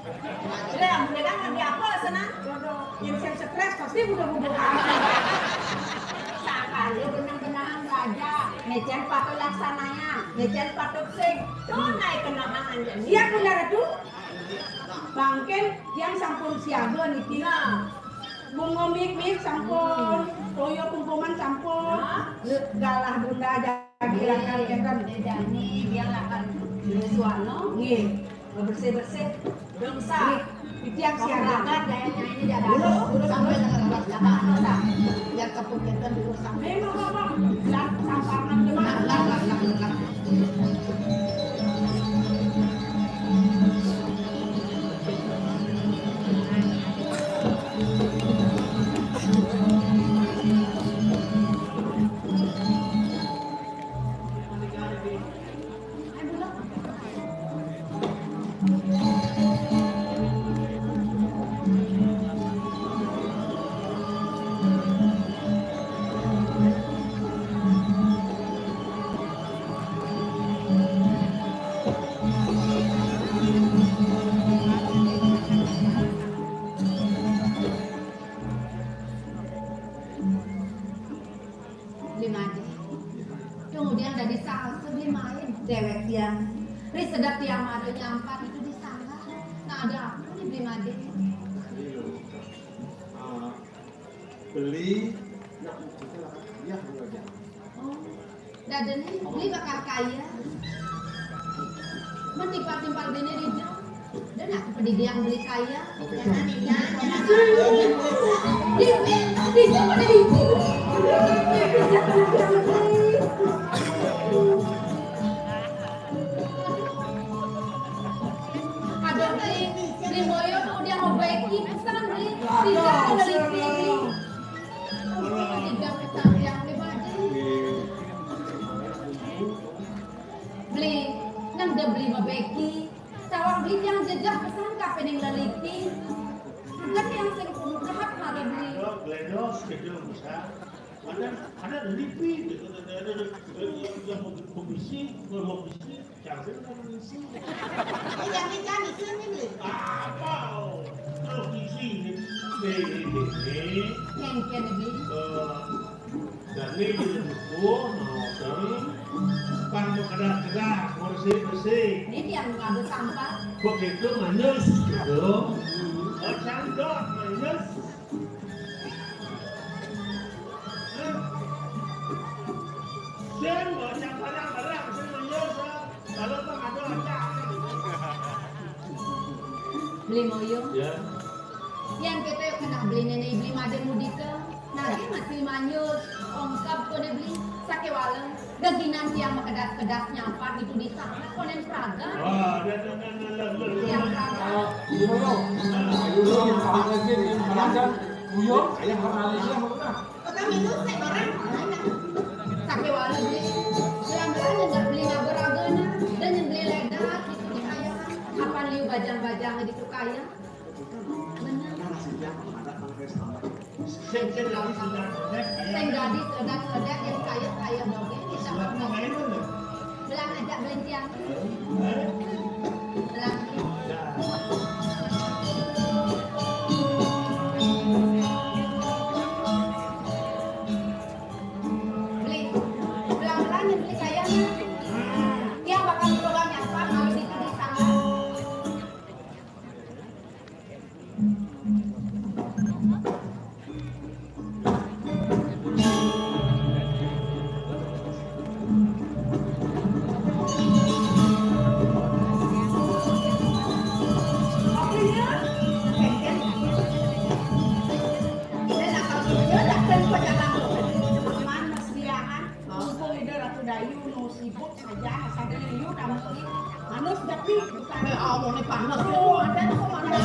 Ulah, ulah kan ngerti apa sana? Jodoh. Yang saya stres pasti udah bubuh aku. Sakali benang-benangan raja, ngecen patut laksananya, ngecen patut sing. Tuh naik kenaan aja. Iya, benar tuh. Mangkin tiang sampun siaga niki. Nah. Bunga mik-mik sampun, toya kumpuman sampun. Nah. Galah bunda jagi lakar kenten. Jani dia lakar suano. Nggih. Bersih-bersih. Dongsa. Nggih. Tiang siaga. Lakar daya nyanyi dia. Lurus, lurus sampai dengan alas. Jangan dosa. Biar kepung kenten lurus sampai. Memang, Bapak. Biar sampai. Beli Made. Kemudian ada di salsa Beli main. Dewek tiang. Ri sedap tiang madu nyampat itu di sana. Nah, ada apa nih Beli Made? Ah, beli, nak, ya, ya. Oh. Dadi né, Beli bakal kaya. Mentimpal-timpal bini rindu. Dan aku pedidian Beli kaya. Jangan, ya, jangan. Di, di, di, di, di. Aduh, Beli, Beli Moyo tuh udah mau baik pisan, Beli. Tidak ada lagi, Beli. Beli, nang da Beli mabeki, tawang Beli tiang jejeh pesan ka pening leliti. Kan tiang sing kumu kehat mara Beli. Gledos, gledos, gitu, bisa. Ada, ada leliti, gitu, ada, ada, ada, yang mau komisi, mau komisi. Jangan, jangan isi. Jangan, jangan isi ini, Beli. Apa? Kalau isi ini, ini, ini. Yang kena, Beli. Eh, dan ini buku, mau kan mau kedas-kedas, mau bersih-bersih. Ini yang ngambil sampah. Begitu manis, gitu. Oh, cangkok, manis. Hah? Yén kéto kéné beli néné beli madé mudika. Nagih masih manjur, ongkab koné beli, sakéwala, geginan tiang makedas-kedas nyapat ditu di tanah, konén pragat. Wah, dah, dah, dah, dah, dah, dah, dah. Tiang pragat. Ah, iya, lo. Ayo, lo, yang paling lagi, yang paling lagi. Buyur, ayah pernah lagi, yang mana? Kota Minus, saya barang. Sakéwala beli, bilang-bilang nggak beli naga-ragana, dan beli ledak, gitu, di kaya. Kapan liu bajang-bajang di tukaya? Bener. Sing jadi sedak-sedak, sing jadi sedak-sedak yang kaya-kaya dogén, bisa belang ajak belincian. Belang. Beli. Belang-belang yang beli kayanya. Dia bakal berubah nyapa kalau di di sana. Mumpung Ida Ratu Dayu nu sibuk saja, sadaya liu kamu ni. Manus dapih. Eh, amoné panas. Oh, ada tu mana?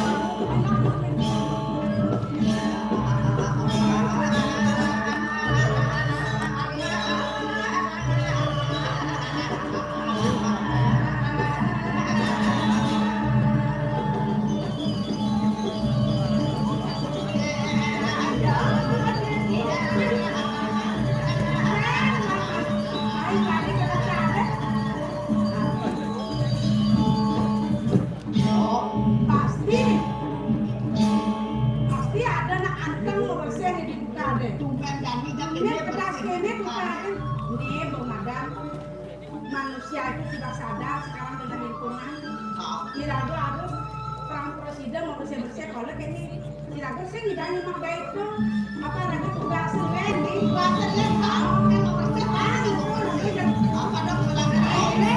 Pasti. Pasti ada nak anteng mau bersih di buka deh. Tumben jani jam ini pedas ini buka deh. Ini belum ada. Manusia itu sudah sadar sekarang dengan lingkungan. Iraga harus perang presiden mau bersih-bersih kalau kayak ini. Iraga sih tidak nyimak baik tuh. Apa lagi tugas lain nih? Tugas lain tahu kan mau bersih mana gitu. Apa dong bilang ini?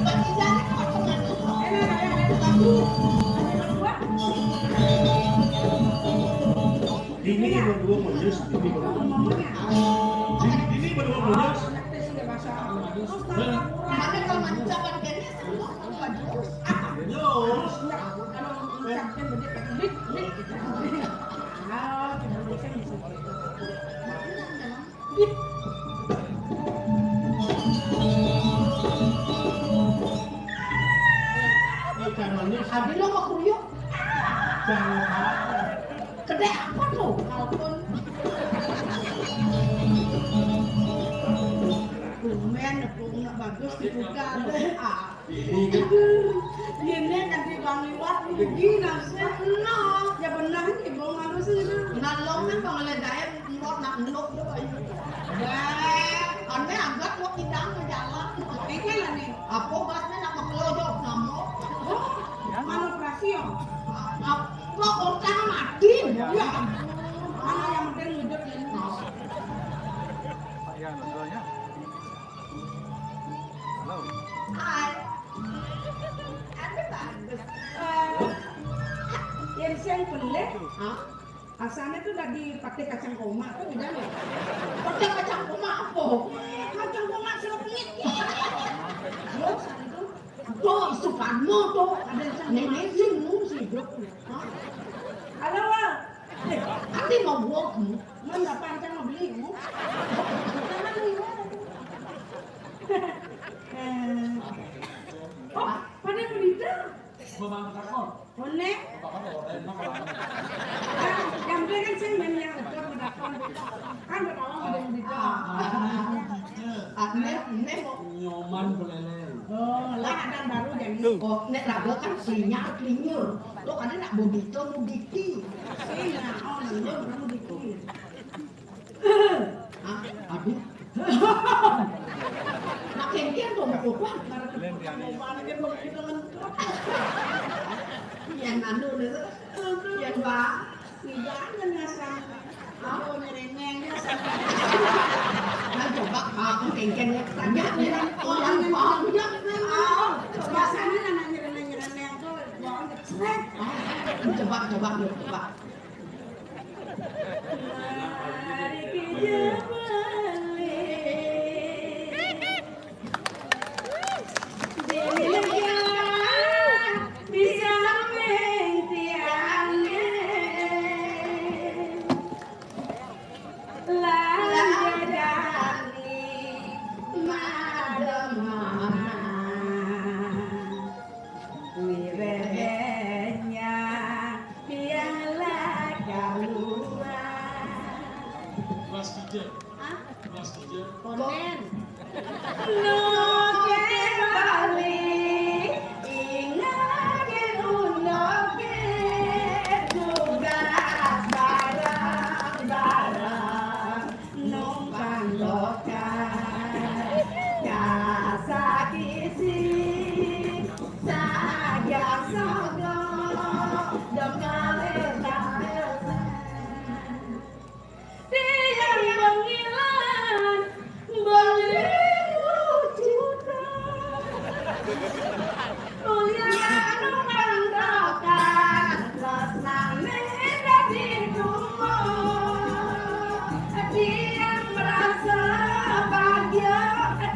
Buat ijazah apa teman? Ini ada yang satu. Ada yang dua. Ini berdua mulus, ini berdua. Ini, ini berdua mulus. Ada kalau mengucapkan kayaknya semua. Yo. Abi lo mau kuyuk. Jangan. Kedai apa tuh? Kalkun. Tumben, aku nak bagus dibuka. Ah. Aduh, ini kan di Bang Iwat, ini nasi. Nah, ya benar nih, Bang, harus ini. Nah, lo kan kalau lihat gaya, mbok nak nduk tuh, ayo. Wah, aneh agak lo kidang ke jalan. Ini lah nih. Apa bahasnya nak maklojok nama? Oh, mana operasi ya? Apa orang mati? Ya. Mana yang penting hidup ini? Iya, betul ya. Halo. Hai. Ada bagus. Eh, yang saya pelik, hah? Asalnya tuh lagi pakai kacang koma tuh udah nih. Pakai kacang koma apa? Kacang koma serpit. Terus itu, tuh Soekarno tuh ada yang nenek sih ngungsi hidup. Hah? Halo, Wal. Eh, nanti mau gua, hmm, mana pancang mau beli, hmm? Jangan beli, Wal. Eh. Oh, pada berita. Gua mau ke kantor. One. Bapak mau order, Bapak mau order. Yang penting kan sih main yang udah berapa. Kan udah tahu ada yang berita. Ah, ah, ah. Ah, neh, neh mau nyoman beleleng. Oh, lah ada baru jadi. Oh, nek raga kan sinyal klinyur. Lo kan nak bodito mudiki. Sinyal, oh, klinyur mudiki. Ah, aduh. Nak kengkeng dong, kok, Bang. Yang anu nih, yang Bang. Tidak ada nyasar. Aku nyereneng, nyasar. Nah, coba, ah, aku kengkeng ya. Tanya, orang, orang, orang. Biasanya anak nyereneng-nyereneng tuh, bohong, seret. Coba, coba, coba. Mari kita balik. Di lega di samping tiangé. Lan jajani mademah. Kuwi bebenya piala kaluar. Kelas tiga. Hah? Kelas tiga. Konen. Noke bali, ingake unoke, tugas bareng-bareng, numpang lokal. Kasakisi, saja sogo, dokale-kale. Tiang bengilan beli wujudang. Kuliah numpang dokar, tresnane dadi tumo. Tiang merasa bahagia,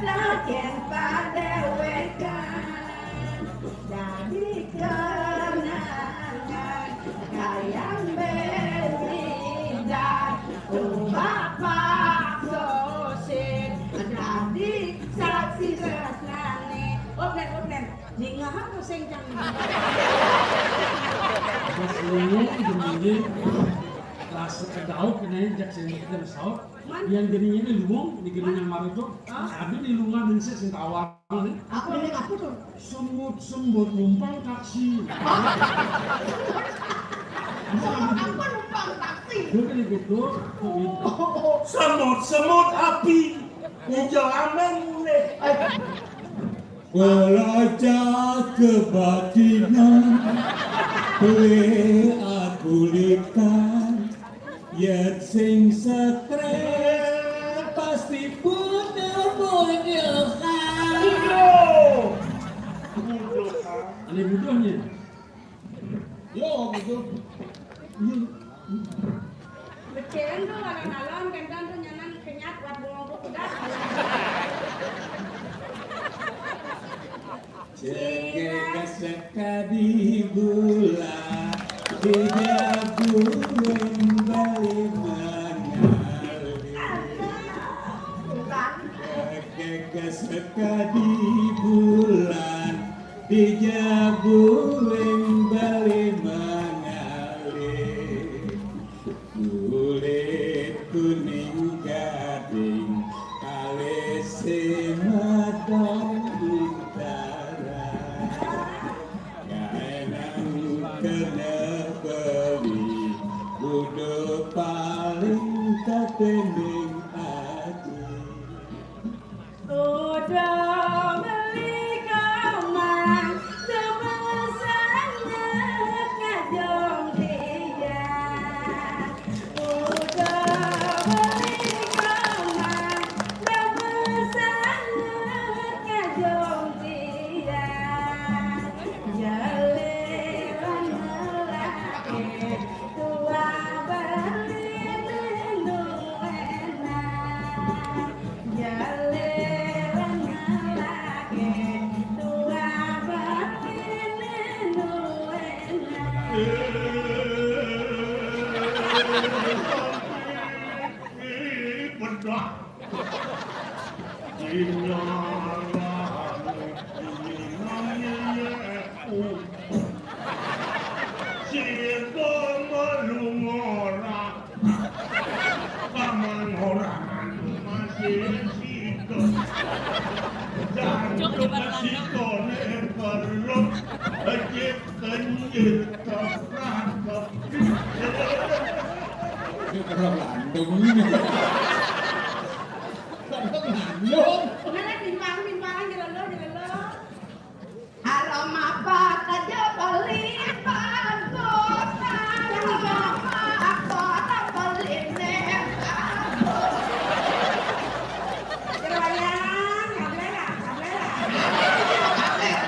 daken padewekan. Dadi kenangan kayang beridak, oh, Bapak Sosid, dadi saksi tresnane. Opnen, opnen. Dingahang sing cang. Pas ini, ini, rasa kedauk, ini, jak sini kita saut. Man? Yang gini ini luung, di gini yang maru tuh. Hah? Ada di lungan, ini sih, sing tawar. Apa ini, apa tuh? Semut-semut numpang taksi. Semut apa numpang taksi? Bukan itu, tuh. Oh. Semut-semut api. Ijo amen mulih. Pelajar kebatinan, pelih akulitan. Yen sing stres pasti butuh-butuhan. Butuh. Butuhan. Ini butuhnya. Yo, butuh. Iya. Becén tuh, alon-alon, kentan tuh nyanan kenyat, buat bungong kuda. Cekek sekadi bulan, di jabu wembali mangalih. Cekek sekadi bulan, di jabu wembali mangalih. Kulit kuning gading, alise madang bintara. Kaenan kena beli, udah paling katending ati. Udah beli kamar, sebesanget kajong dia. Udah beli kamar, sebesanget kajong dia. Jaliran lelaki, tua beli lindung enak. Bedah. Sida melung ora, paman ora masih sida. Jantung sida ning perut, ejit kenyit keprak keprik. Ini orang landung ini. Orang landung. Mana timpang-timpangan, jelelo, jelelo. Aroma apa aja beli bagus, aroma apa beli nih bagus. Keroyang, nggak boleh lah, nggak boleh lah. Nggak boleh.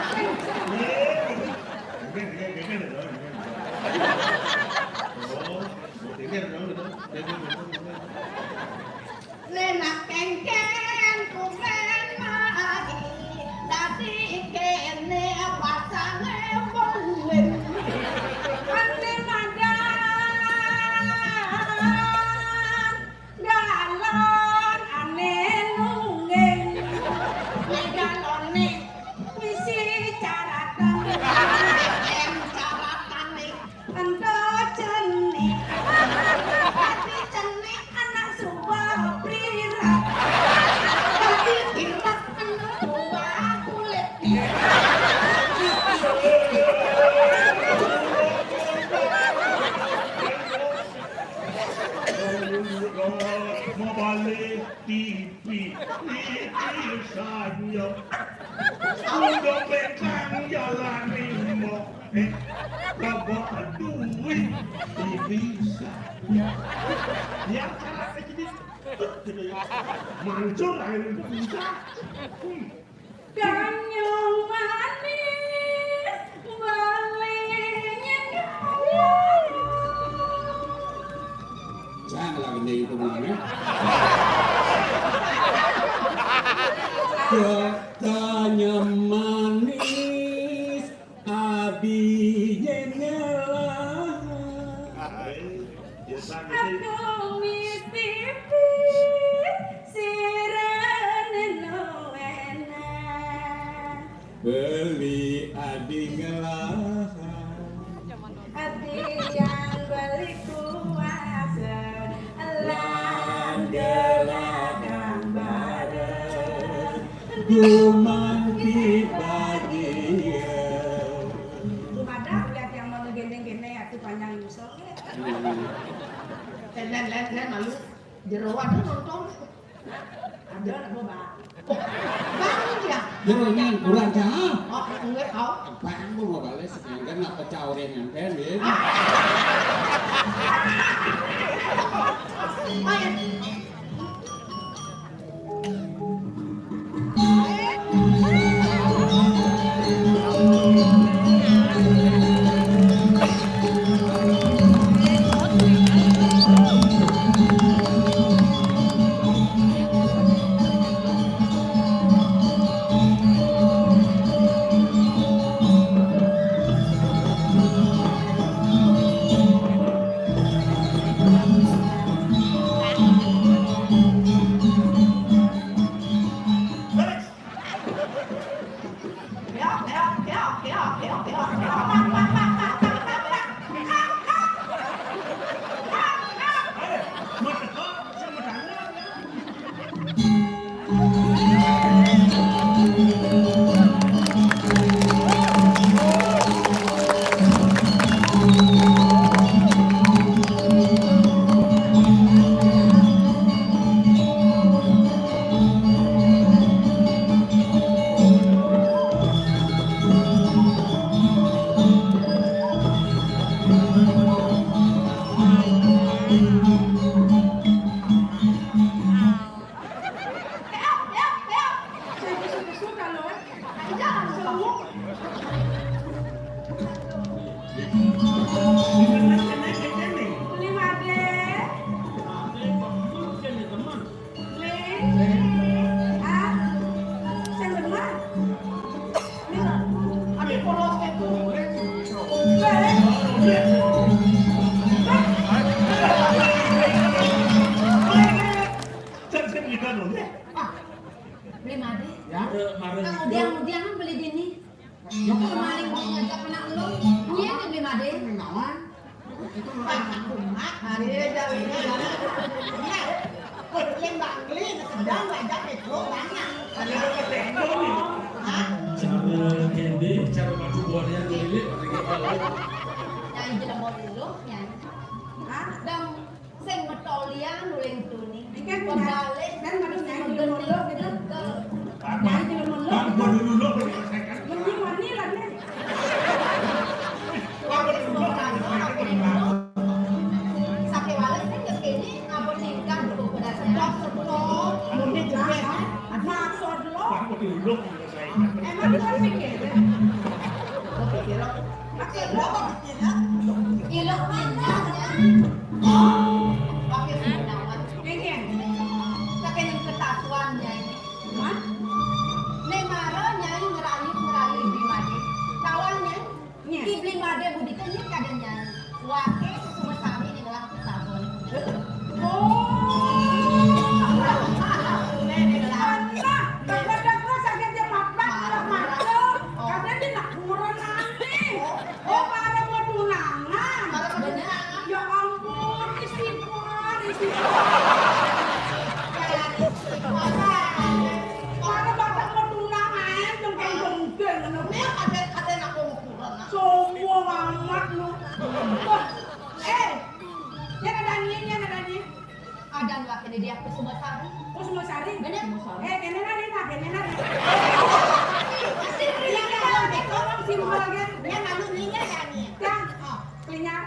Iki sanya. Udah pekang jalan rimbo. Eh, coba duit bisa. Ya, cara jadi gitu ya. Mancur akhirnya bisa. Hmm. Kanyang manis, balinya. Jangan lagi nih itu mana? Katanya manis, abinya ngelah. Aku mimpi sirene nuena. Beli adi ngelahan. Adi yang beli kuasa. Lan gelakang bareng. Gumanti bagian. Tuh ada lihat yang mau ngegendeng-gendeng ya, tuh panjang nyusul ya. Hmm. Dan, dan, dan, dan malu. Jero ada nonton. Ada, ada, Mbak. Bang, ya? Jero nyan kurang, Cang. Oh, enggak, oh. Bang, mau balik sedangkan apa caure nganten, ya? Oh, ya. Beli made. Ya. Kamu diang-diang beli dini. Ya, maling mau ngajak anak lu. Iya, nih, beli made. Nawan. Itu mah. Iya, jauh ini. Iya. Beli bangli, sedang ngajak itu banyak. Ada apa, Teh? Hah? Cara kendi, cara madu buahnya dulu. Nyai jelema dulu, nyai. Hah? Dam Sing metolian uling tuni. Iki kan pembalik kan harus nyanyi dulu gitu. Nyanyi dulu. Bang, gua dulu lo, gua diselesaikan. Mending wani lah, nih. Bang, gua dulu lo, gua diselesaikan. Sampai wales kan ke sini, ngapa tingkah dulu pada sedap, sedap. Mungkin juga, kan? Maksud lo? Bang, gua dulu lo, gua diselesaikan. Emang gua pikir, ya? Gua pikir lo. Ilok pindah, ya. Pakai sumber dapat. Kakek yang ketakuan, Nyai. Hah? Nek mara Nyai ngerayu, ngerayu di made. Kawan, Nyai. Iya. Ki beli made budike, Nyai, kada, Nyai. Wake sumber sami di dalam ketakuan. Oh. Alah, dapat-dapat sakit dia mapak, malah macet. Kadang dia nak kurang nanti. Oh, para mau tunangan. Para mau tunangan. Ya ampun, istighfar, istighfar. Para batak mau tunangan, dengkeng-dengkeng, ngono. Nek ada, ada nak mau kurang, nak. Sombong amat lu. Wah, eh, dia ada ni, dia ada ni. Adan wakene dia Kusuma Sari. Kusuma Sari? Bener? Kusuma Sari.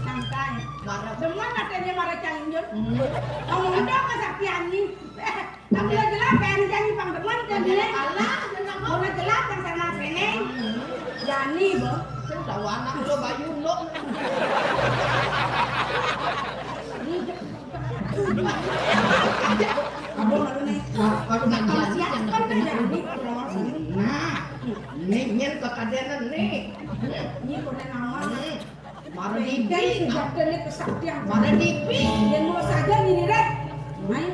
Santai. Marah. Demen katanya marah Cang Injun. Hmm. Ngomong dong ke Saktiani. Eh, tapi udah jelas kan Cang Ipang demen kan dia. Alah, udah jelas kan sama Seneng. Hmm. Jani, Bang. Saya udah anak lo Bayu lo. Ini Abang lalu nih. Nah, kalau nggak Nah, kalau jadi siap jangan kan kena jadi dulu. Nah, nih, nyen kekadenan nih. Ini kode nama. Hmm. Mara dipi. Dan sudah kena kesaktian. Mara dipi. Dan mau saja nih, Rek. Main.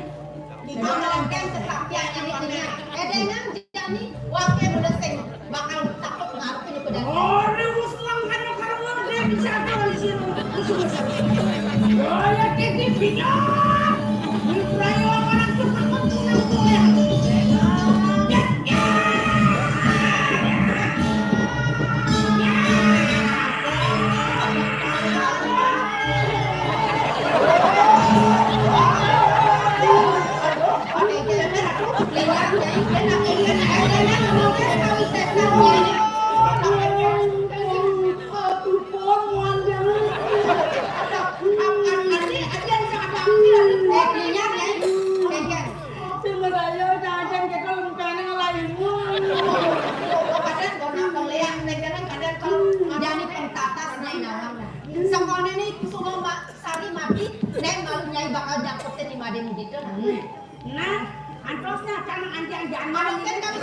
Di mana kan kesaktian ini punya? Eh, dengan Jani, wakil udah sing bakal takut ngarepin itu dan. Ora wis lang karo karo ngene bisa karo sira. Wis wis. Wah, ya kiki bina. Wis rayo anak tuh takut punya tuh ya. Jadi pentatas na inawang. Sekolah ini semua Sari mati, neng malu nyai bakal jangkutin di made mudi tuh. Nah, antosnya kan anjang-anjang. Malu kan kami.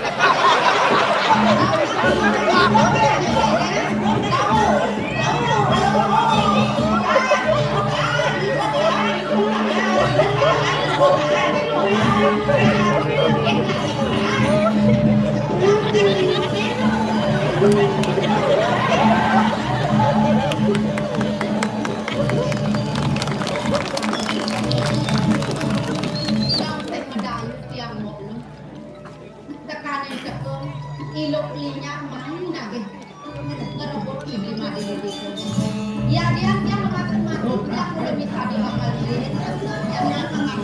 Tekaning teka, iluk linyar main nagih ngrebut Ibu Made Dewi. Ya, dia, dia mematen mati, dia udah minta diakali. Ya, dia mematen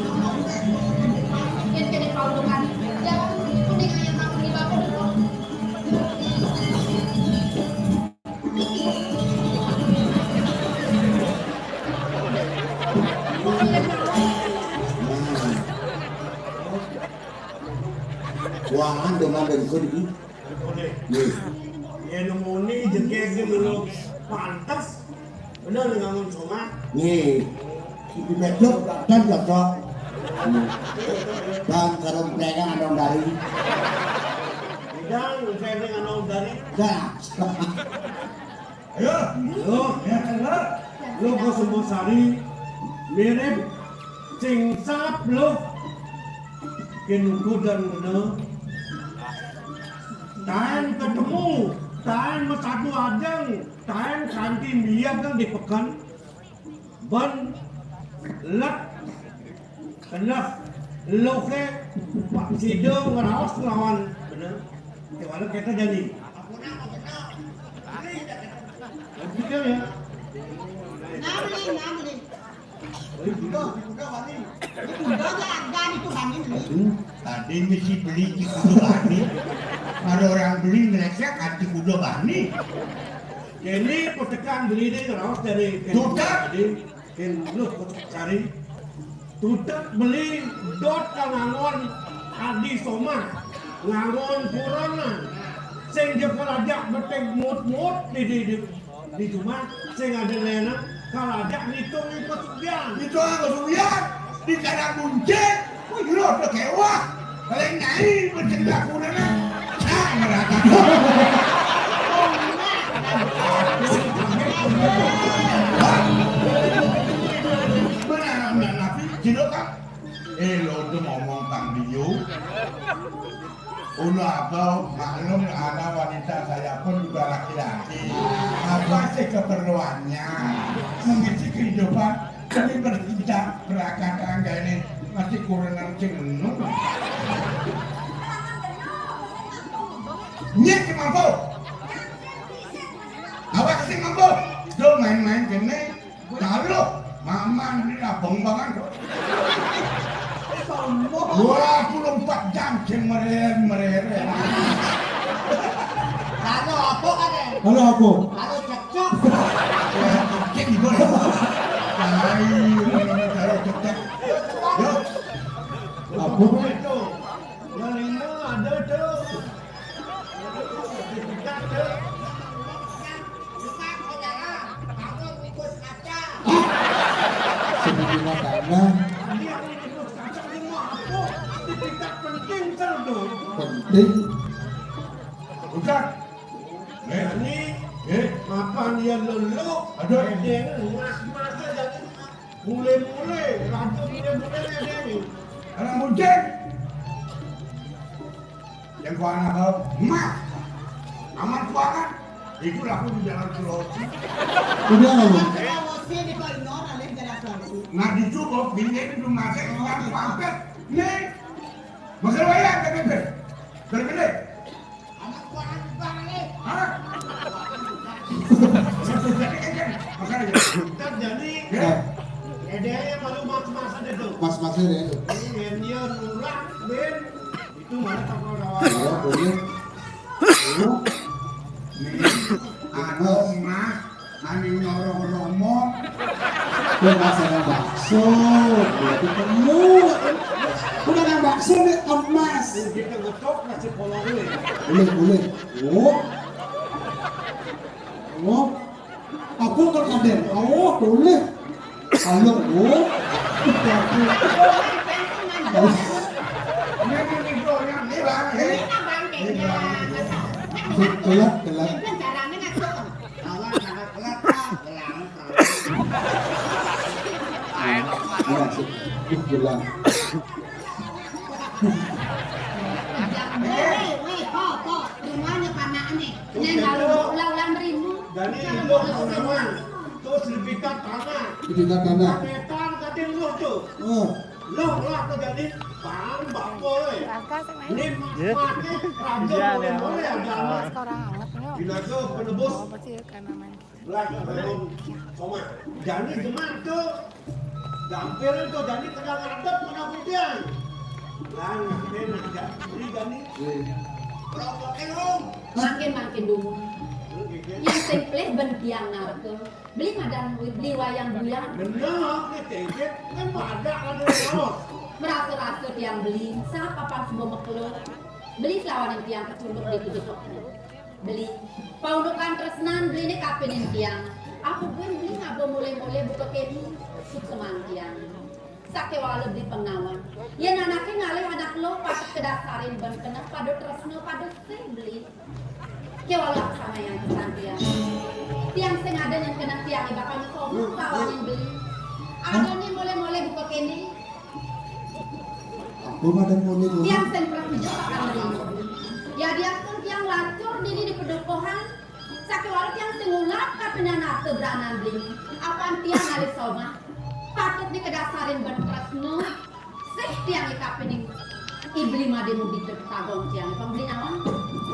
mungkin kene paundukan. Ya, kuning ayam makan di bawah dulu. Wah, dengan dengkul iki. Nggih. Yen muni jegege lho pantes. Bener ngangon somah. Nggih. Iki becok dan cocok. Bang karo mrene ana dari. Bidang mrene ana dari. Dah. Ayo, lo, ya, lo, lo kok semua sari mirip sing sap lo. Ken kudan bener. Taen ketemu, taen mesatu ajeng, taen kanti miyat kan di peken. Ben let Kendak luke Pak Sido ngeraos lawan bener. Kewala kita jadi. Betul ya? Nabli, nabli. Itu udah, udah wani. Itu udah ada itu bani beli. Tadi mesti beli di kuda bani. Ada orang beli ngelecek kan di kuda bani. Ini petekan beli ini ngeraos dari Tutak. Tadi. Ken lu cari tutek beli dot ka ngangon adi somah, ngangon kurenan. Sing jepel aja betek mut-mut di, di, di, di jumah, sing ada lena, kalau aja ngitung ikut sugian. Itu apa sugian? Di kandang bunce. Wih, lu udah kewah. Paling nyai bercerita kurang. Cak merata. Benar, benar, tapi jino kan. Eh, lo tuh ngomong Bang Dio. Uno apa, maklum ada wanita, saya pun juga laki-laki. Apa sih keperluannya? Mengisi kehidupan. Tapi bercinta, berakah tangga ini masih kurang sing menung. Nyek mampu. Awak sing mampu. Lo main-main kene. Lalu, maman ini abang banget. Sombong. Dua puluh empat jam sing merere-merere. Lalu apa kan ya? Lalu apa? Lalu cekcok. Ya, cekcok gimana? Lain, kalau cekcok. Yo. Apa? Itu. Yang lima ada tuh. Sertifikat tuh. Sertifikat tanah. Sertifikat penting tuh. Penting. Udah. Eh, ini, eh, mapan dia lulu. Aduh. Dia mas-mas aja. Mulai-mulai, ratu mulai-mulai dia ini. Anak muda. Yang kuanak kau, emak. Aman kuanak. Itulah aku di Jalan Sulawesi. Udah, Bang. Sulawesi di Koinor, ada di Jalan Sulawesi. Nah, di Cukup, bini itu belum masuk, kan, mampir. Nih. Makan wayang, K T P. Dari gede. Anak kuanak, Bang, nih. Hah? Satu jadi kan, kan? Makanya. Ntar jadi, ya. Ede aja malu mas-masan itu. Mas-masan itu. Ini dia nulak, Ben. Itu mana toko rawan? Iya, boleh. Lu? Nih, anu, Mas, anu nyoro romo. Lu masalah bakso, berarti kamu. Udah nang bakso nih, emas. Kita ngetok nasi polong ini. Boleh, boleh. Oh. Oh. Aku ke Kaden. Oh, boleh. Halo, oh. Ini kan itu yang hilang, eh. Hilang. Telat, telat. Awas, awas, telat, telat, telat. Iya, sih. Ih, hilang. Wéh, wéh, kok, kok, rumahnya panakné. Neng lalu ulah-ulah nerimu. Dani, kalau ibu mau lawan. Tuh sertifikat tanah. Sertifikat tanah. Meter tadi lu tuh. Oh. Lo lah tuh jadi paham bapak, wéh. Ini maké raja boleh-boleh ada. Sekarang amat, no. Gila tuh penebus. Oh, pasti karena main. Lah, belum. Cuma, jani gimana tuh? Dampir tuh, jani kena ngadep, kena putihan. Lah, ngapain aja? Beli jani. Rokoknya, Om. Makin-makin dungu. Lu gitu. Yang sing pelih ben tiang narka. Beli madan beli wayang buyar. Bener, nih, tengkit. Kan pada ada raos. Merasa-rasa tiang beli, sapa pan semua mekelo. Beli selawaning tiang kecunduk di kejepek. Beli, paundukan tresnan beliné kapining tiang. Apa buin beli ngaba molé-molé buka kéné? Sukseman tiang. Sakéwala beli pengawan. Yén anaké ngalih anak lo patut kedasarin ben keneh pada tresna pada sih beli. Kéwala aksanayang pesan tiang. Tiang sing ada nyén keneh tiangé bakal ngesombong lawaning beli. Ada nih molé-molé buka kéné. Apa madan molé-molé? Tiang sing pramuja bakal nrima. Yadiastun tiang lacur dini di padukuhan, sakéwala tiang sing ngulap kapining arta branan beli. Apan tiang ngalih somah. Patut dikedasarin ben tresna. Sih tiang kapining I Beli madé mudi tagong tiang. Pang beli nawang.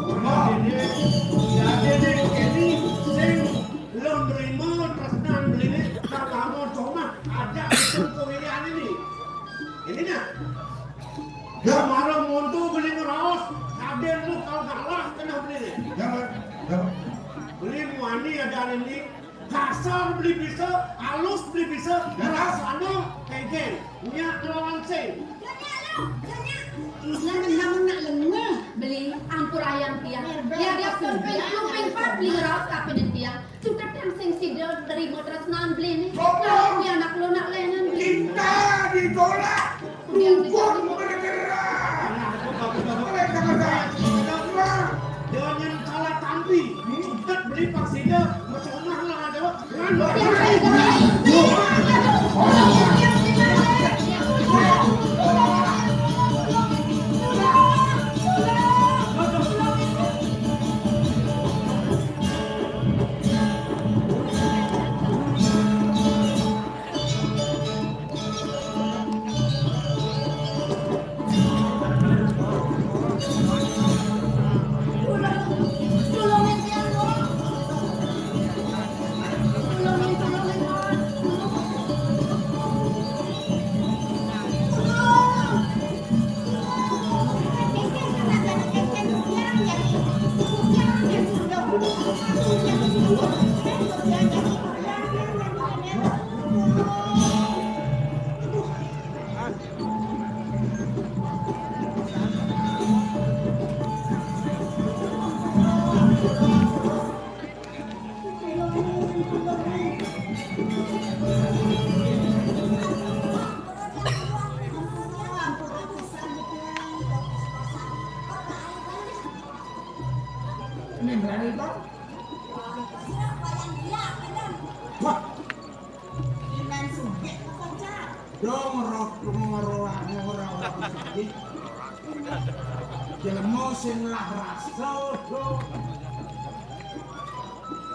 Dadi, dadi, dadi, sing lo nrima tresnan beliné, kagak mau somah, ada itu kewirian ini. Ini nah. Gak marah monto beli ngeraos, kadén lu kalau kalah kena beli nih. Jangan, jangan. Beli muani ada ini, kasar beli bisa, halus beli bisa, keras anu, kengkeng. Nyak lawan sing. Nyak lu, nyak. Nang nang nak lengah. Beli, ampurayang tiang. Ya dia pun ping ping pat beli ngeraos kapining tiang. Cutet yang sing sida nerima tresnan beli ni. Sopo? Lawan ni anak lo nak lenan beli. Cinta ditolak, dukun bergerak. Oleh karena jangan salah tampi. Cutet beli pas sida mesomah lah ada. Ini berani, Bang? Wah. Iman sugih apa, Cak? Dong, roh, roh, roh, roh, roh, roh. Jelema sing lah rasa, do.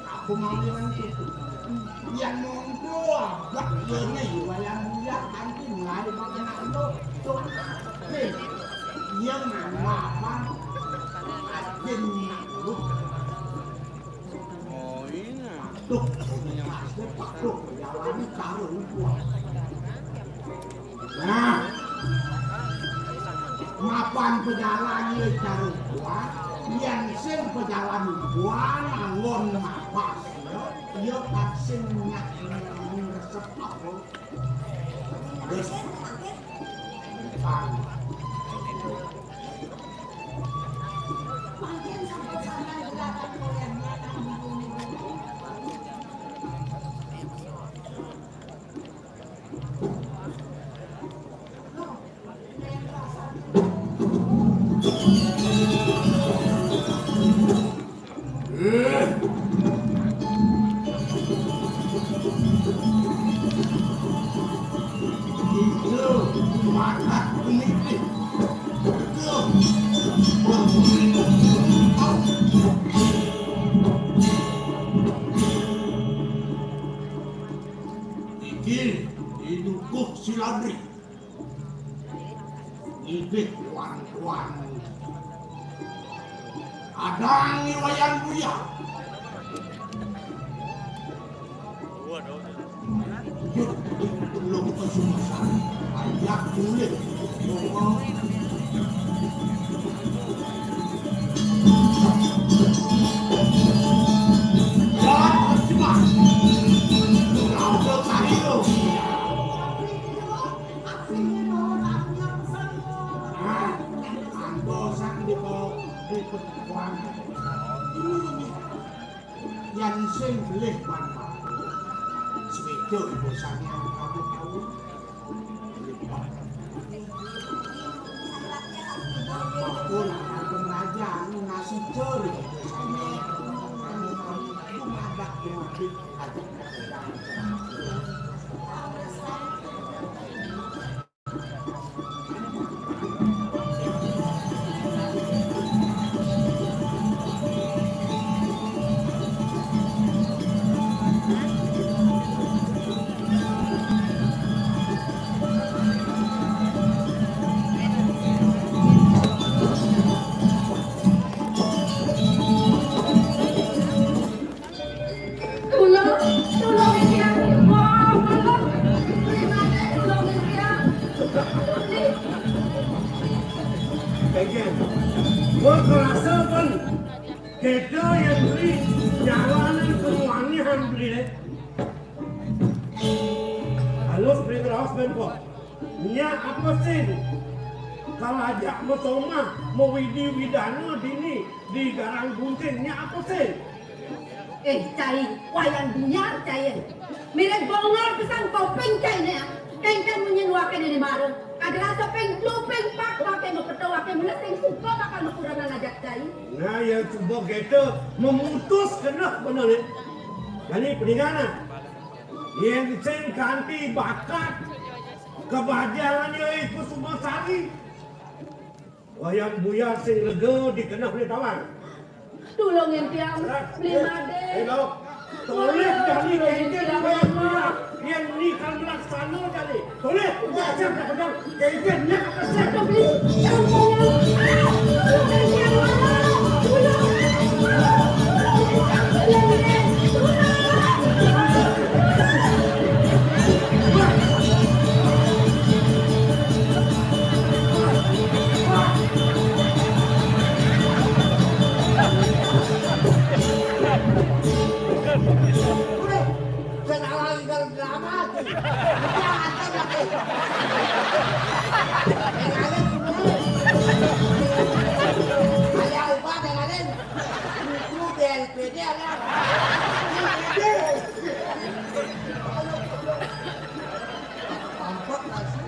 Aku mau liwat itu. Yang nunggu abah ini, wayang mulia, kanti mulai makan ando. Tuh. Nih, yang mana apa? Adin lu. Oh, iya. Duh, duh, jalan taruh gua. Nah, mapan pejalan ye taruh gua, yang sing pejalan gua nangon napas, ya, ya tak sing nyak resep apa. Terus, Iki dinukuh si Ladri. Ibih tuan-tuan. Kadang i Wayan Buya. Yuk, belum kesumasan. Ayak kulit. Wah, kau tahu. Ah, anggo sang di bawah, di perkuangan. Yan sing belih bang bang. Sepeda ibu sanya kamu tahu. Aku nak kampung raja, aku ngasih curi. Aku madak di mati. Tulung, tulung tiyang. Wah, tulung. Tulung tiyang. Kengken. Gua kerasa kan. Kita yang beri jalanan semuanya beri deh. Halus beri terus ben kok. Nya apa sin? Kalau ajak mesoma, mewidi widana dini di garang gunting, nya apa sin? Eh, cai, wayang dunia, cai. Mirip bongor pesan kopeng, cai, nya. Kengken munyin wake nene mara. Kada rasa peng telu, peng pat, wake mepeto, wake mula sing suka bakal mekurangan ajak, cai. Nah, yang cuba kita memutus kena benar ni. Kali peninggalan. Yen sing kanti bakat kebahagiaannya iku Sumasari. Wayang buyar sing lega dikenah ni tawang. Tulungin tiang, beli made. Toleh jani kengken wayang buyar. Yen ni kan melaksana jani. Toleh, wajah tak pedang. Kengken nyak apa sih? Sing awal tinggal drama tuh. Jangan kan lagi. Dengerin dulu. Kayak apa dengerin? Justru B L P D ada. Tampak nasi.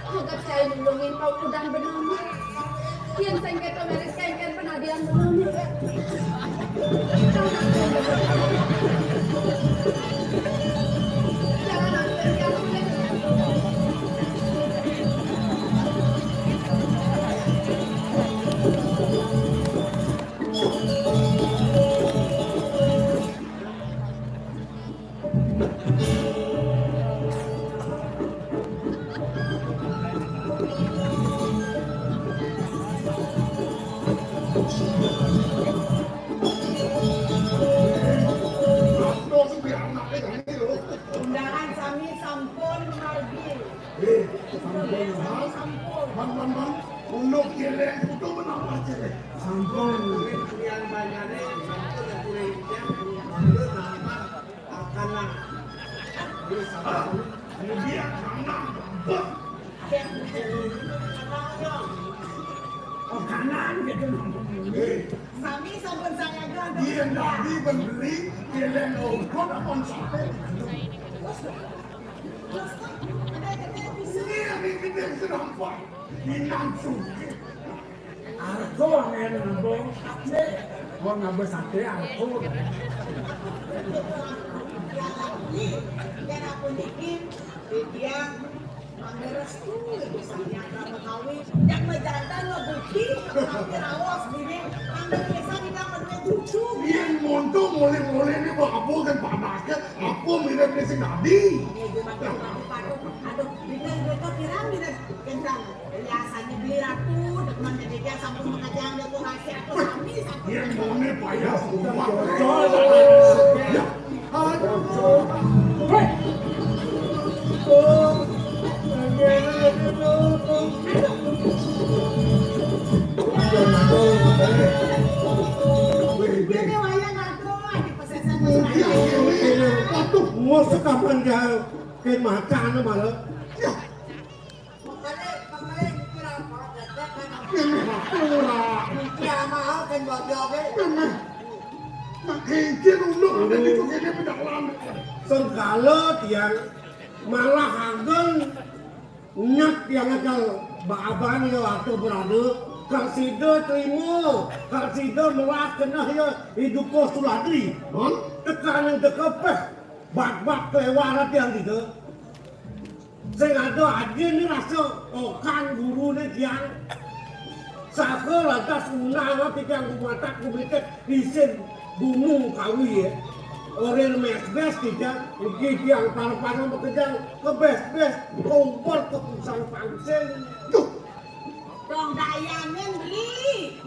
Anggap saya nulungin kau udah benama. Yang sengket kau dari sengket penadian benama. Jangan ambil yang sulit. Undangan sami sampun margi. Eh, sampun, Bang. Bang, Bang, Bang. Unduk jelek, kudu menapa jelek? Sampun. Yang banyaknya, sampun yang kurang yang, sampun nama. Kanan. Ini dia kanan. Bos. Oh, kanan gitu. Eh. Sami sampun sanyaga. Dia nabi memberi, dia leno, kok apa sampai? Ini yang bikin dia sedang apa? Ini langsung. Argo angin nembung. Wong nambah sate aku. Yen aku niki, dia mangga restu ibu sampeyan kamu kawin. Yang mejantan lo bukti, tapi raos dini, mangga desa tidak menue cucu. Yen monto mulai-mulai ini apa kan panasnya, apa mirip ini sing tadi. Iya, dia makin paduh-paduh. Aduh, dina, dina, pirang dina gendang. Biasanya beli ratu, demen jadi dia sampun mengejang dia tuh rahasia aku sami sampun. Yang mone payah semua. Ya. Aduh. Hei. Ini wayang ratu, ada pesesan wayang. Iya, iya, iya. Aduh, ngosek kapan dia ke macan malah. Ya. Makanya, makanya, ini lah, ini lah. Ini lah, mau kan bodoh, kan? Ini. Nah, ini unduk, ada di kok ini pedang lama. Sengkala tiang malah ageng nyat tiang akal baaban ya waktu berada, kang sida terima, kang sida melah kenah ya hidup ko suladri. Hah? Tekanan tekepeh, bak-bak kelewar tiang gitu. Sing ada adine rasa okan gurune tiang. Saka lantas unang ati tiang gumatak gumiket isin gunung kawi ya. Ora mes-mes tiang, iki tiang para-para makejang kebes-bes, kompor ke pusang pangsing. Duh. Dong dayangen beli.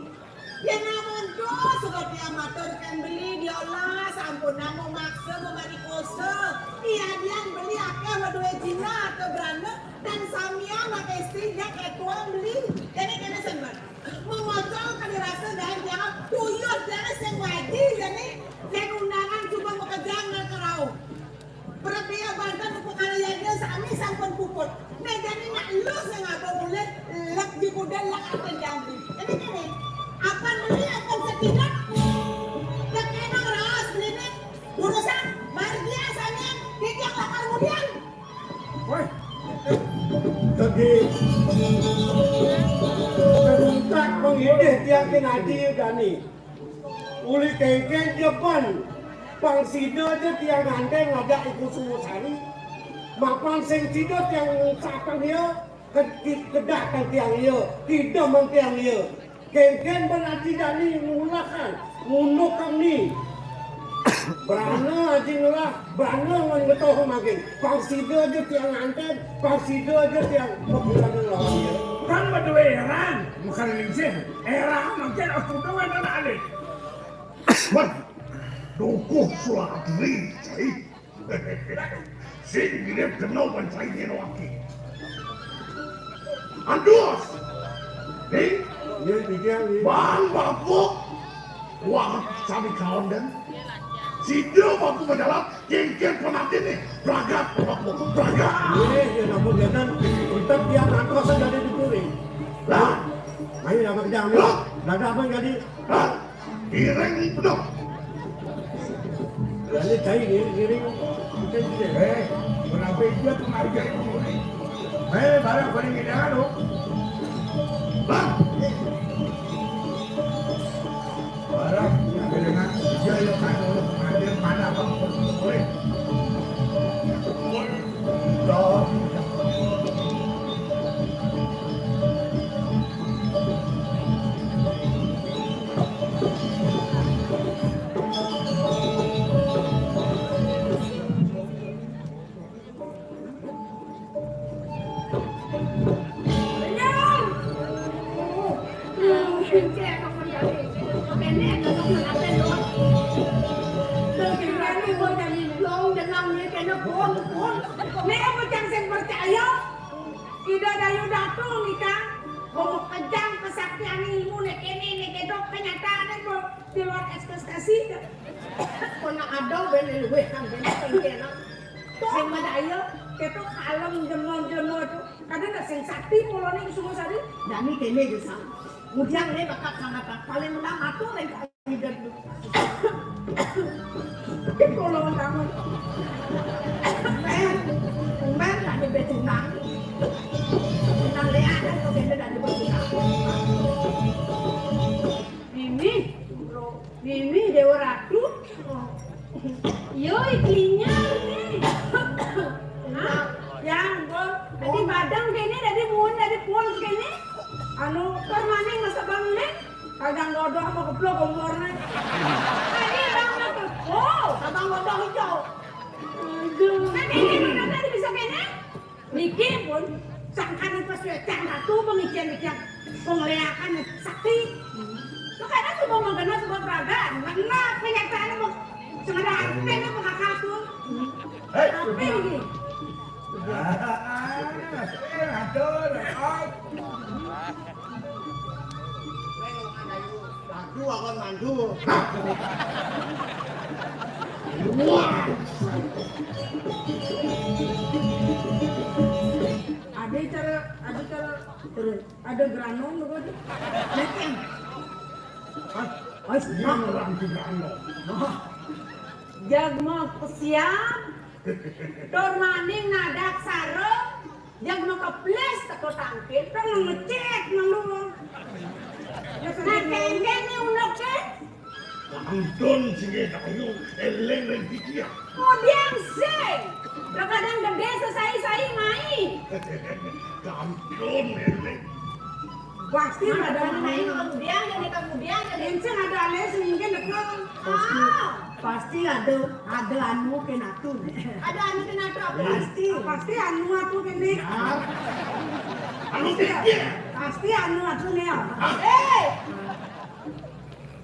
Yen amun dos suba tiang maturkan beli diolah, sampun namo maksa memari kosa. Iya dian beli akeh weduhe jina atau brana, dan samian make istri dia ketua beli. Jadi kene sembar. Memocol kadi rasa dahan tiang tuyut dia sing waji, jadi yen undangan suba makejang nang kerau. Prabéa banten upakara yadnya sami sampun puput. Nah, jani nak lu sing ngaba mulih, lek di kuda lek akan jambi. Ini kene, apan beli apan setidak. Lek emang raos belinya, urusan margia samian, titiang lakar mudian. Woi, tadi. Bentak pengidih tiang kinadi gani. Uli kengken jeban. Pang sida ja tiang ngandeng ngajak iku Sungosari. Mapan sing sida tiang sateng ya, ke-, ke-, kedak kang tiang ya, kidem kang tiang ya. Kengken ban aji jani ngulakan, ngundukan ni. Brana aji ngelah, brana ngan ngetoh makin. Pang sida ja tiang nganten, pang sida ja tiang makilan lawan ya. Kan badue eran, bukan lingsir. Eran makin aku doang anak adik. Wan, dukuh suladri, cai. Sing mirip kena wan cai nyeno aki. Andus. Nih. Iya, iya, iya. Bang, bapak. Wah, sami kaon dan. Sida bapak majalah, kengken pengantin nih. Bragat, bapak. Bragat. Iya, iya, namun jangan. Kita dia ngantos jadi dipuri. Lah. Ayo, apa kejam, ya? Lah. Dadak apa jadi? Lah. Giring dong. Ini cai giring, giring. Bukan giring. Eh, berapa itu tuh harga itu? Eh, barang paling gede anu. Bang. Barang yang gede dengan dia yang kan oleh pengantin mana bang? Boleh. Dong. Nek apa jang sing percaya? Ida Dayu Datu nika, bawa kejang kesaktian ilmu nek kene nek kedok kenyataane, Bu. Di luar ekspektasi dah. Kena ada ben luwih kan ben sing kena. Sing madaya, ketok kalem jemo-jemo tu. Kadang dah sing sakti mulane Sungosari. Dani kene desa. Kemudian ne bakal sangat paling menang aku lagi. Kepulauan Taman. Men, men ada becunang. Nang dia ada kau kena dari becunang. Ini, bro. Yo, iklinya ini. Hah? Yang, Bang. Dadi badeng kéné, dadi muun, dadi puun kéné. Anu, permanen masa Bang né. Kagak ngodok apa keplok umurné. Tadi Bang keplok. Abang ngodok hijau. Aduh. Kan ini bener tadi bisa kéné. Niki pun sangkan pas wétan ratu pengician-ician pengleakan sakti. Makanya suka mengenal suka peragaan, mengenal kenyataan mau sekedar artinya mau kakak tuh. Hei, apa ini? Ah, atur, atur. Mandu, aku mandu. Wah. Ada cara, ada cara, terus ada granong gitu. Nekeng. Hah? Hah? Iya, orang di granong. Hah? Jagma pesiam, tur maning nadak sarung, jagma keples teko tangkil, tur ngecek malu. Nah, kéngkén né uneké. Kantun sing ayu, éling ring titiang. Mudiang sing. Kadang gedé sesai-sai mai. Kantun éling. Pasti ada mai. Mudiang, yang kita mudiang, yang encén ada alé sing mungkin dekel. Pasti, pasti ada, ada anu kén atu. Ada anu kén atu apa? Pasti. Pasti anu atu kéné. Anu pikir. Pasti anu atu né. Eh.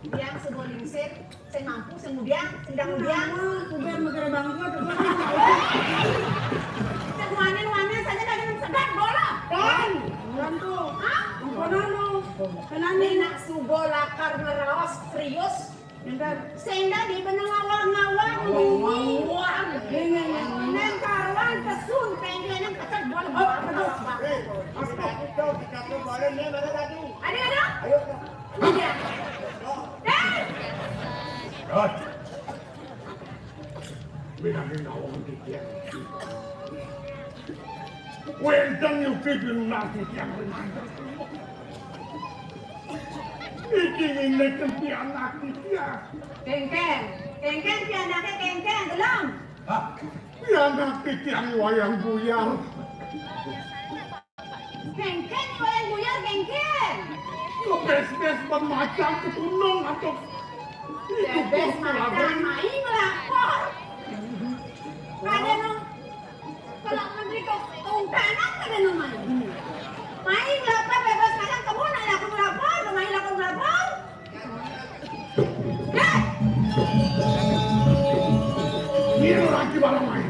Yang sebuah lingsir, saya mampu, saya mudiang, saya mudiang. Kuber megere bangku tuh. Saya wanen-wanen saja kagak sedap bola. Kan, kan tuh. Hah? Ampun lu. Kenanya nak subo lakar ngeraos serius. Senda di beneng awang-awang. Awang-awang. Neng karuan kesun, penggenan pecet bola. Aduh. Ada, ada. Ayo. Iya. Dot. Bilangin awang titiang. Wénten yuki binunang titiang ring. Iki ngene pianak titiang. Kéngkén, kéngkén pianaké kéngkén, gelem. Hah? Pianak titiang Wayang Buyar. Kéngkén, Wayang Buyar, kéngkén. Bes-bes pemacan ke gunung atau bes macan, mai ngelapor. Ada nang, kalau menteri kok tungkanan ada nang mai. Mai ngelapor bebas macan, kamu nak laku ngelapor, mai laku ngelapor. Hei! Ini lagi barang mai.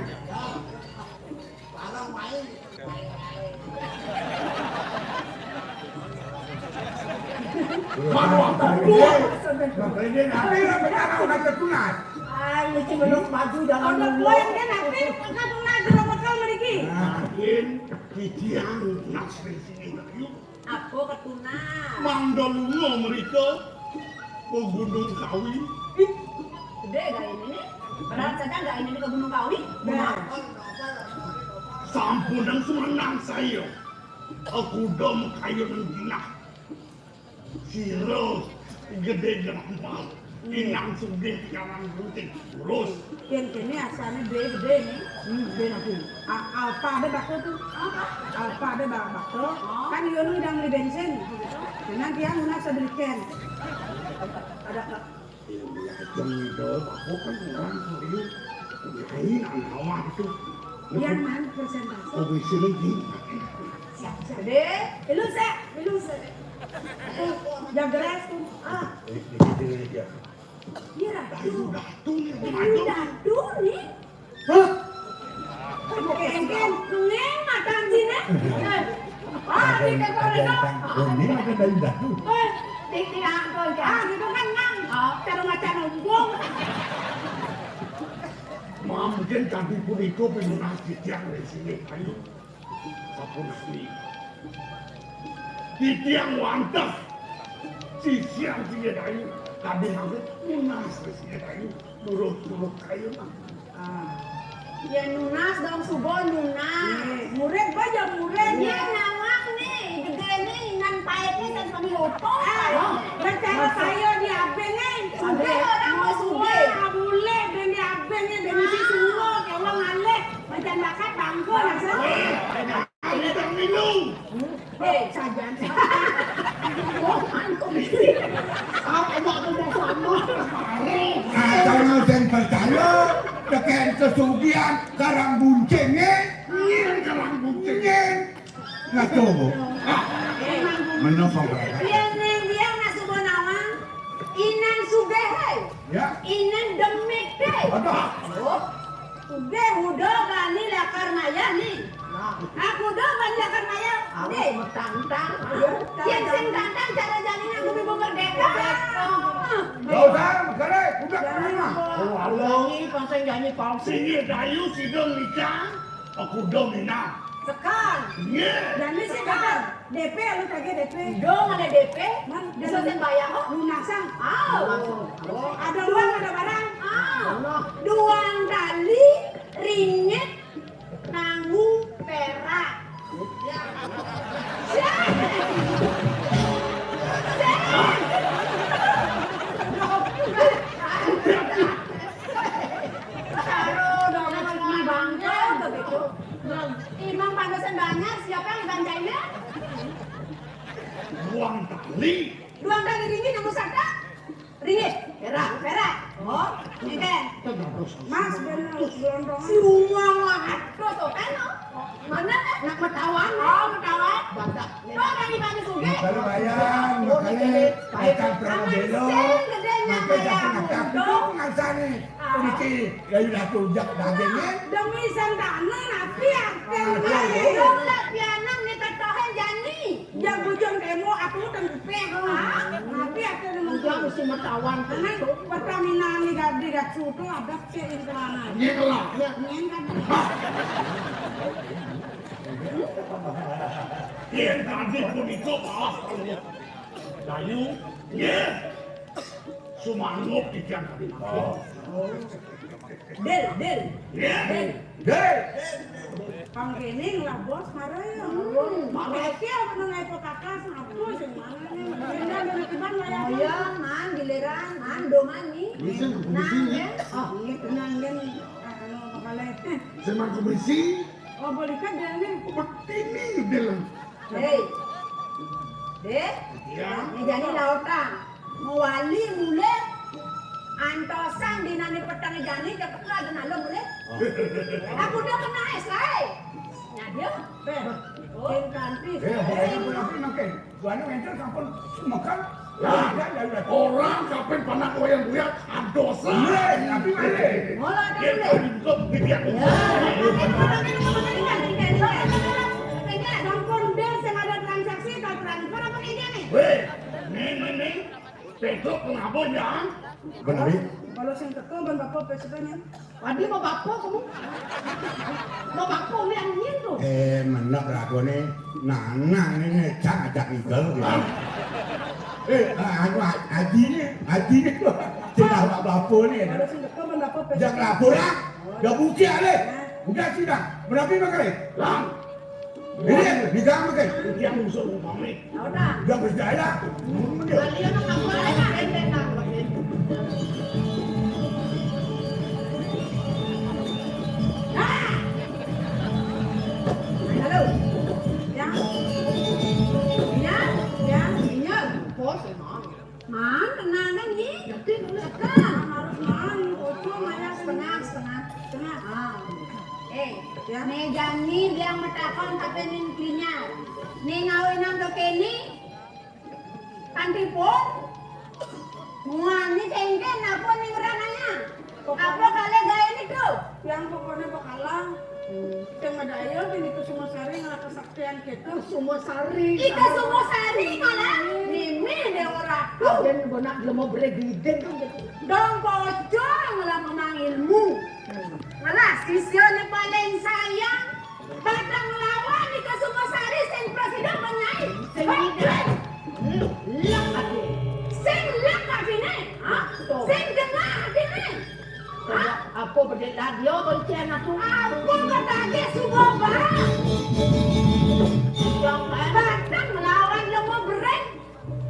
Mano aku kuat. Ini nanti lah perkara udah tertular. Ayo, cuma lu maju, jangan. Udah mulai, dia nanti, angkat mulai, dia bakal meriki. Nah, ini kijian nasri sini, yuk. Apa ketunas? Mangda lunga mrika ke Gunung Kawi. Ih, gedé gaéné né. Berat sedang gaéné né ke Gunung Kawi. Nah. Sampunang semenang saya. Aku udah mekayun ginah. Sira gedé gampang. Inang sugih tiang rutin. Terus. Yén kéné asané gedé, gedé né. Hmm, gedé nanti. A-, alpa ada bakal tuh. Apa? Alpa ada ba-, bakal. Oh. Kan iya nu udah beli bensin. Nah, nanti yang lunas beli ken. Ada ke. Iya, iya, jeng itu, aku kan orang serius. Ini anak awak itu. Iya, man, persentase. Komisi lagi. Siap, siap. Deh, lu, Sek. Lu, Sek. Ya, geras tuh. Ah. Ini, ini, ini, ini. Iya, Ratu. Ratu nih, Ratu nih. Hah? Kéngkén, neng matan sini. Eh. Ah, di kantor itu. Ini ada dari Ratu. Eh, di, di kantor, ya. Ah, gitu kan, Nang. Oh, terus macan ombong. Mungkin kami pun itu pun masih tiang di sini. Ayo. Sapunapi. Titiang wantah sisian Singarayu, kadi mangke nunas Singarayu, nurut-nurut kayun. Ah. Ya nunas dong, suba nunas. Iya, murid ba ya murid. Iya, nawang nih, gedé nih, nan paétné kan kami lupa. Ah, percaya saya di abéné. Sugih orang mau sugih. Mulai dan di Bakat bangku, maksud? Ini tak minum. Eh, sajan. Oh, mangkuk. Apa aku mau sama? Nah, kalau sing percaya, teken kesugihan karang buncing, eh? Iya, karang buncing. Iya. Nah, coba. Ah, menopang mereka. Iya, Neng, dia nak subuh nawang. Inang sugih, hai. Ya. Inang demit, hai. Ada. Oh. Sugih udah bani lakar maya nih. Nah. Aku udah bani lakar maya. Aku nih. Metantang. Yang sing tantang cara jani aku ibu merdeka. Gak usah, makanya udah karena. Oh, Allah. Ini pasang jani palsu. Sini dayu sidang nikah. Aku udah minah. Sekar. Iya. Jani sih sekar. D P lu kagak D P. Dong ada D P. Man, bisa sing bayar kok. Lunasan. Ah. Ada uang, ada barang. Ah. Duang tali ringgit nanggu perak. Ya. Sing. Sing. Taruh dong, bangga begitu. Imam pantesan banyak, siapa yang dibanjainnya? Duang tali. Duang tali ringgit yang usah tak? Ringgit, perak, perak. Oh, ini kan. Mas, bener, gelondongan. Si Uma mah atos, oh, kan, oh. Mana, eh? Nak metawan. Oh, metawan. Batak. Tuh, kan di Batu Sugih. Kalau bayang, makanya, bayang, perang belo, sing gedenya makanya bayang, jangan takut, dong. Itu pengasahan nih. Ah. Ini, ya udah tuh, jak dagingnya. Demi sentana, napi, akan bayang. Dong lah, pianang nih, ketohen jani. Ya, bujang demo, aku kan gepeng. Ah, napi, akan. Udah, mesti metawan. Karena Pertamina nih, gak dikasih tuh, ada sih, ini kemana? Iya, kelak. Ya, ini kan. Hah? Yen tadi punika malah kaliyan. Dayu, nggih. Sumanggup titiang tadi. Oh. Dil, Dil. Nggih. Dil. Dil. Pangkene lah, Bos, marah ya. Hmm. Marah. Iki apa nang iPhone kakak, apa sing mana nih? Pindah dari teman, layar. Oh iya, man, giliran, man, do mani. Ini sing komisi, ya? Oh, iya, tenang, kan. Ah, anu, apa lagi? Sing man komisi. Oh, boleh kan dia nih? Betini dia. Hei. Deh. Iya. Ini jadi lautan. Mewali mulai antosan di nani petang jani cepet lah dan alem mulai. Oh. Aku udah kena es lah. Nah, dia. Beh. Oh. Kantis. Eh, boleh, boleh, boleh. Buana ngenter sampun sumekel. Lah, ya, ya, ya. Orang kapan panak wayang kuya adosan. Iya, tapi mana? Ngolah kan, ya, deh. Tadi buka pipi aku. Ya, kan, kan, kan, kan. Sampun bil sing ada transaksi atau transfer apa kayaknya nih? Weh, ning, ning, ning. Pedok kenapa, Yang? Bener, Wi. Kalau sing teko, ban bapak pesepenya. Adi mau bapo kamu? Mau bapo liang nyin tuh. Eh, menep ragone nanang ini ngejak ajak ngigel gitu. Eh, ah, anu, a-, Aji ini, Aji ini tuh. Tidak bapo ini. Ada sing teko mendapat. Jangan lapor, ah. Udah bukti, Ale. Udah sih dah. Berapa makan? Lang. Ini, di gang makan. Yang musuh mau pamit. Udah. Yang berjaya. Kalian apa? Halo. Ya. Ya, ya, ya. Bos, emang. Man, tenang kan, Nyi? Tekan. Harus man, kocok, maya setengah, setengah, setengah. Ah. Eh, ya. Mejani dia metakon tapi ning klinya. Ning ngawinan to kene. Kanti pun. Muani kengken apa ning rananya? Apa kale gawe niku? Yang pokoknya bakalan. Sing madaya ini Kusuma Sari ngelah kesaktian kita. Kusuma Sari. Ika Suma Sari malah. Mimi Dewa Ratu. Dan benak lemo beregiden kan gitu. Dong pocong lah memang ilmu. Malah sisya ni paling sayang. Batang lawan Ika Suma Sari sing presiden menyai. Sing tidak. Lek ati. Sing lek atine. Ha? Sing genah atine. Coba, apa bedek radio bonceng aku? Apa bedake suba, Bang? Yang kan? Batang melawan lemah beren.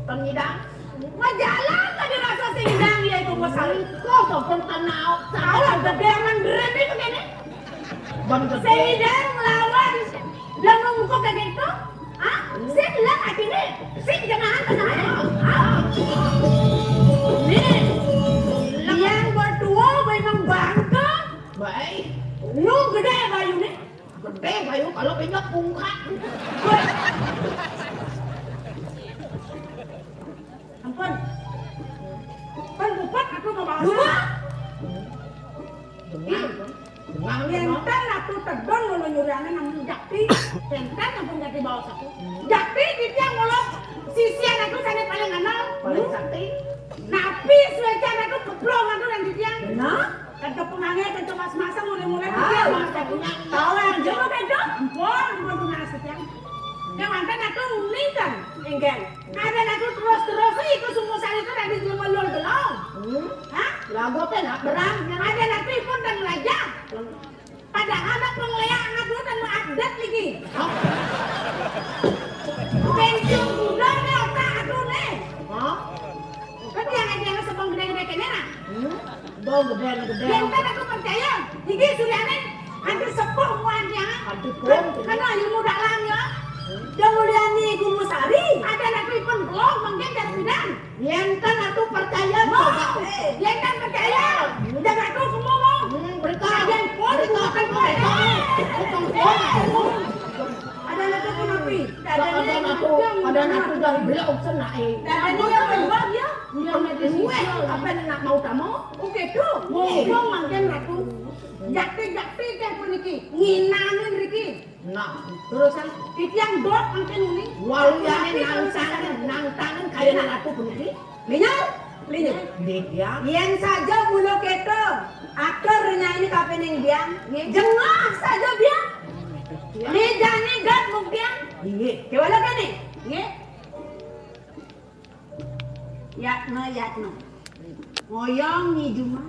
Pengidang. Majalan tadi rasa sing idang ya itu bos. Kok sopan tanau. Tahu lah, gede aman beren itu kene. Bang gedé. Sing idang nglawan lenga muka kayak gitu? Hah? Sing ilang atine? Sing jengahan tengahe? Hah? Nih, yang berdua memang bangga. Baik. Lu gedé bayune. Gedé bayu kalau penyok pungkat. Ampun. Kan bupat aku mau bahas. Dua. Dengar. Dengar. Yen ten aku tedon lho nyuriane nang Jakti. Ten ten ampun Jakti baos aku. Jakti titiang mulo sisian aku sane paling anel. Paling sakti. Napi suecan aku keplong aku nang titiang. Benar? Kan kepungange kan cuma semasa mulai-mulai titiang mas aku. Tahu yang jero bedo. Ampun, ampun tunas titiang. Kemanten aku uling kan. Enggal. Ada aku terus-terus iku Sungosari itu dari jelema luar belum. Hmm? Hah? Lagu apa nak berang? Ada aku pun kan raja. Padahal nak penglihatan aku kan mau update lagi. Hah? Pensiun muda nih otak aku nih. Hah? Kan yang ada yang sebang gede-gede kene nah. Hmm? Bau gedé gedé. Yang kan aku percaya, iki suryane hampir sepuh muan yang. Hampir pun. Karena ilmu dalam ya. Dia mulyani Gumosari. Ada aku pun belum mungkin dari bidan. Yen kan aku percaya coba. Yen kan percaya. Udah aku semua mau. Hmm, berita. Ada pun berita bukan apa. Bukan pun. Ada aku pun api. Ada aku, ada aku dari belok senake. Ada dia berubah ya. Iya, medis. Apa yang nak mau kamu? Oke, tuh. Mumpung mangken ratu. Jakti-jakti teh puniki. Nginanin riki. Nah, terusan titiang dok mangken uni. Waluyane nang tangan, nang tangan kaya ratu puniki. Linyar, linyar. Yen saja mula keto, atur nyaini kapining biang. Jengah saja biang. Ni jani gad mung biang. Inggih. Kewala kene? Nggih. Yatna, yatna. Ngoyong ni juma.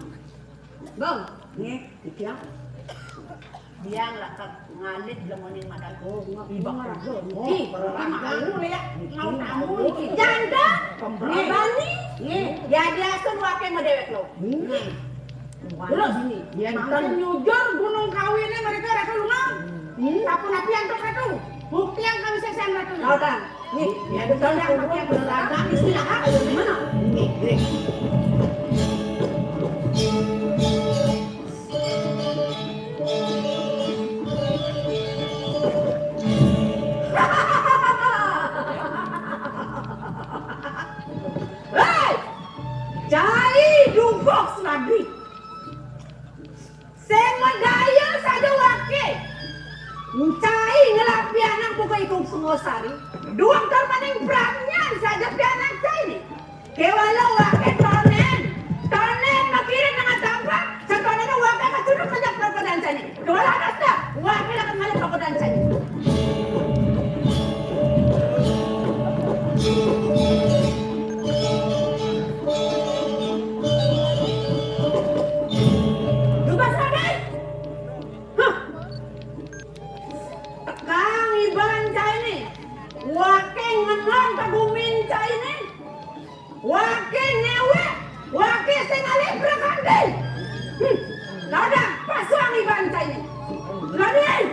Bang, nggih, iki ya. Dia ngelakak ngalit lemoning mataku. Ibak raga. Oh, berlaku ya. Mau tamu iki. Janda. Pemberani. Nggih. Ya dia sun wake medewek lo. Nggih. Terus, makin nyujur Gunung Kawi ini mereka ratu lunga. Sapunapi antuk ratu. Bukti yang kami sesen ratu. Tahu kan? Nih, ya betul yang pakai beragam istilah apa? Gimana? Hei! Cai dungkok selagi. Sing medaya saja wake. Cai ngelapi anak buka ikung Sungosari. Duang terpaning branyan saja pianak cai ni. Kewala wake tonen. Tonen makirin nang tampak. Satonene wake kacuruk kejak perkodan cai ni. Kewala ada step. Wake lakan ngalih perkodan cai ni. Dugas raden. Hah. Tekang iban caine. Wake ngenang kegumin caine. Wake newek. Wake sing alih prakandi. Hmm. Ladan pasuang iban caine. Raden.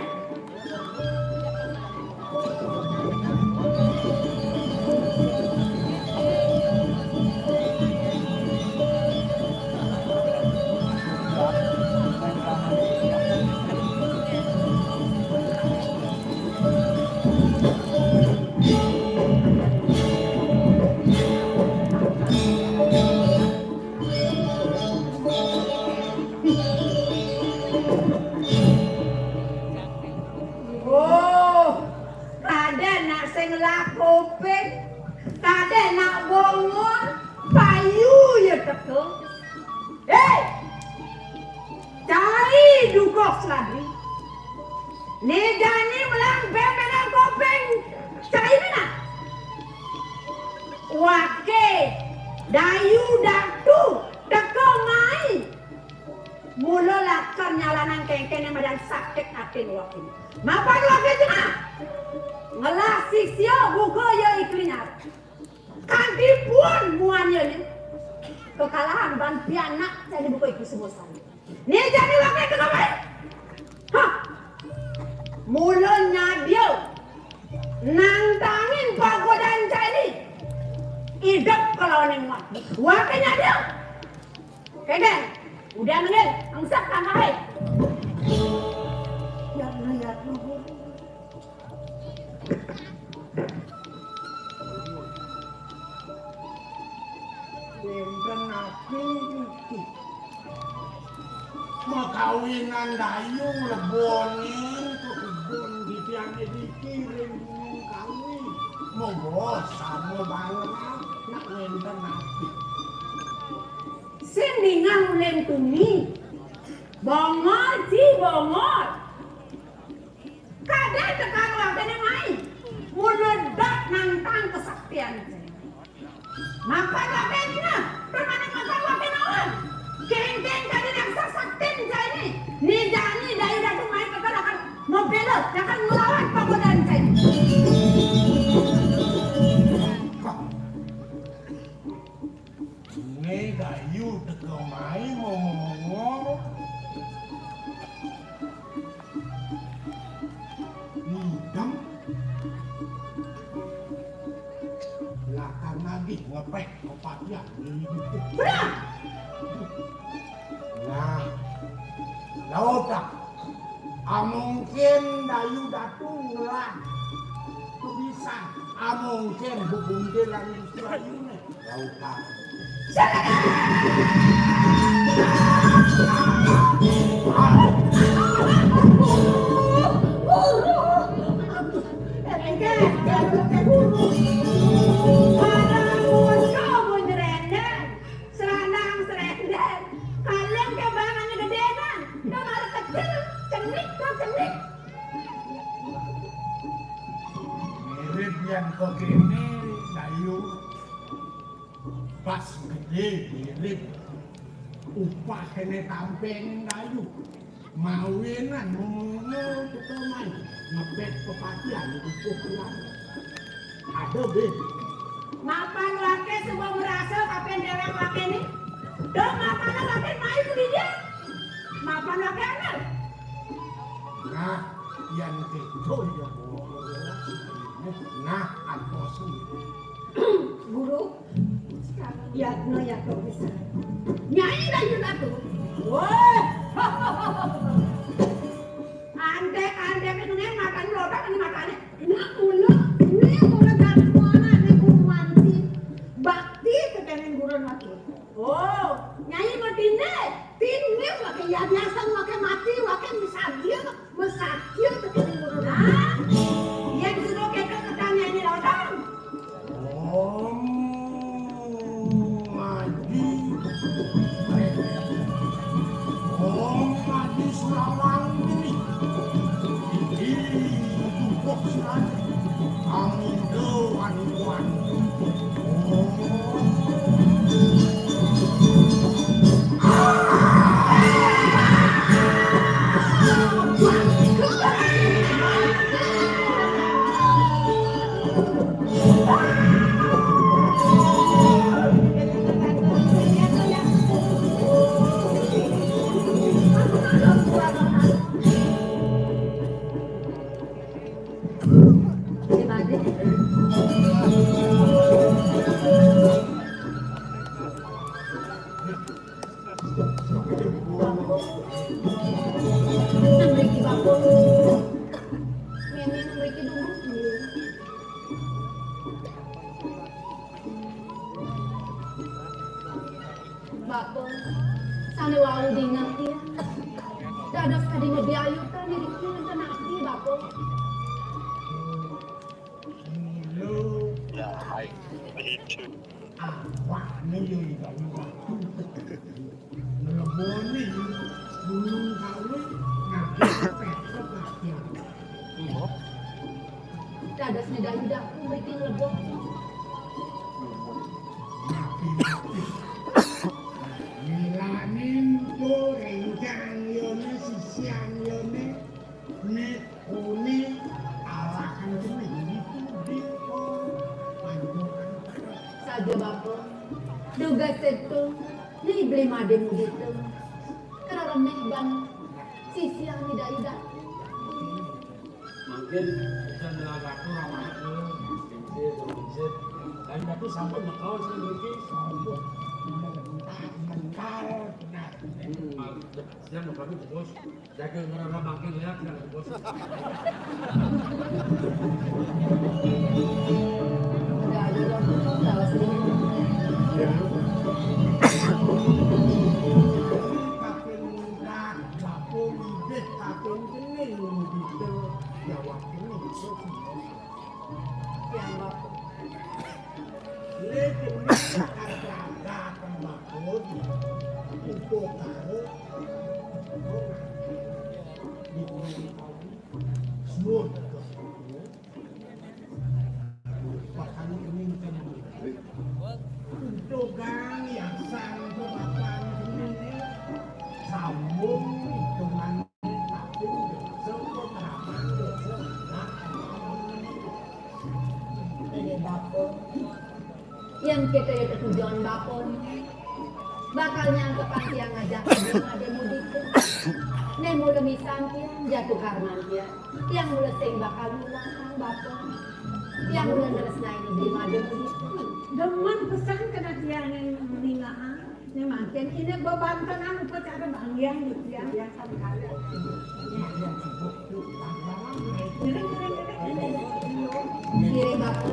Oh, kadén nak sing lakopé, kadén nak bongor, payu ya teka. Hei! Cai dugok seladri. Né jani melang bémbéngan kopéng cai ménak. Waké, dayu, datu, teka mai. Mula lakar nyalanang kéngkéné madan sakit atin waké. Mapan waké jengah. Ngelah sisia buka ya iklinyar. Kanti puun muan ya né. Kekalahan ban pianak jani buka iku semua sami. Né jani waké teka mai. Hah. Wah, kene dia. Kene. Udah nengil, angsak tangkai. Ya, ya, ya. Wénten napi niki? Makawinan Dayu leboning ka kebon titiangé niki ring Gunung Kawi. Monggo sama banget nak wénten napi. Sing ningal ulin tuni. Bongol, ci bongol. Kadén teka wakéné mai. Mula dot nantang kesaktian. Mapan wakéné, permana mapan wakéné awan. Kéngkén kadén yang sasaktin jani. Ni jani Dayu Datu mai teka akan mabéla, akan nglawan pagodan jani. Né Dayu teka mai momongol. Ngidem. Lakar nagih ngepék kepatihan. Nah, laut dah. Amungkin Dayu Datu ngelah. Bisa. Amungkin bebuntil lan Dayuné. Lautan. Serandang serendang, kaleng ke barang gedénan, kamar kecil, cenik to cenik. Mirip yang kok ini, Dayu. Pas gedé mirip upah kéné tampéng Dayu. Mawinan mongol teka mai ngepék pepatihan dukuh kuat. Ada, Bé. Mapan waké suba merasa kapén déwék wakéné. Dong mapan waké mai kuliah. Mapan waké anél. Nah, yan kéto ya, Bu. Nah, antos. Guru, yadnya ya kok bisa. Nyai Dayu Datu. Wah. Antek-antek itu nih makan lodak ini makannya. Nak mula, ini mula dari mana nih guru manti. Bakti ke kene guru lagi. Oh, Nyai mah tindih. Tindih pakai ya biasa pakai mati, pakai misadia, misadia pakai murah. Hah? Yang suruh kita ketanya ini lawan. Om Madi. Om Madi Surawang ini. Ini tumpuk silan. Amin doan. Bapa, sané wau dingeh tiang. Dados kadi nyediayukan diri tiang ten ati, Bapa. Mula awakné ya ibarat batu. Ngleboni Gunung Kawi, nah, pepet latihan. Dados nyediayukan mriki nglebon. Napi-napi. Milanin to rencang yone, sisian yone, nek one alahan kene ditu di panjokan. Saja Bapa, dugas setu, ni beli made mudito. Kena remeh bang, sisian ida-ida. Mangkin bisa ngelagaku ramahku, sing sing, sing sing. Tapi sampun makaon sing mriki. Sampun. Mental benar. Hmm, siang mriki, Bos. Jaga ngerara makin ya, kan, Bos. Udah, udah, udah, udah, udah, udah. Kaping murah, kaping ibih, kaping kening, gitu. Jawab ini, Bos. Yang Bapak. Lha kene kata tembakau di, itu karo semua. Pakane kening kan. Itu kan yang sang kebakar ini sambung dengan. Ini Bapak. Yang kita ya ketujuan Bapak nih. Bakal nyangkep tiang ngajak di Made Mudike. Nek mula misan tiang, jatuh karman tiang. Tiang mula sing bakal nulakang Bapak. Tiang mula nresnain di Made Mudike. Demen pesan kena tiang yang meningaan. Ini mangkin ini bebantenan upacara banggiang gitu ya. Yang sama kali. Ini yang sibuk tuh. Ini, ini, ini, ini. Ini, Bapak.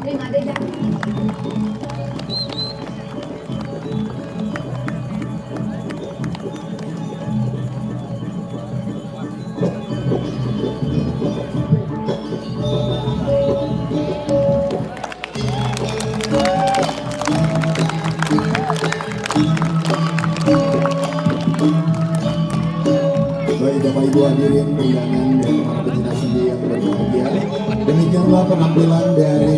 Ini ada jam. Baik, Bapak Ibu hadirin undangan dan para pencinta seni yang berbahagia, demikianlah penampilan dari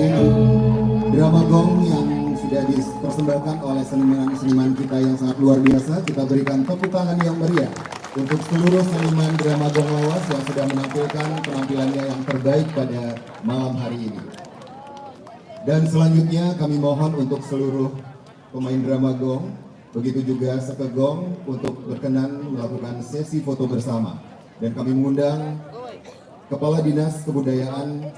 drama gong yang sudah dipersembahkan oleh seniman-seniman kita yang sangat luar biasa. Kita berikan tepuk tangan yang meriah untuk seluruh seniman drama gong Lawas yang sudah menampilkan penampilannya yang terbaik pada malam hari ini. Dan selanjutnya kami mohon untuk seluruh pemain drama gong, begitu juga sekegong untuk berkenan melakukan sesi foto bersama. Dan kami mengundang Kepala Dinas Kebudayaan